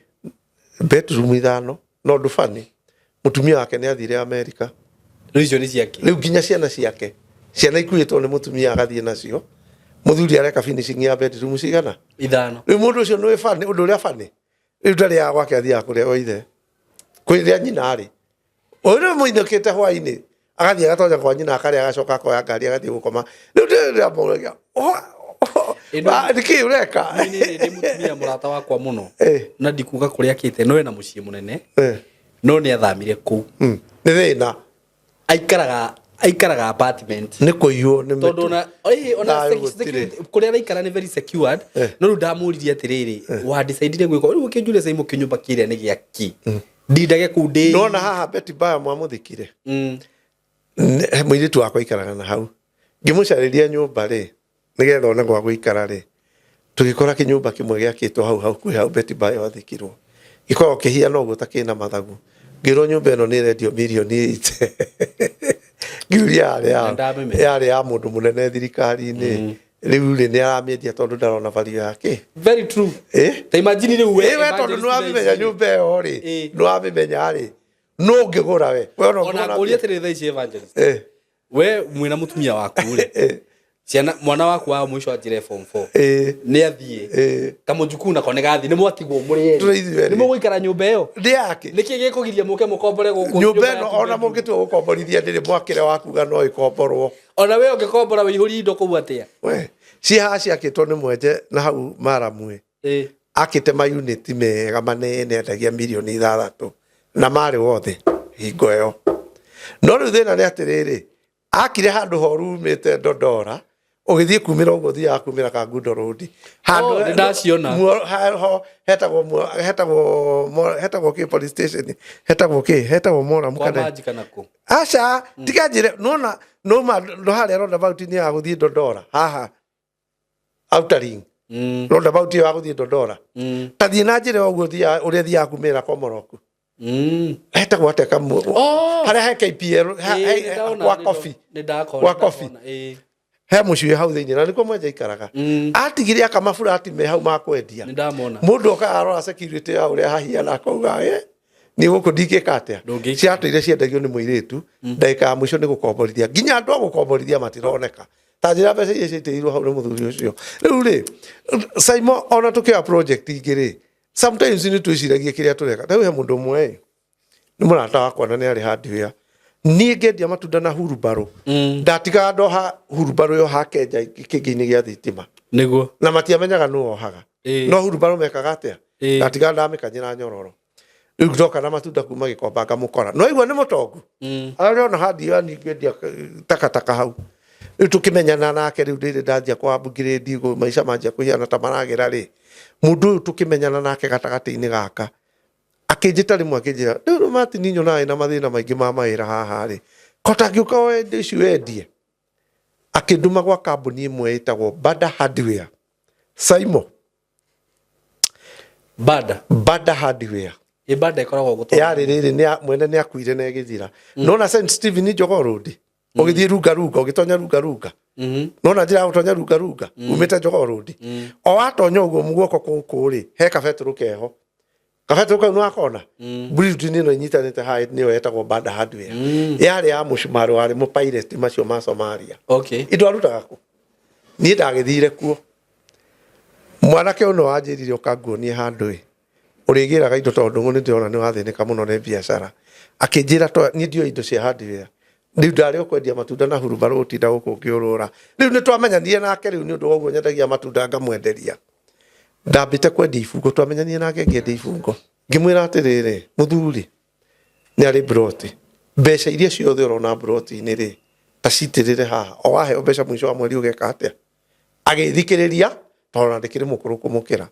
Bedroom ithano. No ũndũ bani, mũtumia wake nĩ athire Amerika.
Rĩu icio nĩ ciake?
Rĩu nginya ciana ciake, ciana ikuĩtwo nĩ mũtumia agathiĩ nacio. Muthuri areka finishing ya bedroom cigana?
Ithano.
Rĩu mũndũ ũcio nĩ bani, ũndũ ũrĩa bani rĩu ndarĩaga gwake, athiaga kũrĩa gwa ithe, kũrĩa nyina arĩ. Ũyũ nĩ mũinũkĩte hwainĩ, agathiĩ agatonya kwa nyina, akarĩa, agacoka akoya ngari, agathiĩ gũkoma. Rĩu ndĩramũragia, nĩkĩ ũreka?
Nĩ nĩ mũtumia mũrata wakwa mũno. Na ndikuga kũrĩa akĩte, no ena mũciĩ mũnene. No nĩ athamire kũu.
Nĩ thĩna.
Aikaraga apartment.
Nĩ kũiywo nĩ
tondũ
mĩtu.
ona ona
Thayũ gũtirĩ.
security- kũrĩa araikara nĩ very secured. No rĩu ndamũririe atĩrĩrĩ, wa decidire gwĩka rĩu ũkĩnjũria Simon, kĩnyũmba kĩrĩa nĩ gĩaki ndindage kũu ndĩ?
Nona haha Betty Bayo mwamũthikire. Mũirĩtu wakwa aikaraga na hau, ngĩmũcarĩria nyũmba rĩ, nĩgetha one gwa gũikara rĩ, tũgĩkora kĩnyũmba kĩmwe gĩakĩtwo hau hakuhĩ hau Betty Bayo athikirwo, gĩkoragwo kĩhiana ũguo ta kĩna mathagu. Ngĩrwo nyũmba ĩno nĩ ĩrendio mirioni 8. Ngiuria yarĩ ya
Nĩndamĩmenya.
Yarĩ ya mũndũ mũnene thirikari-inĩ. Rĩu rĩ, nĩ aramĩendia tondũ ndarona value yake.
Very true. Ta imagine rĩu we
Ĩ we, tondũ
evangelist
nĩ wamĩmenya
thaa ici.
Nyũmba ĩyo rĩ, nĩ wamĩmenya rĩ, no ũngĩgũra we? We ona
Ona
ũngĩgũra
ngũria
mbia.
atĩrĩrĩ thaa ici, evangelist, we mwĩna mũtumia waku rĩ, ciana, mwana waku wa mũico anjĩre form 4, nĩ athiĩ, kamũjukuu nako nĩ gathiĩ, nĩ mwatigwo mũrĩ
Tũrĩ ithuĩ
erĩ,
erĩ.
nĩ mũgũikara nyũmba ĩyo?
Ndĩ yake.
Nĩkĩ gĩkũgiria mũke mũkombore gũkũ?
Nyũmba
ya
ĩno
two
ona
bedroom?
mũngĩtua gũkomborithia, ndĩrĩ mwakĩre wa kuga no ĩkomborwo.
Ona we ũngĩkombora wĩihũrie indo kũu atĩa?
We ciĩ haha ciakĩtwo nĩ mwenje na hau maramwe. Akĩte mayunĩti mega manene, endagia mirioni 6 na marĩ wothe hingo ĩyo. No rĩu thĩna nĩ atĩrĩrĩ, akire handũ horu umĩte Dondora ũgĩthiĩ kumĩra ũguo ũthiaga kumĩra Kangundo Road.
Oh, nĩndaciona.
Ho hetagwo kĩ police station, hetagwo kĩ, hetagwo Moram
Kwa
kana
maji kana kũ?
Aca, tiga njĩre, nona noma ndo harĩa roundabout-inĩ ya gũthiĩ Dondora haha, outer ring roundabout ĩyo ya gũthiĩ Dondora, ta thiĩ na njĩra ũguo ũrĩa thiaga kumĩra Komoroku. Hetagwo atĩa kamu?
Oh!
Harĩa he KPL
Nĩndona,
kwa coffee.
Nĩndakona,
Kwa coffee.
nĩndakona, ĩĩ.
He mũciĩ hau thĩinĩ na nĩkuo mwenja aikaraga. Atigire akamaburati me hau ma kwendia.
Nĩndamona.
Mũndũ okaga arora security ya ũrĩa hahiana, akauga, "Eh, niĩ gũkũ ndingĩka atĩa?"
Ndũngĩikara.
Ciatũire ciendagio nĩ mũirĩtu, ndagĩka ya mũico nĩ gũkomborithia, nginya andũ a gũkomborithia matironeka. Ta njĩra mbeca iria ciaitĩrĩirwo hau nĩ mũthuri ũcio. Rĩu rĩ, Simon, ona tũkĩoya project ingĩ rĩ, sometimes nĩ twĩciragia kĩrĩa tũreka. Ta rĩu he mũndũ ũmwe ĩ, nĩ mũrata wakwa na nĩ arĩ hardware. Niĩ ngĩendia matunda na hurumbarũ, ndatigaga ndoha hurumbarũ ĩyo hakenja kĩngĩ-inĩ gĩa thitima.
Nĩguo.
Na matiamenyaga nũ ohaga. No hurumbarũ mekaga atĩa? Ndatigaga ndamĩkanyĩra nyororo. Rĩu ndoka na matunda kuma Gĩkomba, ngamũkora, no igua nĩ mũtongu. Arĩa ona handi ĩyo ngĩendia takataka hau. Rĩu tũkĩmenyana nake, rĩu rĩrĩ ndanjia kwa upgrade, maica manjia kũhiana ta maragĩra rĩ, mũndũ ũyũ tũkĩmenyana nake gatagatĩ-inĩ gaka, akĩnjĩta rĩmwe, akĩnjĩra, "Rĩu Martin, nyonaga ĩna mathĩna maingĩ ma mawĩra haha rĩ, ko tangĩũka woe indo ici wendie?" Akĩndũma gwa kambuni ĩmwe ĩtagwo Bada Hardware, Simon.
Bada.
Bada Hardware.
Ĩ, bada ĩkoragwo gũtwa?
Yarĩ rĩrĩ, mwene nĩ akuire na ĩgĩthira. Nona St Stephen Jogoo Road, ũgĩthiĩ runga runga, ũgĩtonya runga runga, nona njĩra ya gũtonya runga runga umĩte Jogoo Road, o watonya ũguo guoko kũkũ rĩ, he kabetũrũ keho. Kabetũrũ kau nĩwakona, building ĩno ĩnyitanĩte haha nĩyo yetagwo Bada Hardware. Yarĩ ya mũcumarĩ warĩ mũpirate macio ma Somalia. Indo arutaga kũ, niĩ ndagĩthire kuo. Mwanake ũyũ wanjĩrire, "Ũka nguonie handũ ĩ ũrĩgĩraga indo, tondũ nĩ ndĩrona nĩ wathĩnĩka mũno nĩ biacara." Akĩnjĩra, "Niĩ ndioĩ indo cia hardware, rĩu ndarĩ o kwendia matunda na hurubarũ, gũtinda gũkũ ngĩũrũra." Rĩu nĩ twamenyanire nake rĩu nĩ ũndũ wa ũguo nyendagia matunda, ngamwenderia. Ndambĩte kwendia ibungo. Twamenyanire nake ngĩendia ibungo. Ngĩmwĩra atĩrĩrĩ, "Mũthuri, nĩ arĩ mburoti, mbeca iria ciothe ũrona mburoti-inĩ rĩ, ta citĩrĩre haha. O waheo mbeca mũico wa mweri, ũgeka atĩa?" Agĩthikĩrĩria, tondũ ona ndĩkĩrĩ mũkũrũ kũmũkĩra.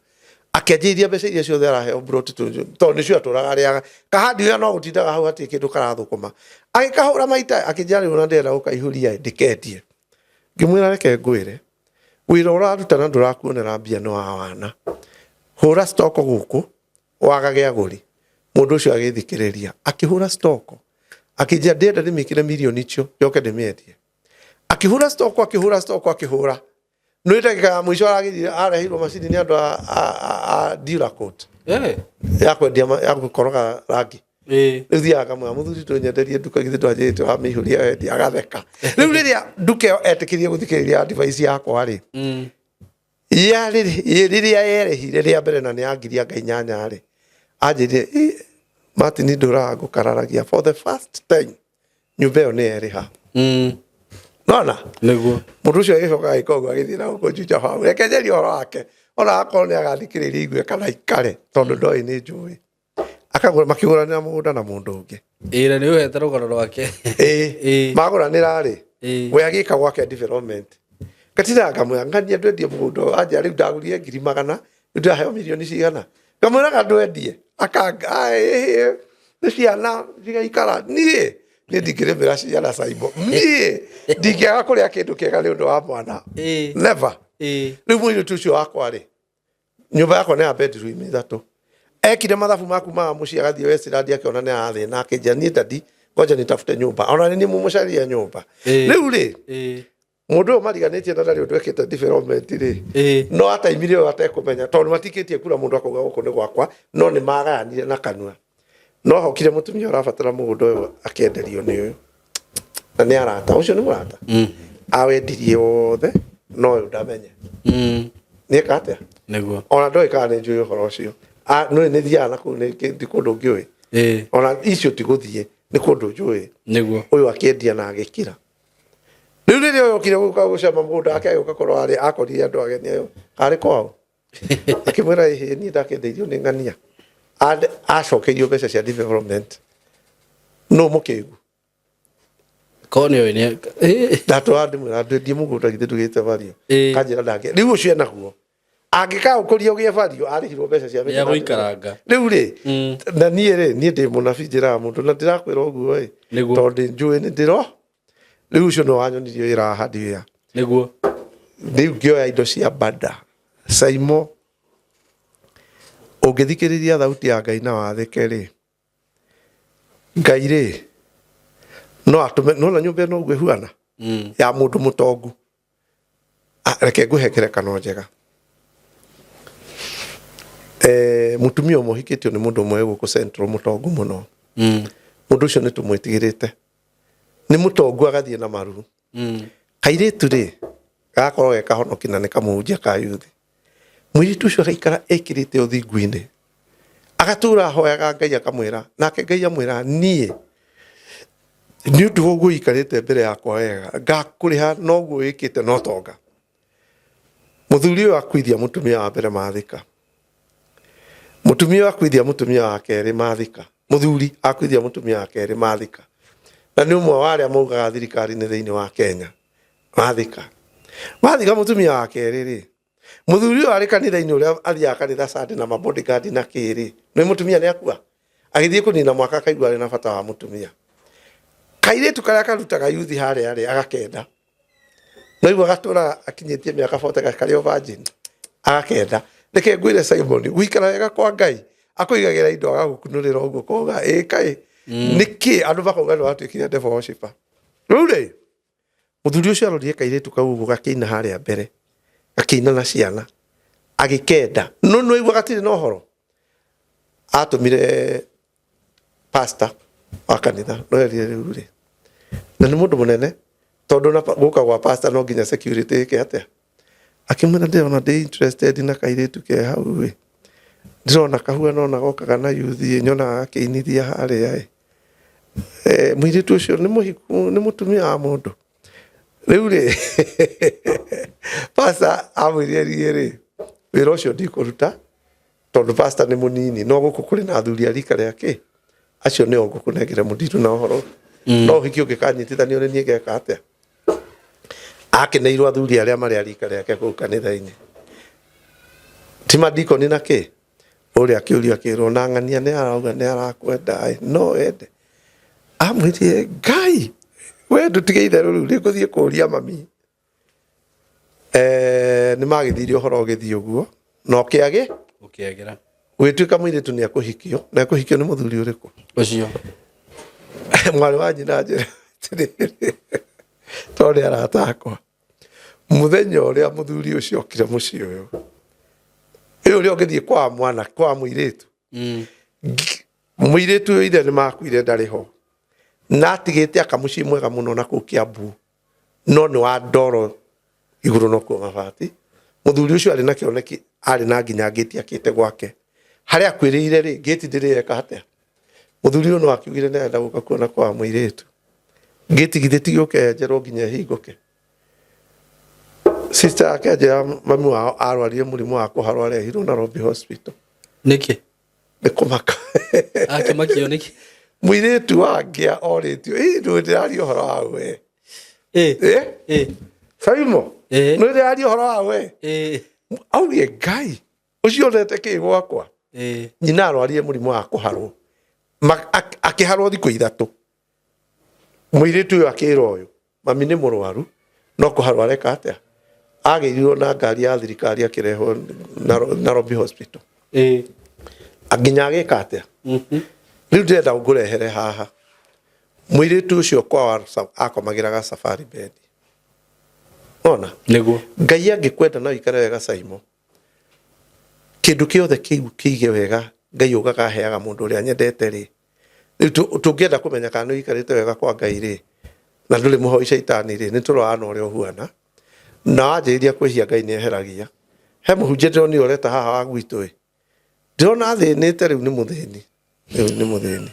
Akĩanjĩrĩria mbeca iria ciothe araheo mburoti, tondũ nĩcio atũraga arĩaga. Kahandi ũrĩa no gũtindaga hau hatirĩ kĩndũ karathũkũma. Agĩkahũra maita, akĩnjĩra, "Rĩu ona ndĩrenda gũkaihũria ndĩkendie." Ngĩmwĩra, "Reke ngwĩre, wĩra ũraruta na ndũrakuonera mbia nĩ wa wana. Hũra stock gũkũ wagage agũri." Mũndũ ũcio agĩthikĩrĩria, akĩhũra stock, akĩnjĩra, "Ndĩrenda ndĩmĩkĩre mirioni icio, njoke ndĩmĩendie." Akĩhũra stock, akĩhũra stock, akĩhũra. Nĩ ndagĩka ya mũico aragĩthire, areheirwo macini nĩ andũ a Duracoat ya kwendia ya gũkoroga rangi. Rĩu thiaga ngamwĩra mũthuri tũnyenderie nduka githĩ ndwanjĩrĩte wamĩihũria wendia agatheka. Rĩu rĩrĩa nduka ĩyo etĩkĩrie gũthikĩrĩria advice yakwa rĩ, yarĩ rĩrĩa yerĩhire rĩa mbere na nĩ ya ngiri anga inyanya rĩ, anjĩrire, "Ĩ, Martin ndũraga ngũkararagia for the first time nyũmba ĩyo nĩ yerĩha." Nona
Nĩguo.
Mũndũ ũcio agĩcoka agĩka ũguo, agĩthiĩ na gũkũ Juja hau. Reke njarie ũhoro wake ona akorwo nĩ agathikĩrĩria igue kana ikare, tondũ ndoĩ nĩ njũĩ. Akagũra, makĩgũranĩra mũgũnda na mũndũ ũngĩ.
Ĩĩ, na nĩ ũhete rũgano rwake.
Ĩĩ, magũranĩra rĩ, we agĩka gwake development gatindaga ngamwĩra ng'ania ndwendie mũgũnda ũyũ. Anjĩra rĩu ndagũrire ngiri magana, rĩu ndĩraheo mirioni cigana. Ngamwĩraga ndwendie, akanga nĩ ciana cigaikara. Niĩ ndingĩrĩmĩra ciana caimbo, niĩ ndingĩaga kũrĩa kĩndũ kĩega nĩ ũndũ wa mwana. Never. Rĩu mũirĩtu ũcio wakwa rĩ, nyũmba yakwa nĩ ya bedroom ithatũ, ekire mathabu maku ma mũciĩ, agathiĩ Westland, akĩona nĩ arathĩna, akĩnjĩra, "Niĩ daddy, ngoja nitafute nyũmba." Ona nĩ niĩ mũmũcaria nyũmba. Rĩu rĩ, mũndũ ũyũ mariganĩtie na ndarĩ ũndũ ekĩte development rĩ, no ataimire ũyũ atekũmenya, tondũ matikĩtie kura mũndũ akauga gũkũ nĩ gwakwa, no nĩ magayanire na kanua. No hokire mũtumia ũrabatara mũgũnda ũyũ akĩenderio nĩ ũyũ, na nĩ arata, ũcio nĩ mũrata, awendirie wothe, no ũyũ ndamenye. Nĩ eka atĩa? Ona ndoĩ kana nĩ njũĩ ũhoro ũcio. Ah, nĩ nĩ thiaga na kũu, nĩ ti kũndũ ngĩũĩ. Ona icio ti gũthiĩ, nĩ kũndũ njũĩ. Ũyũ akĩendia na agĩkira. Rĩu rĩrĩa ũyũ okire gũka gũcama mũgũnda wake, agĩũka korwo arĩ akorire andũ ageni ayo arĩ kwao, akĩmwĩra, "Ĩhĩ, niĩ ndakĩendeirio nĩ ng'ania." Acokeirio mbeca cia development no mũkĩgu.
Korwo nĩ ũĩ nĩ
Ndatwara ndĩmwĩra ndwendie mũgũnda, githĩ ndugĩte value? Kanjĩra ndangĩ. Rĩu ũcio enaguo angĩkaũkũria ũgĩe value, arĩhirwo mbeca cia
Nĩ agũikaranga.
Rĩu rĩ, na niĩ rĩ, niĩ ndĩ mũnabii, njĩraga mũndũ na ndĩrakwĩra ũguo ĩ, tondũ njũĩ nĩ ndĩro. Rĩu ũcio nĩ wanyonirie wĩra wa hardware. Rĩu ngĩoya indo cia bada Saimo, ũngĩthikĩrĩria thauti ya Ngai na wathĩke rĩ, Ngai rĩ no atũme nona nyũmba ĩno ũguo ĩhuana ya mũndũ mũtongu. Ah, reke ngũhe ngerekano njega. Mũtumia ũmwe ũhikĩtio nĩ mũndũ ũmwe wĩ gũkũ Central, mũtongu mũno. Mũndũ ũcio nĩ tũmwĩtigĩrĩte, nĩ mũtongu, agathiĩ na maru. Kairĩtu rĩ, gagakorwo ge kahonoki na nĩ kamũhunjia ka yuthi. Mũirĩtu ũcio agaikara ekĩrĩte ũthingu-inĩ, agatũra ahoyaga Ngai, akamwĩra, nake Ngai amwĩra, "Niĩ nĩ ũndũ wa ũguo ũikarĩte mbere yakwa wega, ngakũrĩha noguo wĩkĩte no tonga." Mũthuri ũyũ akuithia mũtumia wa mbere, mathika. Mũtumia ũyũ akuithia mũtumia wa kerĩ, mathika. Mũthuri akuithia mũtumia wa kerĩ, mathika, na nĩ ũmwe wa arĩa maugaga thirikari-inĩ thĩinĩ wa Kenya, mathika. Mathika mũtumia wa kerĩ rĩ, mũthuri ũyũ arĩ kanitha-inĩ ũrĩa athiaga kanitha Sunday na mabodyguard na kĩrĩ, nĩ mũtumia nĩ akua, agĩthiĩ kũnina mwaka, akaigua arĩ na bata wa mũtumia. Kairĩtu karĩa karutaga yuthi harĩa rĩ, agakenda. No igua gatũra akinyĩtie mĩaka 40 karĩ o virgin, agakenda. Reke ngwĩre Simon, gũikara wega kwa Ngai, akũigagĩra indo agagũkunũrĩra ũguo, koga ĩ kaĩ nĩkĩ andũ makauga nĩ watuĩkire devil worshipper. Rĩu rĩ, mũthuri ũcio arorire kairĩtu kau ũguo gakĩina harĩa mbere, gakĩina na ciana, agĩkenda, no nĩ waigua gatirĩ na ũhoro. Atũmire pastor wa kanitha, no erire rĩu rĩ, na nĩ mũndũ mũnene, tondũ na gũka gwa pastor no nginya security ĩke atĩa. Akĩmwĩra, "Ndĩrona ndĩ interested na kairĩtu ke hau ĩ, ndĩrona kahuana ona gokaga na yuthi, nyonaga gakĩinithia harĩa ĩ. Mũirĩtu ũcio nĩ mũhiku, nĩ mũtumia wa mũndũ." Rĩu rĩ, pastor amwĩrire, "Riĩ rĩ, wĩra ũcio ndikũruta, tondũ pastor nĩ mũnini, no gũkũ kũrĩ na athuri a rika rĩake, acio nĩo ngũkũnengere mũndiru na ũhoro, no ũhiki ũngĩkanyitithanio nĩ niĩ ngeka atĩa." Akeneirwo athuri arĩa marĩ a rika rĩake kũu kanitha-inĩ, ti madikoni na kĩ. Ũrĩa akĩũrio, akĩrwo, "Na ng'ania nĩ arauga nĩ arakwenda ĩ, no wende?" Amwĩrire, "Ngai we ndũtige itherũ, rĩu nĩ ngũthiĩ kũũria mami." Nĩ magĩthire ũhoro ũgĩthiĩ ũguo na ũkĩagĩ
Ũkĩagĩra.
Gũgĩtuĩka mũirĩtu nĩ ekũhikio, na ekũhikio nĩ mũthuri ũrĩkũ?
Ũcio.
Mwarĩ wa nyina, njĩra atĩrĩrĩ, tondũ nĩ arata akwa, mũthenya ũrĩa mũthuri ũcio okire mũciĩ ũyũ, ĩ ũrĩa ũngĩthiĩ kwa mwana kwa mũirĩtu. Mũirĩtu ũyũ ithe nĩ makuire, ndarĩ ho, na atigĩte akamuciĩ mwega mũno na kũu Kiambu, no nĩ wa ndoro igũrũ no kuo mabati. Mũthuri ũcio arĩ na kĩoneki, arĩ na nginya ngĩti akĩte gwake harĩa akwĩrĩire rĩ, ngĩti ndĩrĩ eka atĩa. Mũthuri ũyũ no akiugire nĩ arenda gũka kuona kwa mũirĩtu. Ngĩti githĩ ti gĩũke yenjerwo nginya ĩhingũke. Sister yake anjĩra mami wao arwarire mũrimũ wa kũharwo, arehirwo Nairobi Hospital.
Nĩkĩ?
Nĩ kũmaka.
Akĩmakio nĩkĩ?
Mũirĩtu wangĩa orĩtio ĩ ndũ ndĩraria ũhoro wa we.
Ĩ.
Ĩ.
Ĩ.
Saimo.
Ĩ.
Nĩ ndĩraria ũhoro wa we.
Ĩ.
Augire Ngai ũcio onete kĩ gwakwa.
Ĩ.
Nyina arwarire mũrimũ wa kũharwo, akĩharwo thikũ 3. Mũirĩtu ũyũ akĩra ũyũ mami nĩ mũrwaru no kũharwo areka atĩa. Agĩrirwo na ngari ya thirikari akĩrehwo Nairobi Hospital.
Ĩ.
Nginya agĩka atĩa. Rĩu ndĩrenda ngũrehere haha mũirĩtu ũcio kwao akomagĩra ga safari bed ona.
Nĩguo.
Ngai angĩkwenda no ikare wega Saimo, kĩndũ kĩothe kĩu kĩige wega. Ngai ugaga aheaga mũndũ ũrĩa nyendete rĩ. Rĩu tũngĩenda kũmenya kana nĩ ũikarĩte wega kwa Ngai rĩ, na ndũrĩ mũhoi caitani rĩ, nĩ tũroraga na ũrĩa ũhuana. Na wanjĩrĩria kwĩhia, Ngai nĩ eheragia. He mũhunjia ndĩronire ũreta haha wa gwitũ ĩ, ndĩrona athĩnĩte. Rĩu nĩ mũthĩni, rĩu nĩ mũthĩni,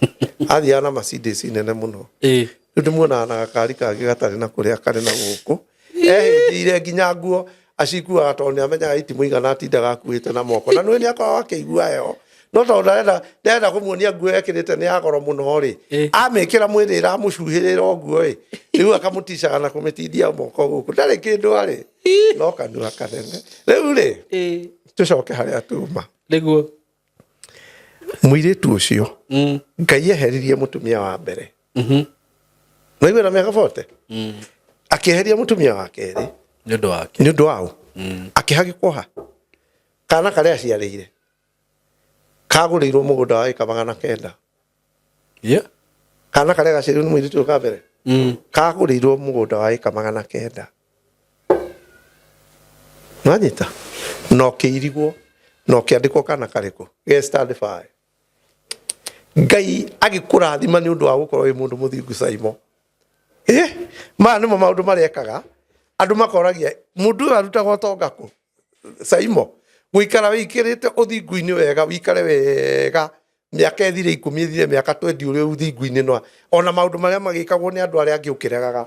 athiaga na Mercedes nene mũno.
Ĩ.
Rĩu ndĩmuonaga na gakari kangĩ gatarĩ na kũrĩa karĩ na gũkũ, ehĩnjĩire nginya nguo acikuaga tondũ nĩ amenyaga itimũigana, atindaga akuĩte na moko, na nĩ akoragwo akĩigua heho, no tondũ ndarenda kũmuonia nguo ekĩrĩte nĩ ya goro mũno rĩ, amĩkĩra mwĩrĩ ĩramũcuhĩrĩra ũguo ĩ, rĩu akamũticaga na kũmĩtindia moko gũkũ. Ndarĩ kĩndũ arĩ, no kanua kanene. Rĩu rĩ, tũcoke harĩa tuma.
Nĩguo.
Mũirĩtu ũcio, Ngai eheririe mũtumia wa mbere, naigua na mĩaka 40, akĩeheria mũtumia wa kerĩ.
Nĩ ũndũ wake.
Nĩ ũndũ wao akĩhagĩkwo ha kana karĩa aciarĩire kagũrĩirwo mũgũnda wa ĩka 900. Kana karĩa gaciarirwo nĩ mũirĩtu ũyũ ka mbere kagũrĩirwo mũgũnda wa ĩka 900. Nwanyita na ũkĩirigwo na ũkĩandĩkwo kana karĩkũ ge stand by. Ngai agĩkũrathima nĩ ũndũ wa gũkorwo wĩ mũndũ mũthingu. Saimo, ĩ maya nĩmo maũndũ marĩa ekaga. Andũ makoragia mũndũ ũyũ arutaga ũtonga kũ. Saimo, gũikara wĩikĩrĩte ũthingu-inĩ wega, wĩikare wega mĩaka ĩthire 10, ĩthire mĩaka 20 ũrĩ ũthingu-inĩ, no ona maũndũ marĩa magĩkagwo nĩ andũ arĩa angĩ ũkĩregaga,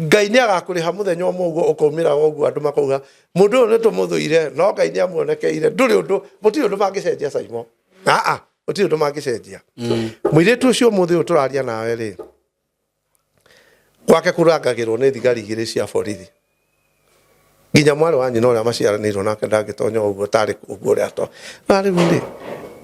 Ngai nĩ agakũrĩha mũthenya ũmwe ũguo ũkaumĩra ũguo andũ makauga mũndũ ũyũ nĩ tũmũthũire, no Ngai nĩ amuonekeire. Ndũrĩ ũndũ, gũtirĩ ũndũ mangĩcenjia, Saimo. Aa, gũtirĩ ũndũ mangĩcenjia. Mũirĩtu ũcio ũmũthĩ ũyũ tũraria nawe rĩ, gwake kũrangagĩrwo nĩ thigari 2 cia borithi. Nginya mwarĩ wa nyina ũrĩa maciaranĩirwo nake ndangĩtonya ũguo tarĩ ũguo ũrĩa ato na rĩu rĩ,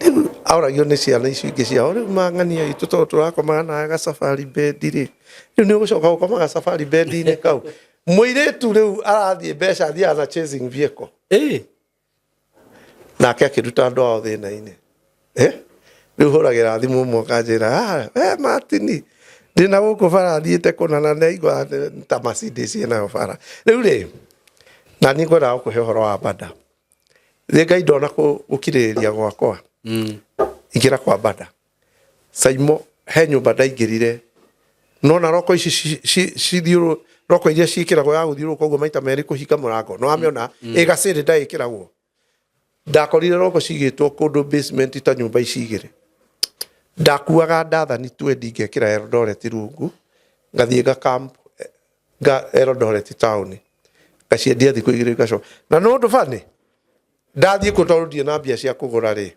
rĩu aoragio nĩ ciana icio ingĩ ciao, rĩu mang'ania itũ tondũ tũrakomaga nawe gacabari bendi rĩ, rĩu nĩ ũgũcoka gũkoma gacabari bendi-inĩ kau. Mũirĩtu rĩu arathiĩ mbeca, athiaga na chasing vehicle.
Ĩ.
Nake akĩruta andũ ao thĩna-inĩ. Eh? Rĩu hũragĩra thimũ ũmwe ũkanjĩra, "Ah, eh, Martini, ndĩna gũkũ bara thiĩte kũna na ndaigua ta Mercedes ĩnayo bara." Rĩu rĩ, na niĩ ngwendaga gũkũhe ũhoro wa bada. Thĩ Ngai ndona gũkirĩrĩria gwakwa. Ingĩra kwa bada. Saimo, he nyũmba ndaingĩrire. Nona roko ici cithiũrũ, roko iria ciĩkĩragwo ya gũthiũrũrũka ũguo maita merĩ kũhinga mũrango. Nĩ wamĩona? Ĩgacĩrĩ ndaĩkĩragwo. Ndakorire roko cigĩtwo kũndũ basement ta nyũmba ici igĩrĩ. Ndakuaga ndathani twendi ngekĩra Eldoret rungu, ngathiĩ nga camp nga Eldoret town, ngaciendia thikũ 2 ngacoka. Na nĩ ũndũ bani, ndathiĩ kũ tondũ ndirĩ na mbia cia kũgũra rĩ,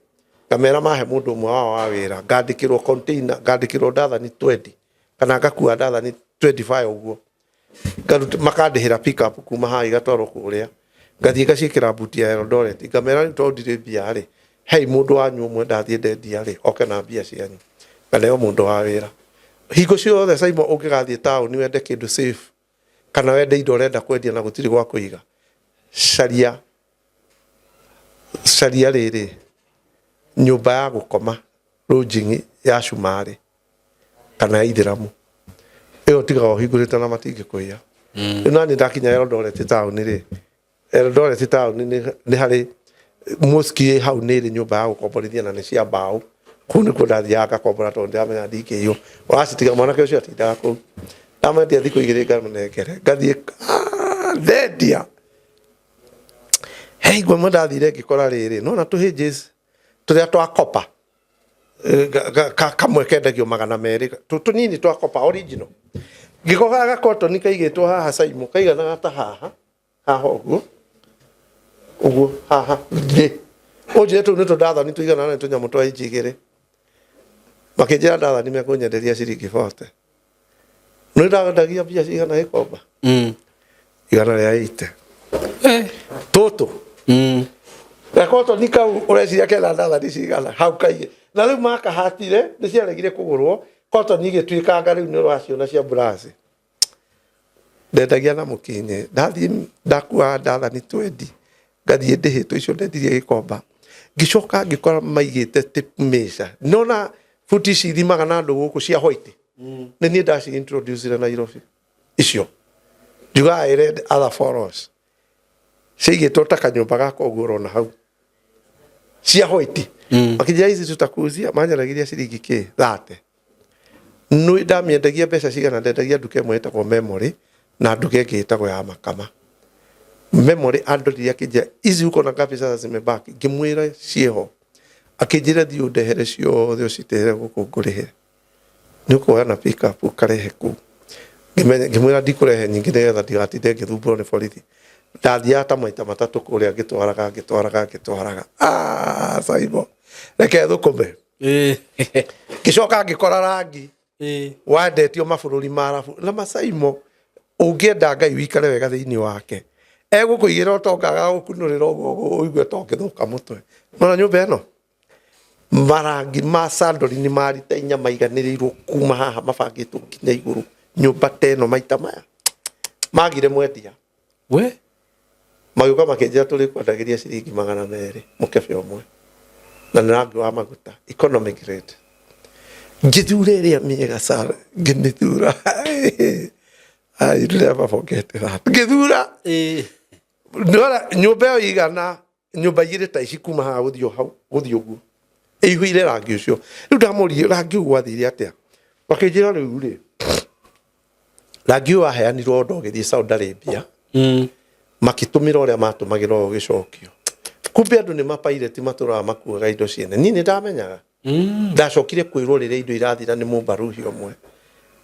ngamera mahe mũndũ ũmwe wao wa wĩra, ngandĩkĩrwo container, ngandĩkĩrwo ndathani 20 kana ngakua ndathani 25 ũguo. Ngaruta, makandĩhĩra pick up kuma haha igatwarwo kũrĩa, ngathiĩ ngaciĩkĩra buti ya Eldoret, ngamera rĩu tondũ ndirĩ mbia rĩ, hei mũndũ wanyu ũmwe ndathiĩ ndendia rĩ, oke na mbia cianyu. Nganeo mũndũ wa wĩra. Hingo ciothe Saimo ũngĩgathiĩ taũni wende kĩndũ safe kana wende indo ũrenda kwendia na gũtirĩ gwa kũiga, caria caria rĩrĩ nyũmba ya gũkoma lodging ya cumarĩ kana ya ithĩramu, ĩyo tigaga ũhingũrĩte na matingĩkũiya. Rĩu naniĩ ndakinya Eldoret taũni rĩ, Eldoret taũni nĩ harĩ mosque ĩ hau, nĩ ĩrĩ nyũmba ya gũkomborithia na nĩ cia mbaũ. Kũu nĩkuo ndathiaga ngakombora tondũ ndĩramenya ndingĩiywo. Ũracitiga mwanake ũcio atindaga kũu. Ndamwendia thikũ igĩrĩ ngamũnengere. Ngathiĩ ndendia. He hingo ĩmwe ndathire ngĩkora rĩrĩ, nĩwona tũ hinges tũrĩa twa copper kamwe kendagio 200, tũnini twa copper original. Ngĩkora gakotoni kaigĩtwo haha Saimo, kaiganaga ta haha. Haha ũguo ũguo haha thĩ, ũnjĩre tũu nĩ tũndathani tũigana nĩ tũnyamũ twa inji 2. Makĩnjĩra ndathani mekũnyenderia ciringi 40. Nĩ ndandagia mbia cigana gĩkomba? 180. Tũtũ gakotoni kau ũreciria kena ndathani cigana hau kaige? Na rĩu makahatire nĩ ciaregire kũgũrwo, kotoni igĩtuĩkanga rĩu nĩ ũraciona cia mburaci. Ndendagia na mũkinyĩ, ndathiĩ ndakuaga ndathani twendi, ngathiĩ ndĩhĩtwo icio ndendirie gĩkomba. Ngĩcoka ngĩkora maigĩte tape measure. Nĩwona buti ici ithimaga na andũ gũkũ cia white? Nĩ niĩ ndaci introduce Nairobi icio. Njugaga I read other follows. Ciaigĩtwo ta kanyũmba gaka ũguo ũrona hau. Cia white. Makĩnjĩra ici tutakuuzia, manyendagĩria ciringi kĩ? 30. Nĩ ndamĩendagia mbeca cigana? Ndendagia nduka ĩmwe ĩtagwo Memory na nduka ĩngĩ ĩtagwo ya Makama. Memory andorire akĩnjĩra ici uko na ngapi sasa zimebaki? Ngĩmwĩra ciĩho. Akĩnjĩra thiĩ ũndehere ciothe ũcitehere gũkũ ngũrĩhĩre. Nĩ ũkuoya na pick up ũkarehe kũu. Ngĩmwĩra ndikũrehe nyingĩ nĩgetha ndigatinde ngĩthumbũrwo nĩ borithi. Ndathiaga ta maita matatũ kũrĩa ngĩtwaraga ngĩtwaraga ngĩtwaraga. Ah, Saimo, reke thũkũme. Ngĩcoka ngĩkora rangi wendetio mabũrũri ma Arabu na Masaimo. Ũngĩenda Ngai wĩikare wega thĩinĩ wake, egũkũigĩra ũtonga agagũkunũrĩra ũguo ũigue ta ũngĩthũka mũtwe. Nona nyũmba ĩno marangi ma sandori nĩ marita 4 maiganĩrĩirwo kuma haha mabangĩtwo nginya igũrũ. Nyũmba ta ĩno maita maya magire mwendia.
We
Magĩũka makĩnjĩra tũrĩ kwendagĩria ciringi 200 mũkebe ũmwe, na nĩ rangi wa maguta economic rate. Ngĩthura ĩrĩa mĩega sana, ngĩmĩthura. I never forget that. Ngĩthura. Ndora nyũmba ĩyo igana nyũmba igĩrĩ ta ici kuma haha gũthiĩ hau gũthiĩ ũguo ĩihũire rangi ũcio. Rĩu ndamũririe rangi ũyũ gwathire atĩa, makĩnjĩra rĩu rĩ rangi ũyũ waheanirwo ndo ũgĩthiĩ Saudi Arabia, makĩtũmĩra ũrĩa matũmagĩra ũgĩcokio. Kumbe andũ nĩ mapaireti matũraga makuaga indo ciene. Niĩ nĩ ndamenyaga. Ndacokire kwĩrwo rĩrĩa indo irathira nĩ mũmbaruhi ũmwe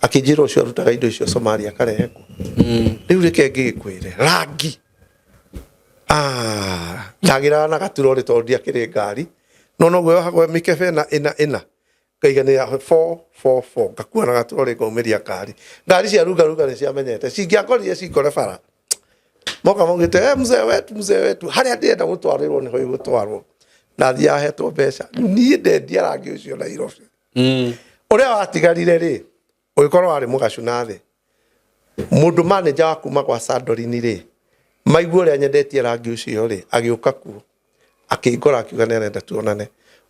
akĩnjĩra ũcio arutaga indo icio Somalia akarehe kũ. Rĩu reke ngĩgĩkwĩre rangi ndagĩraga na gaturori tondũ ndiakĩrĩ ngari, no noguo yohagwo mĩkebe ĩna ĩna ĩna ngaiganĩra 4 4 4 ngakua na gaturori ngaumĩria ngari. Ngari cia runga runga nĩ ciamenyete, cingĩakorire cingore bara moka maugĩte eh, mzee wetu, mzee wetu, harĩa ndĩrenda gũtwarĩrwo nĩho igũtwarwo. Ndathiaga hetwo mbeca niĩ ndendia rangi ũcio Nairobi. Ũrĩa watigarire rĩ ũgĩkorwo warĩ mũgacu na thĩ. Mũndũ manager wa kuma gwa Sandorini rĩ, maigua ũrĩa nyendetie rangi ũcio rĩ, agĩũka kuo akĩngora akiuga nĩ arenda tuonane.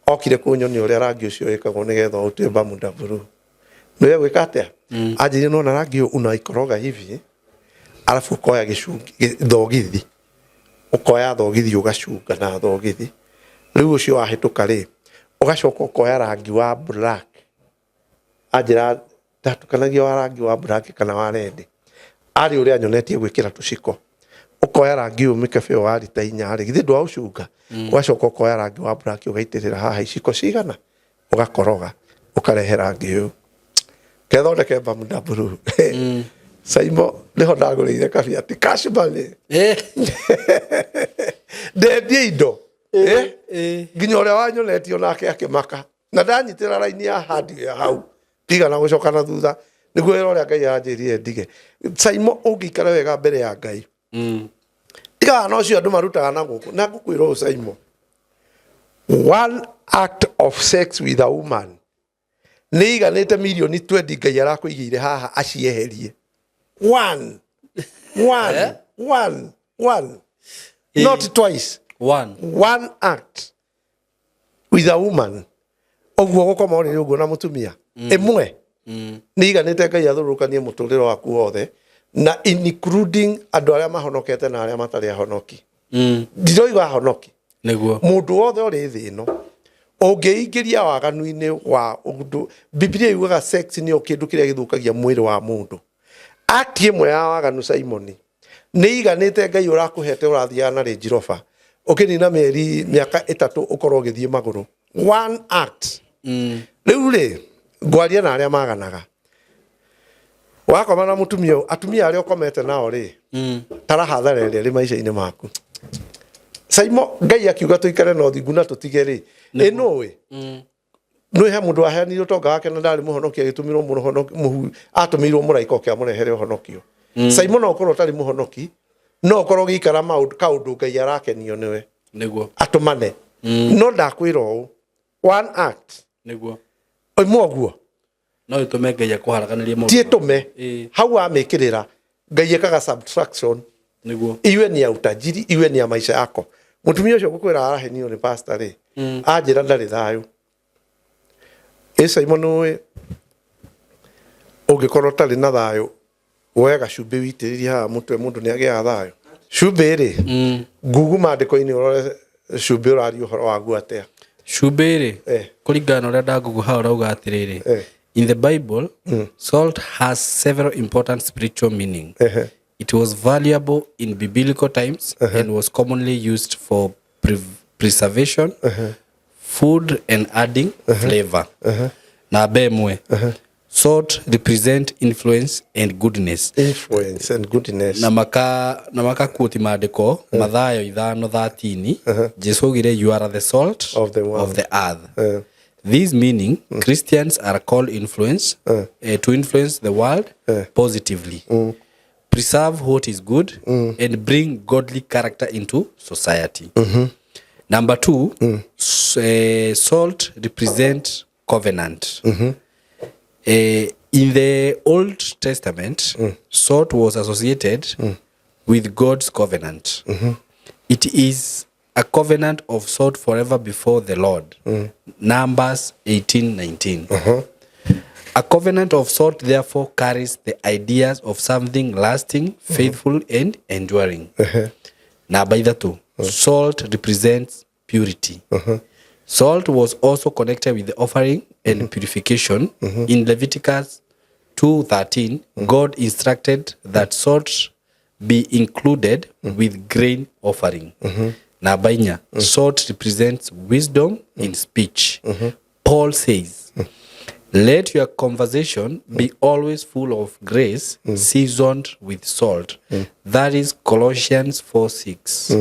Okire kũnyonia ũrĩa rangi ũcio wĩkagwo nĩgetha ũtue Bermuda blue. Nĩ gwĩka atĩa? Anjĩrire nona rangi ũyũ unaikoroga hivi, alafu ũkoya gĩcungi thogithi, ũkoya thogithi ũgacunga na thogithi. Rĩu ũcio wahĩtũka rĩ, ũgacoka ũkoya rangi wa black. Anjĩra ndatukanagia wa rangi wa black kana wa red, arĩ ũrĩa anyonetie gwĩkĩra tũciko. Ũkoya rangi ũyũ mĩkebe ĩyo wa rita 4 rĩ, githĩ ndwaũcunga? Ũgacoka ũkoya rangi wa black ũgaitĩrĩra haha iciko cigana, ũgakoroga ũkarehe rangi ũyũ kethondeke Bermuda blue. Saimo nĩho ndagũrĩire kabiati cash money. Ndendie indo nginya ũrĩa wanyonetio nake akĩmaka, na ndanyitĩra raini ya hardware hau ndigana gũcoka na thutha nĩguo wĩra ũrĩa Ngai aranjĩrire ndige. Saimo, ũngĩikara wega mbere ya Ngai, tiga na ũcio andũ marutaga na gũkũ na ngũkwĩra ũũ Saimo, one act of sex with a woman nĩ iganĩte mirioni 20 Ngai arakũigĩire haha acieherie. One, one, one, one, not twice.
One.
One act with a woman, ũguo gũkoma ũrĩrĩ ũguo na mũtumia ĩmwe nĩ iganĩte Ngai athũrũrũkanie mũtũrĩre waku wothe, na including andũ arĩa mahonokete na arĩa matarĩ ahonoki. Ndiroiga ahonoki.
Nĩguo.
Mũndũ wothe ũrĩ thĩ ĩno. Ũngĩingĩria waganu-inĩ wa ũndũ, Bibilia yugaga sex nĩyo kĩndũ kĩrĩa gĩthũkagia mwĩrĩ wa mũndũ. Act ĩmwe ya waganu, Simon, nĩ iganĩte. Ngai ũrakũhete ũrathiaga na Range Rover, ũkĩnina mĩeri mĩaka 3 ũkorwo ũgĩthiĩ magũrũ. One act. Rĩu rĩ, ngwaria na arĩa maganaga. Wakoma na mũtumia ũyũ, atumia arĩa ũkomete nao rĩ, tara hathara ĩrĩa ĩrĩ maica-inĩ maku. Saimo, Ngai akiuga tũikare na ũthingu na tũtige rĩ, ĩ nũĩ nĩ he mũndũ waheanire ũtonga wake na ndarĩ mũhonoki, agĩtũmĩrwo mũhonoki mũhu, atũmĩirwo mũraika oke amũrehere ũhonokio. Saimo, no ũkorwo ũtarĩ mũhonoki, no ũkorwo ũgĩikara maũndũ kaũndũ Ngai arakenio nĩwe atũmane. No ndakwĩra ũũ, one act oimwe ũguo
No ĩtũme Ngai akũharaganĩrie maũndũ.
Ti ĩtũme. Hau wamĩkĩrĩra, Ngai ekaga subtraction, iwe ni ya utajiri, iwe ni ya maisha yako. Mũtumia ũcio ngũkwĩra arahenio nĩ pastor rĩ, anjĩra ndarĩ thayũ. Ĩ Simon, ũĩ ũngĩkorwo ũtarĩ na thayũ, woe gacumbĩ witĩrĩrie haha mũtwe, mũndũ nĩ agĩaga thayũ. Cumbĩ rĩ, ngugu maandĩko-inĩ ũrore cumbĩ ũraria ũhoro waguo atĩa.
Cumbĩ rĩ, kũringana na ũrĩa ndangugu hau ũrauga atĩrĩrĩ, in the Bible, salt has several important spiritual meaning. It was valuable in biblical times and was commonly used for preservation, food and adding flavor. Namba 1, salt represent influence and goodness.
Influence and goodness.
Na maka quote maandĩko Mathayo 5:13. Jesu augire, "You are the salt
of the world."
Of the earth. This meaning Christians are called influence to influence the world positively, preserve what is good and bring godly character into society. Number two, salt represent covenant. In the Old Testament, salt was associated with God's covenant. It is a covenant of salt forever before the Lord. Numbers 18:19. A covenant of salt therefore carries the ideas of something lasting, faithful, and enduring. Namba 3, salt represents purity. Salt was also connected with the offering and purification. In Leviticus 2:13, God instructed that salt be included with grain offering. Namba 4, salt represents wisdom in speech. Paul says, "Let your conversation be always full of grace, seasoned with salt." That is Colossians 4:6.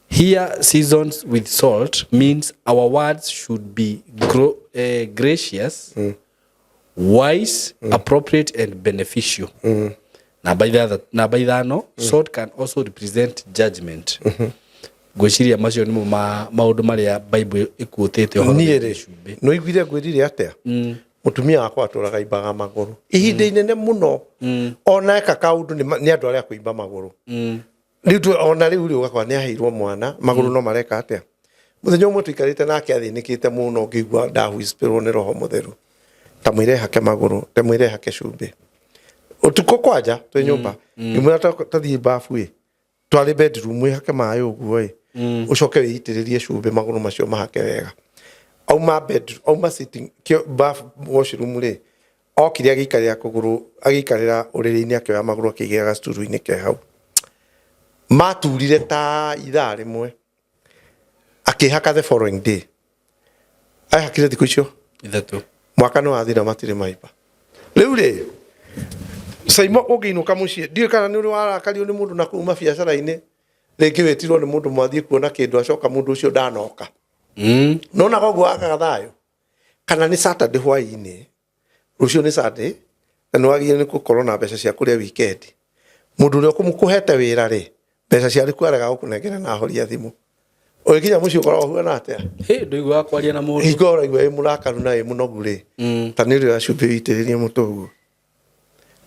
Here, seasoned with salt means our words should be gracious, wise, appropriate, and beneficial. Namba 5, salt can also represent judgment. Ngwĩciria macio nĩmo maũndũ marĩa Bible ĩkuũtĩte ũhoro
Niĩ
wĩgiĩ
rĩ,
cumbĩ.
Nĩ ũiguire ngwĩrire atĩa? Mũtumia wakwa atũraga imbaga magũrũ ihinda inene mũno. Ona eka kaũndũ nĩ andũ arĩa kũimba magũrũ. Rĩu ona rĩu rĩ, ũgakora nĩ aheirwo mwana, magũrũ no mareka atĩa. Mũthenya ũmwe tũikarĩte nake athĩnĩkĩte mũno, ngĩigua ndahwispĩrwo nĩ Roho Mũtheru, ta mwĩre hake magũrũ, ta mwĩre hake cumbĩ. Ũtukũ kwanja twĩ nyũmba, ngĩmwĩra tathiĩ babu ĩ, twarĩ bedroom, wĩhake maĩ ũguo ĩ, ũcoke wĩitĩrĩrie cumbĩ magũrũ macio mahake wega. Auma bedroom, auma sitting kĩo bath washroom rĩ, okire agĩikarĩra kũgũrũ, agĩikarĩra ũrĩrĩ-inĩ, akĩoya magũrũ akĩigĩrĩra gacuturu-inĩ ke hau. Maturire ta ithaa 1, akĩhaka. The following day ehakire thikũ icio
3.
Mwaka nĩ wathira, matirĩ maimba. Rĩu rĩ, Saimo, ũngĩinũka mũciĩ, ndiũĩ kana nĩ ũrĩ warakario nĩ mũndũ na kũu mabiacara-inĩ, rĩngĩ wĩtirwo nĩ mũndũ mwathiĩ kuona kĩndũ, acoka mũndũ ũcio ndanoka. Nona koguo wakaga thayũ. Kana nĩ Saturday hwaĩ-inĩ, rũciũ nĩ Sunday na nĩ wagĩrĩire nĩ gũkorwo na mbeca cia kũrĩa weekend. Mũndũ ũrĩa ũkũhete wĩra rĩ, mbeca ciarĩ kuo, arega gũkũnengera na ahoria thimũ. Ũgĩkinya mũciĩ ũkoragwo ũhuana atĩa?
Hĩ, ndũiguaga kwaria na mũndũ.
Hingo ũraigua wĩ mũrakaru na wĩ mũnogu rĩ, ta nĩ ũrĩa cumbĩ witĩrĩrie mũtwe ũguo.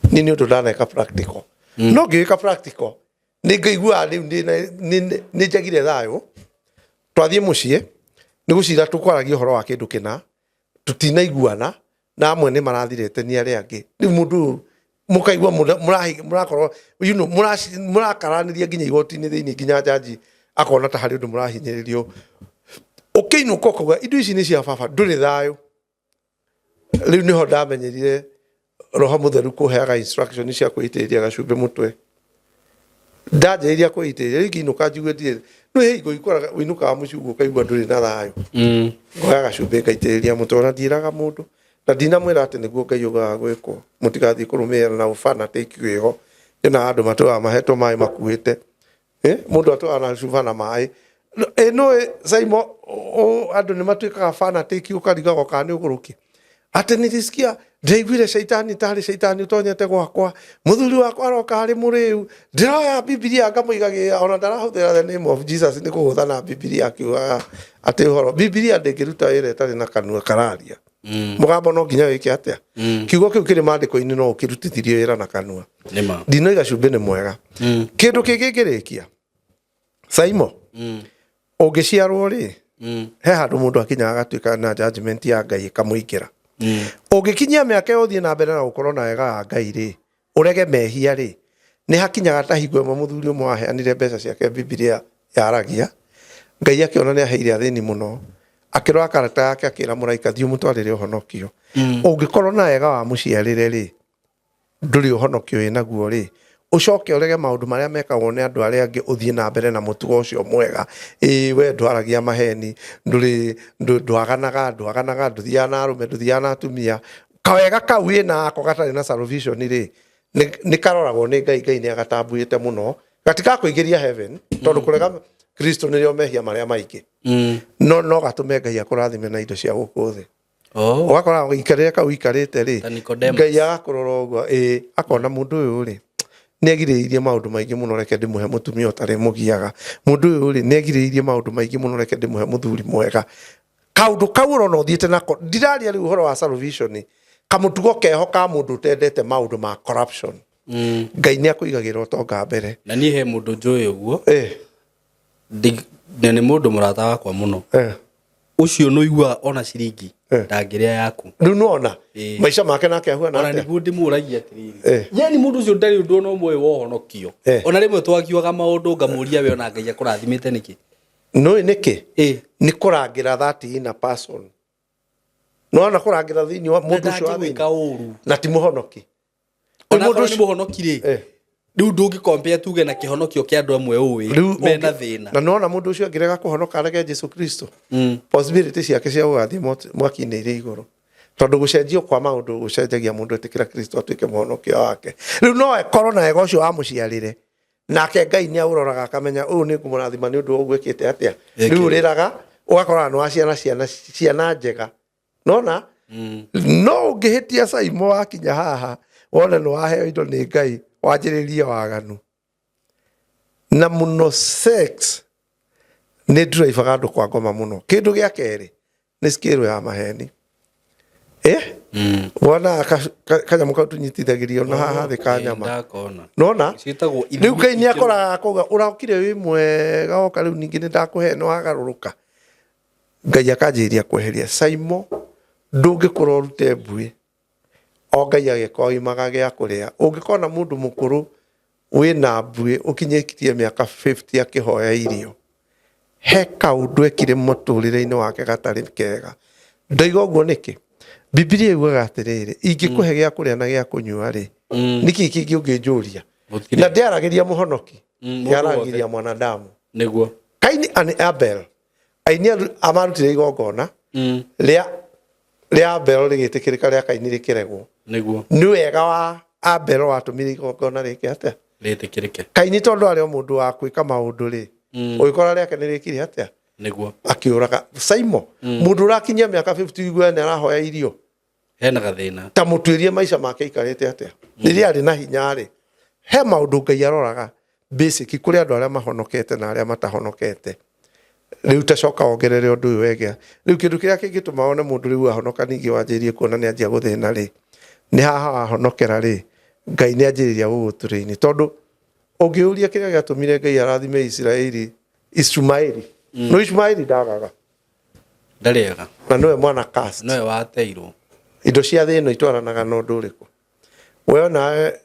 Niĩ nĩ ũndũ ndaneka practical, no ngĩwĩka practical nĩ ngĩiguaga rĩu nĩ njagire thayũ. Twathiĩ mũciĩ nĩ gũcira, tũkwaragia ũhoro wa kĩndũ kĩna, tũtinaiguana na amwe nĩ marathirĩte nĩ arĩa angĩ. Rĩu mũndũ ũyũ mũkaigua mũrakorwo mũrakaranĩria nginya igoti-inĩ thĩinĩ, nginya jaji akona ta harĩ ũndũ mũrahinyĩrĩrio. Ũkĩinũka. Ũngĩinũka ũkauga indo ici nĩ cia baba, ndũrĩ thayũ. Rĩu nĩho ndamenyerire roho mũtheru kũheaga instruction cia kwĩitĩrĩria gacumbĩ mũtwe. Ndanjĩrĩria kwĩitĩrĩria rĩu ingĩinũka njigue ndirĩ, nĩ hingo ikoraga ũinũkaga mũciĩ ũguo ũkaigua ndũrĩ na thayũ. Ngoya gacumbĩ ngaitĩrĩria mũtwe, ona ndiĩraga mũndũ na ndinamwĩra atĩ nĩguo Ngai ugaga gwĩkwo. Mũtigathiĩ kũrũmĩrĩra na ũfanatic wĩho. Nyonaga andũ matũraga mahetwo maĩ makuĩte. Mũndũ atũraga na cuba na maĩ. Ĩ nũĩ Saimo, andũ nĩ matuĩkaga fanatic ũkarigagwo kana nĩ ũgũrũki. Atĩ nilisikia ndĩraiguire caitani tarĩ caitani ũtonyete gwakwa, mũthuri wakwa aroka arĩ mũrĩu, ndĩroya Bibilia ngamũigagĩrĩra, ona ndarahũthĩra the name of Jesus nĩ kũgũtha na Bibilia akiugaga atĩ ũhoro. Bibilia ndĩngĩruta wĩra ĩtarĩ na kanua kararia. Mũgambo no nginya wĩke atĩa? Kiugo kĩu kĩrĩ maandĩko-inĩ no ũkĩrutithirie wĩra na kanua.
Nĩma.
Ndinoiga cumbĩ nĩ mwega. Kĩndũ kĩngĩ ngĩrĩkia, Saimo, ũngĩciarwo rĩ, he handũ mũndũ akinyaga agatuĩka na judgment ya Ngai ĩkamũingĩra. Ũngĩkinyia mĩaka ĩyo ũthiĩ na mbere na gũkorwo na wega wa Ngai rĩ, ũrege mehia rĩ, nĩ hakinyaga ta hingo ĩmwe mũthuri ũmwe waheanire mbeca ciake Bibilia yaragia, Ngai akĩona nĩ aheire athĩni mũno, akĩrora karata yake akĩra mũraika thiĩ ũmũtwarĩre ũhonokio. Ũngĩkorwo na wega wa mũciarĩre rĩ, ndũrĩ ũhonokio wĩ naguo rĩ, ũcoke ũrege maũndũ marĩa mekagwo nĩ andũ arĩa angĩ ũthiĩ na mbere na mũtugo ũcio mwega. Ĩĩ we ndwaragia maheni, ndũrĩ ndwaganaga, ndwaganaga, ndũthiaga na arũme, ndũthiaga na atumia. Kawega kau wĩ nako gatarĩ na salvation rĩ, nĩ karoragwo nĩ Ngai, Ngai nĩ agatambuĩte mũno. Gatigakũingĩria heaven, tondũ kũrega Kristo nĩrĩo mehia marĩa maingĩ. No no gatũme Ngai akũrathime na indo cia gũkũ thĩ. Ũgakora gĩikarĩre kau ikarĩte rĩ,
Ta Nicodemus.
Ngai agakũrora ũguo, ĩĩ, akona mũndũ ũyũ rĩ, nĩ egirĩrĩirie maũndũ maingĩ mũno, reke ndĩmũhe mũtumia ũtarĩ mũgiaga. Mũndũ ũyũ rĩ, nĩ egirĩrĩirie maũndũ maingĩ mũno, reke ndĩmũhe mũthuri mwega. Kaũndũ kau ũrona ũthiĩte nako, ndiraria rĩu ũhoro wa salvation, kamũtugo keho ka mũndũ ũtendete maũndũ ma corruption. Ngai nĩ akũigagĩra ũtonga mbere.
Na niĩ he mũndũ njũĩ ũguo, na nĩ mũndũ mũrata wakwa mũno. Ũcio nĩ ũiguaga ona ciringi ndangĩrĩa yaku.
Rĩu nĩwona
Ĩĩ.
maica make nake ahuana
Ona
atĩa?
nĩguo ndĩmũragia atĩrĩrĩ,
Eh.
yani mũndũ ũcio ndarĩ ũndũ ona ũmwe wa ũhonokio.
Eh.
Ona rĩmwe twagiaga maũndũ ngamũria we ona Ngai akũrathimĩte nĩkĩ?
Nĩũĩ nĩkĩ?
Ĩĩ.
Nĩ kũrangĩra that inner person. Nĩwona kũrangĩra thĩinĩ wa
Na
mũndũ ũcio wa
ndangĩgwĩka
thĩinĩ.
ũru.
Na ti mũhonoki.
Ona
Mũndũ
akorwo nĩ
ũcio-
mũhonoki rĩ,
Eh.
rĩu ndũngĩkompea tuge na kĩhonokio kĩa andũ amwe ũĩ
Rĩu
mena
ũngĩ-
thĩna.
Na nĩwona mũndũ ũcio angĩrega kũhonoka arege Jesu Kristo. Possibility ciake cia gũgathiĩ mwaki-inĩ irĩ igũrũ. Tondũ gũcenjio kwa maũndũ gũcenjagia mũndũ etĩkĩra Kristo atuĩke mũhonokio wake. Rĩu no ekorwo na wega ũcio wamũciarĩre, nake Ngai nĩ aũroraga akamenya ũyũ nĩ ngũmũrathima nĩ ũndũ wa ũguo ĩkĩte atĩa. Rĩu ũrĩraga ũgakora nĩ wa ciana ciana ciana njega. Nona? No ũngĩhĩtia Saimo wakinya haha wone nĩ waheo indo nĩ Ngai wanjĩrĩrie waganu. Na mũno sex nĩ nduraibaga andũ kwa ngoma mũno. Kĩndũ gĩa kerĩ nĩ scale ya maheni. Wona kanyamũ kau tũnyitithagĩrio na haha thĩ ka nyama.
Ndakona.
Nona?
Ciĩtagwo
Rĩu Ngai nĩ akoraga akauga ũrokire wĩ mwega woka rĩu ningĩ nĩ ndakũhe nĩ wagarũrũka. Ngai akanjĩrĩria kweheria Saimo ndũngĩkũra ũrute mbuĩ o Ngai agĩkoimaga gĩa kũrĩa. Ũngĩkona mũndũ mũkũrũ wĩna mbuĩ ũkinyĩtie mĩaka 50 akĩhoya irio, he kaũndũ ekire mũtũrĩre-inĩ wake gatarĩ kega. Ndoiga ũguo nĩkĩ? Bibilia yugaga atĩrĩrĩ, ingĩkũhe gĩa kũrĩa na gĩa kũnyua rĩ, nĩkĩ kĩngĩ ũngĩnjũria?
Gũtirĩ.
Na ndĩaragĩria mũhonoki,
Mũndũ
yaragĩria mwanadamu.
Nĩguo.
Kaini and Abel, Kaini amarutire igongona rĩa Abel rĩgĩtĩkĩrĩka, rĩa Kaini rĩkĩregwo.
Nĩguo.
Nĩ wega wa Abel watũmire igongona rĩke atĩa?
Rĩtĩkĩrĩke.
Kaini tondũ arĩ o mũndũ wa gwĩka maũndũ rĩ, ũgĩkora rĩake nĩ rĩkire atĩa?
Nĩguo.
Akĩũraga. Saimo, mũndũ ũrakinyia mĩaka 50 ũigue nĩ arahoya irio.
Hena gathĩna.
Ta mũtuĩrie maica make aikarĩte atĩa? Rĩrĩa arĩ na hinya rĩ, he maũndũ Ngai aroraga basic kũrĩ andũ arĩa mahonokete na arĩa matahonokete. Rĩu ta coka wongerere ũndũ ũyũ wegea. Rĩu kĩndũ kĩrĩa kĩngĩtũma wone mũndũ rĩu ahonoka ningĩ wanjĩrĩrie kuona nĩ anjia gũthĩna rĩ, nĩ haha wahonokera rĩ, Ngai nĩ anjĩrĩria gũgũtũrĩini. Tondũ ũngĩũria kĩrĩa gĩatũmire Ngai arathime Isiraeli, Ishumaeli. No Ishumaeli ndagaga.
Ndarĩaga.
Na nĩwe mwana cast.
Nĩwe wateirwo.
Indo cia thĩ ĩno itwaranaga na ũndũ ũrĩkũ? We onawe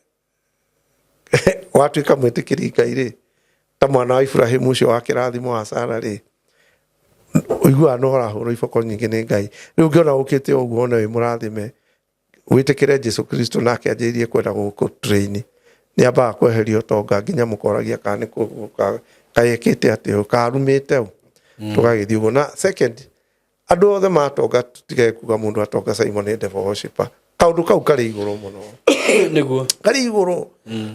watuĩka mwĩtĩkĩri Ngai rĩ, ta mwana wa Iburahĩmu ũcio wa kĩrathimo wa Sara rĩ, Ũiguaga nĩ ũrahũrwo iboko nyingĩ nĩ Ngai. Rĩu ũngĩona ũkĩte ũguo wone wĩ mũrathime, wĩtĩkĩre Jesu Kristo nake anjĩrĩrie kwenda gũkũ train. Nĩ ambaga kweheria ũtonga nginya mũkoragia kana nĩ kaĩ ekĩte atĩa ũyũ, karumĩte ũ. Tũgagĩthiĩ ũguo. Na second, andũ othe matonga tũtige kuga mũndũ atonga Simon nĩ devil worshipper. Kaũndũ kau karĩ igũrũ mũno.
Nĩguo.
Karĩ igũrũ.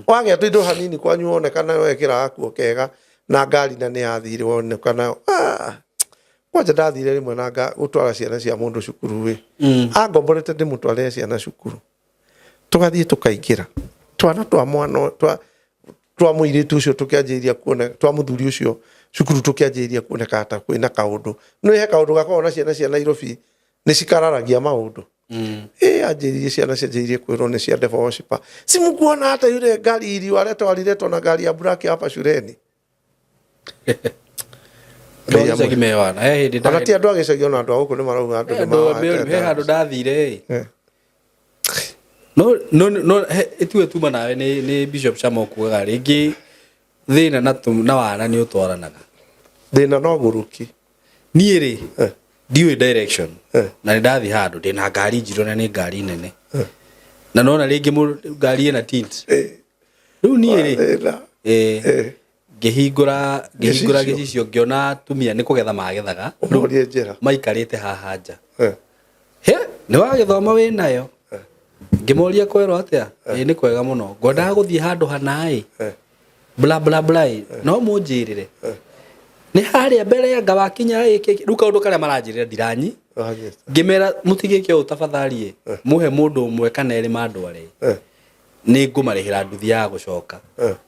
Wagĩa tũindo hanini kwanyu wonekana wekĩra gakuo kega na ngari na nĩ yathire wonekana kwanja ndathire rĩmwe na gũtwara ciana cia mũndũ cukuru ĩ. Angomborete ndĩmũtwarĩre ciana cukuru. Tũgathiĩ tũkaingĩra. Twana twa mwana twa twa mũirĩtu ũcio tũkĩanjĩrĩria kuona twa mũthuri ũcio cukuru tũkĩanjĩrĩria kuoneka ta kwĩna kaũndũ. Nĩ he kaũndũ gakoragwo na ciana cia Nairobi nĩ cikararagia maũndũ. Ĩ anjĩrĩirie ciana cianjĩrĩirie kwĩrwo nĩ cia devil worshipper. Si mkuona hata yule ngari iliwaletwa aliletwa na gari ya black hapa shuleni.
Andũ a gĩcagi me wana. He hĩndĩ
Ona ti andũ a gĩcagi ona andũ a gũkũ nĩ marauga andũ nĩ
he handũ ndathire ĩ. No no no ĩtue tuma nawe nĩ nĩ Bishop Chama ũkugaga rĩngĩ thĩna na na wana nĩ ũtwaranaga.
Thĩna no gũrũki.
Niĩ rĩ ndiũĩ direction na nĩ ndathiĩ handũ ndĩna ngari njirũ na nĩ ngari nene. Na nona rĩngĩ ngari ĩna tint. Rĩu niĩ rĩ ngĩhingũra ngĩhingũra gĩcicio ngĩona atumia nĩ kũgetha magethaga
Ũmorie njĩra.
Maikarĩte haha nja. He nĩ wagĩthoma wĩ nayo. Ngĩmoria kwerwo atĩa? Ĩĩ nĩ kwega mũno. Ngwendaga gũthiĩ handũ hana ĩ. Bla bla bla ĩ. No mũnjĩrĩre. Nĩ harĩa mbere anga wakinya ĩ kĩ. Rĩu kaũndũ karĩa maranjĩrĩra ndiranyi. Ngĩmera mũtigĩke ũũ tafadhali ĩ. Mũhe mũndũ ũmwe kana erĩ mandware. Nĩ ngũmarĩhĩra nduthi ya gũcoka.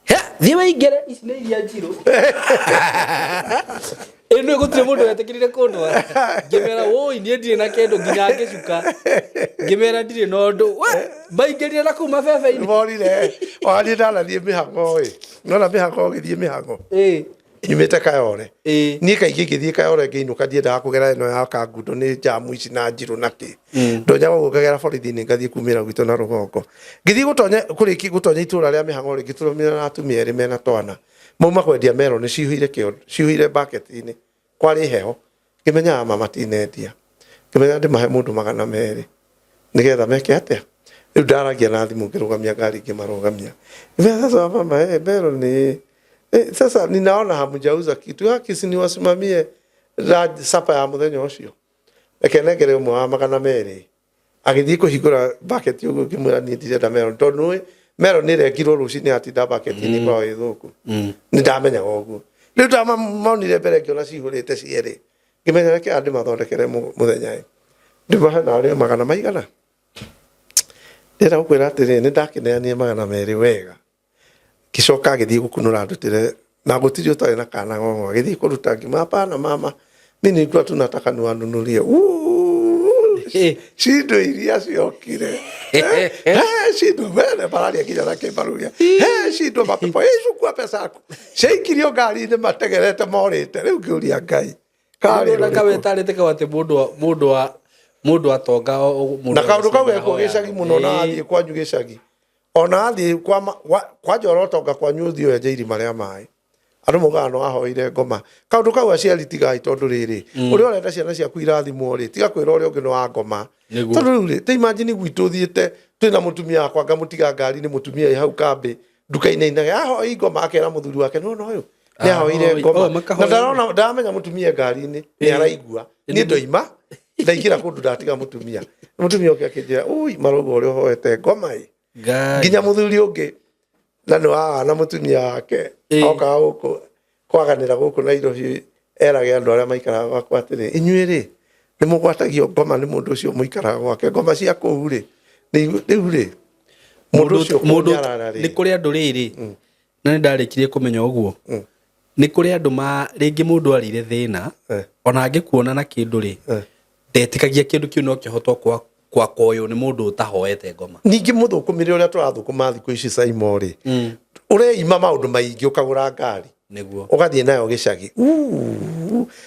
He, thiĩ wĩingĩre ici nĩ iria njirũ. Ĩ nĩ gũtirĩ mũndũ wetĩkĩrire kũndwara. Ngĩmera wũi niĩ ndirĩ na kĩndũ nginya ngĩcuka. Ngĩmera ndirĩ na ũndũ. We, maingĩrire na kũu mabebe-inĩ.
Morire, wathiĩ ndanathiĩ mĩhang'o ĩ. Nona mĩhang'o ũgĩthiĩ mĩhang'o. Nyumĩte Kayore. Niĩ kaingĩ ngĩthiĩ Kayore ngĩinũka ndiendaga kũgera ĩno ya Kangundo nĩ njamu ici na njirũ na kĩ. Ndonyaga ũguo ngagera borithi-inĩ ngathiĩ kumĩra gwitũ na rũgongo. Ngĩthiĩ gũtonya kũrĩki gũtonya itũra rĩa mĩhang'o rĩ ngĩtũmĩra na atumia erĩ mena twana. Mauma kwendia meroni cihũire kĩondo cihũire bucket-inĩ. Kwarĩ heho. Ngĩmenya aya ma matinendia. Ngĩmenya ndĩmahe mũndũ 200 nĩgetha meke atĩa. Rĩu ndaragia na thimũ ngĩrũgamia ngari ngĩmarũgamia. Ngĩmera sasa mama eh, meroni sasa ninaona hamjauza kitu haki si niwasimamie sapa ya mũthenya ũcio. Reke nengere ũmwe wa 200. Agĩthiĩ kũhingũra bucket ũguo ngĩmwĩra niĩ ndirenda meroni tondũ nĩũĩ meroni ĩrengirwo rũcinĩ yatinda bucket-inĩ ĩkoragwo ĩ thũku. Nĩ ndamenyaga ũguo. Rĩu ndamonire mbere ngĩona cihũrĩte cierĩ. Ngĩmenya reke aya ndĩmathondekere mũthenya ĩ. Ndĩmahe narĩ magana maigana. Ndĩrenda gũkwĩra atĩrĩrĩ nĩ ndakĩneanire 200 wega. Ngĩcoka agĩthiĩ gũkunũra ndutĩre na gũtirĩ ũtarĩ na kana ng'ong'o. Agĩthiĩ kũruta ngĩmwĩra hapana mama, mimi nilikuwa tu nataka niwanunulie. Cindo iria ciokire. Cindo mbere mararia nginya na kĩmbaruria. Cindo mapepo, chukua pesa yaku. Ciaikirio ngari-inĩ mategerete morĩte. Rĩu ngĩũria Ngai. Karĩ
Na
rũrĩkũ?
kawetarĩte kau atĩ mũndũ mũndũ wa mũndũ atonga mũndũ
Na kaũndũ kau
agĩciria
gekuo
ahoya.
gĩcagi mũno na wathiĩ kwanyu gĩcagi. Ona wathiĩ kwanja ũrotonga kwanyu ũthiĩ wenje irima rĩa maĩ. Andũ maugaga no ahoire ngoma. Kaũndũ kau aciari tigai tondũ rĩrĩ, ũrĩa ũrenda ciana ciaku irathimwo rĩ, tiga kwĩra ũrĩa ũngĩ nĩ wa ngoma. Tondũ rĩu rĩ, ta imagine gwitũ thiĩte twĩna mũtumia wakwa ngamũtiga ngari-inĩ mũtumia ĩ hau kambĩ nduka-inĩ inage ahoi ngoma akera mũthuri wake nĩ wona ũyũ nĩ ahoire
Ahoi.
ngoma.
Oh, makahoya.
Na ndarona ndaramenya mũtumia ngari-inĩ nĩ araigua. Niĩ ndoima ndaingĩra kũndũ ndatiga mũtumia. Mũtumia ũke akĩnjĩra ui marauga ũrĩa ũhoete ngoma ĩ.
Ngai.
Nginya mũthuri ũngĩ na nĩ wa na mũtumia wake okaga gũkũ kwaganĩra gũkũ Nairobi erage andũ arĩa maikaraga gwakwa atĩrĩ inyuĩ rĩ nĩ mũgwatagio ngoma nĩ mũndũ ũcio mũikaraga gwake ngoma cia kũu rĩ rĩu rĩ mũndũ ũcio kũnyarara rĩ
nĩ kũrĩ andũ rĩrĩ na nĩ ndarĩkirie kũmenya ũguo nĩ kũrĩ andũ ma rĩngĩ mũndũ arĩire thĩna ona angĩkuona na kĩndũ rĩ ndetĩkagia kĩndũ kĩu no kĩhotwo kwakwo ũyũ nĩ mũndũ ũtahoete ngoma.
Ningĩ mũthũkũmĩre ũrĩa tũrathũkũma thikũ ici Saimo rĩ, ũreima maũndũ maingĩ ũkagũra ngari.
Nĩguo.
Ũgathiĩ nayo gĩcagi.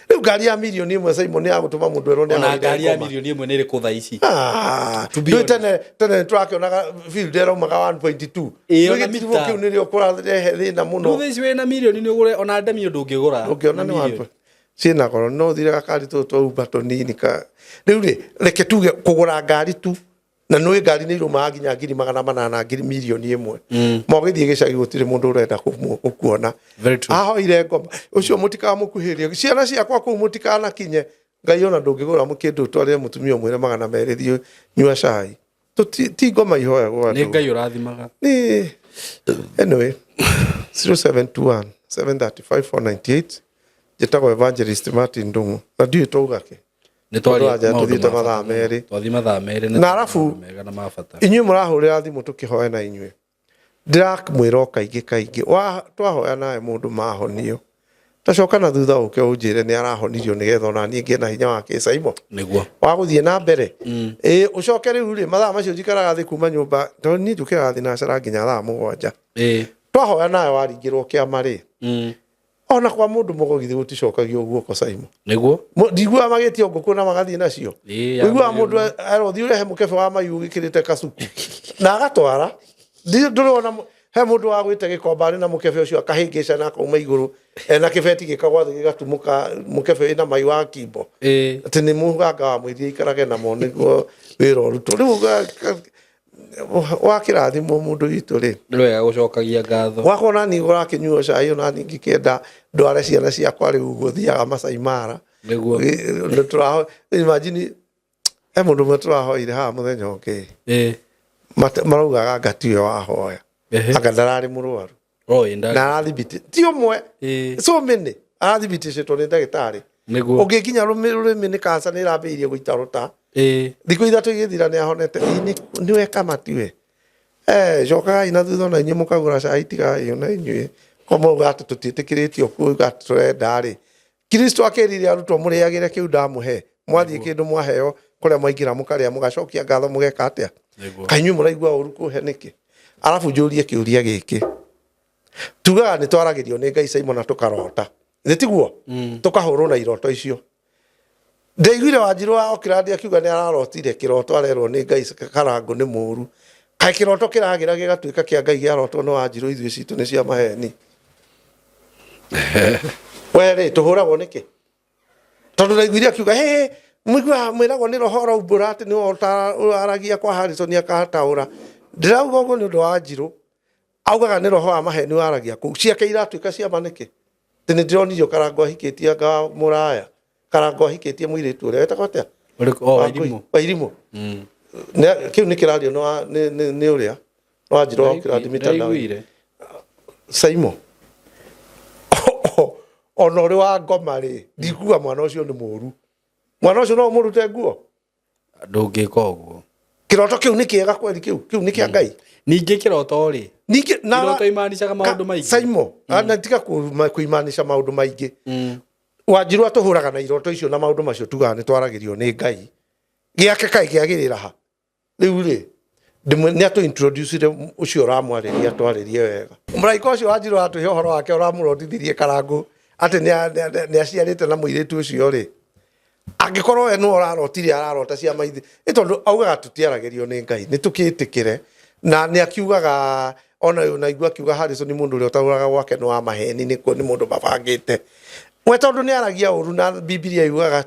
Rĩu ngari ya 1 mirioni Saimo nĩ ya gũtũma mũndũ erwo nĩ
Ona
ahoire
ngari ya
ngoma.
1 mirioni nĩ ĩrĩkũ thaa ici? To be
Ndũĩ
honest.
tene tene nĩtũrakĩonaga field ĩraumaga 1.2.
Ĩĩ,
Rĩu
ona
gĩtiribũ
mita.
kĩu nĩrĩo kũrarehe thĩna mũno.
Rĩu thaa ici wĩna mirioni nĩ ũgũre ona ndemio ndũngĩgũra.
Ndũngĩona
na
nĩ
mirioni.
one point. Ciĩna goro, no ũthire gakari tũtũ twa Uber tũnini ka rĩu rĩ, reke tuge kũgũra ngari tu, na nĩ ngari nĩ irũmaga nginya 800,000, 1,000,000. Ma ũgĩthiĩ gĩcagi gũtirĩ mũndũ ũrenda gũkuona.
Very true.
Ahoire ngoma ũcio, mũtikamũkuhĩrĩrie, ciana ciakwa kũu mũtikanakinye. Ngai, ona ndũngĩgũra kĩndũ ũtwarĩre mũtumia ũmwĩre 200, thiĩ nyua cai. Ti ngoma ihoyagwo
Nĩ
andũ.
Ngai ũrathimaga.
Nĩ anyway, 0721 735 498. Njĩtagwo Evangelist Martin Ndung'u, na ndiũĩ twauga kĩ.
Nĩ twaria
Andũ anja
maũndũ
tũthiĩte
ma bata
mathaa
mũno.
merĩ.
Twathiĩ mathaa merĩ.
Na arabu-
maũndũ mega na ma bata.
Inyuĩ mũrahũrĩra thimũ tũkĩhoya na inyuĩ, ndĩramwĩra o kaingĩ kaingĩ, twahoya nawe mũndũ mahonio, tacoka na thutha ũke ũnjĩre nĩ arahonirio, nĩgetha ona niĩ ngĩe na hinya wa kĩcaimo wa gũthiĩ na mbere. Ĩ ũcoke rĩu rĩ, mathaa macio njikaraga thĩ kuma nyũmba, tondũ niĩ njũkĩraga thĩ na cara nginya thaa 7. Twahoya nawe waringĩrwo kĩama rĩ, ona kwa mũndũ mũgo githĩ gũticokagio guoko, Caimo? Ndiguaga magĩtio ngũkũ na magathiĩ nacio. Ũiguaga mũndũ erwo thiĩ ũrehe mũkebe wa mai ũgĩkĩrĩte kacuku na agatwara. Ndũrĩ wona he mũndũ wa gwĩte gĩkomba arĩ na mũkebe ũcio, akahĩngĩca na akauma igũrũ ena kĩbeti gĩkagwa thĩ gĩgatumũka, mũkebe wĩna mai wa kimbo, atĩ nĩ mũganga wa mwĩrie aikarage namo nĩguo wĩra ũrutwo. Rĩu wakĩrathimwo mũndũ witũ rĩ,
Nĩ wega gũcokagia ngatho.
Gwakwa ona niĩ ũrakĩnyua cai, ona niĩ ngĩkĩenda ndware ciana ciakwa rĩu gũthiaga Masai Mara. Nĩ tũraho imagine he mũndũ ũmwe tũrahoire haha mũthenya ũngĩ, maraugaga anga tiwe wahoya, anga ndararĩ mũrwaru na arathibiti ti ũmwe, so many, arathibitĩcĩtwo nĩ ndagĩtarĩ ũngĩ nginya rũrĩmĩ nĩ kanca nĩ ĩrambĩrĩirie gũita rũta. Thikũ 3 igĩthira nĩ ahonete. Ĩ, nĩwe kama tiwe. Eh, cokagai na thutha ona inyuĩ mũkagũra cai, tigai ona inyuĩ ko mauga atĩ tũtiĩtĩkĩrĩtio kuuga atĩ tũrenda rĩ. Kristo akĩrire arutwo, mũrĩagĩre kĩu ndamũhe, mwathiĩ kĩndũ mwaheo kũrĩa mwaingĩra mũkarĩa, mũgacokia ngatho, mũgeka atĩa? Kaĩ inyuĩ mũraigua ũru kũhe nĩkĩ? Arabu njũrie kĩũria gĩkĩ, tugaga nĩ twaragĩrio nĩ Ngai, Caimo, na tũkarota, nĩ tiguo? Tũkahũrwo na iroto icio. Ndaiguire Wanjirũ wa Okirandi akiuga nĩ ararotire kĩroto arerwo nĩ Ngai Karangũ nĩ mũru. Kaĩ kĩroto kĩragĩra gĩgatuĩka kĩa Ngai kĩarotwo nĩ Wanjirũ, ithuĩ citũ nĩ cia maheni? We rĩ, tũhũragwo nĩkĩ? Tondũ ndaiguire akiuga hĩ mũiguaga mwĩragwo nĩ roho ũraumbũra atĩ nĩwe ũtaragia kwa Harrison akataũra. Ndĩrauga ũguo nĩ ũndũ wa Wanjirũ augaga nĩ roho wa maheni waragia kũu, ciake iratuĩka ciama nĩkĩ? Atĩ nĩ ndĩronirio Karango ahikĩtie anga mũraya, Karango ahikĩtie mũirĩtu ũrĩa wetagwo atĩa?
Ũrĩkũ? O, Wairimũ.
Wairimũ. Kĩu nĩ kĩrario nĩ ũrĩa nĩ Wanjirũ wa Okirandi mitandao.
Ndaiguire.
Saimo, ona ũrĩ wa ngoma rĩ, ndikuga mwana ũcio nĩ mũru, mwana ũcio no ũmũrute nguo?
Ndũngĩka ũguo.
Kĩroto kĩu nĩ kĩega kweri, kĩu nĩ kĩa Ngai.
Ningĩ kĩroto rĩ,
Ningĩ na
kĩroto imaanishaga maũndũ maingĩ.
Saimo, na tiga kũimanisha maũndũ maingĩ. Wanjirũ atũhũraga na iroto icio na maũndũ macio tugaga nĩ twaragĩrio nĩ Ngai, gĩake kaĩ kĩagĩrĩra ha? Rĩu rĩ, nĩ atũ introduce ũcio ũramwarĩria, atwarĩrie wega. Mũraika ũcio Wanjirũ atũhe ũhoro wake ũramũrotithirie Karangũ atĩ nĩ aciarĩte na mũirĩtu ũcio rĩ, angĩkorwo we nĩwe ũrarotire, ararota cia maithi nĩ tondũ augaga tũtiaragĩrio nĩ Ngai, nĩ tũkĩtĩkĩre na nĩ akiugaga ona naigua akiuga Harrison mũndũ ũrĩa ũtaũraga gwake nĩ wa maheni, nĩ mũndũ mabangĩte we, tondũ nĩ aragia ũru, na Bibilia yugaga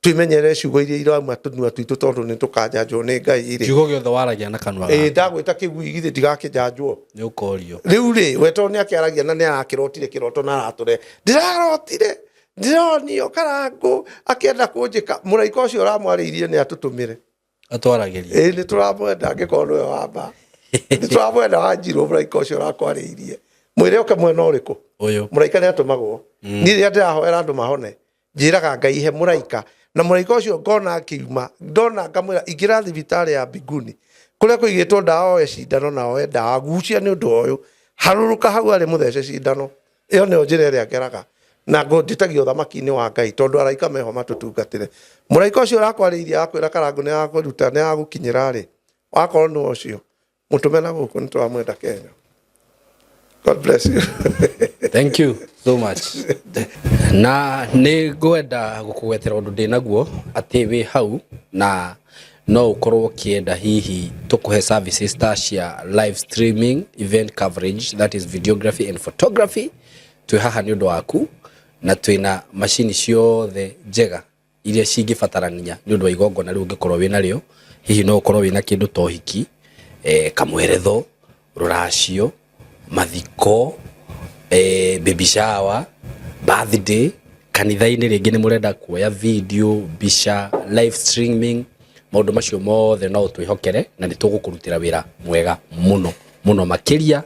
twĩmenyerere ciugo iria irauma tũnua twitũ, tondũ nĩ tũkanjanjwo nĩ Ngai rĩ.
Kiugo gĩothe waragia na kanua
ĩ
gaku
ndagwĩta kĩgui, githĩ ndigakĩnjanjwo?
Nĩ ũkorio.
Rĩu rĩ, we tondũ nĩ akĩaragia na nĩ arakĩrotire kĩroto na aratũre, ndĩrarotire ndĩronio Karangũ akĩenda kũnjĩka, mũraika ũcio ũramwarĩirie nĩ atũtũmĩre.
Atwaragĩria.
Ĩ, nĩ tũramwenda, angĩkorwo nĩwe wamba nĩ tũramwenda. Wanjirũ, mũraika ũcio ũrakwarĩirie mwĩre oke mwena ũrĩkũ.
Ũyũ.
Mũraika nĩ atũmagwo. Niĩ rĩrĩa ndĩrahoera andũ mahone, njĩraga Ngai he mũraika, na mũraika ũcio ngona akiuma, ndona ngamwĩra ingĩra thibitarĩ ya mbinguni kũrĩa kũigĩtwo ndawa, oe cindano na oe ndawa, gucia nĩ ũndũ ũyũ, harũrũka hau arĩ mũthece cindano ĩyo. Nĩyo njĩra ĩrĩa ngeraga na njĩtagia ũthamaki-inĩ wa Ngai, tondũ araika meho matũtungatĩre. Mũraika ũcio ũrakwarĩirie akwĩra Karangũ nĩ agakũruta, nĩ agagũkinyĩra rĩ, wakorwo nĩ ũcio mũtũme na gũkũ, nĩ tũramwenda Kenya. God bless you.
Thank you so much. Na nĩ ngwenda gũkũgwetera ũndũ ndĩ naguo atĩ wĩ hau na no ũkorwo ũkĩenda hihi tũkũhe services ta cia live streaming, event coverage, that is videography and photography. Twĩ haha nĩ ũndũ waku. Na twĩna macini ciothe njega iria cingĩbatarania nĩ ũndũ wa igongona rĩu ũngĩkorwo wĩna rĩo. Hihi no ũkorwo wĩna kĩndũ ta ũhiki, kamweretho, rũracio, mathiko, baby shower, birthday, kanitha-inĩ rĩngĩ nĩ mũrenda kuoya video, mbica, live streaming, maũndũ macio mothe no ũtwĩhokere na nĩ tũgũkũrutĩra wĩra mwega mũno mũno makĩria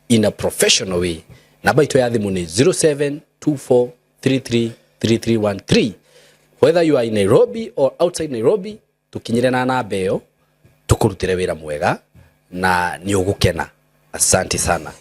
in a professional way. Namba itũ ya thimũ nĩ 0724333313. Whether you are in Nairobi or outside Nairobi, tũkinyĩre na namba ĩyo tũkũrutĩre wĩra mwega na nĩ ũgũkena. Asante sana.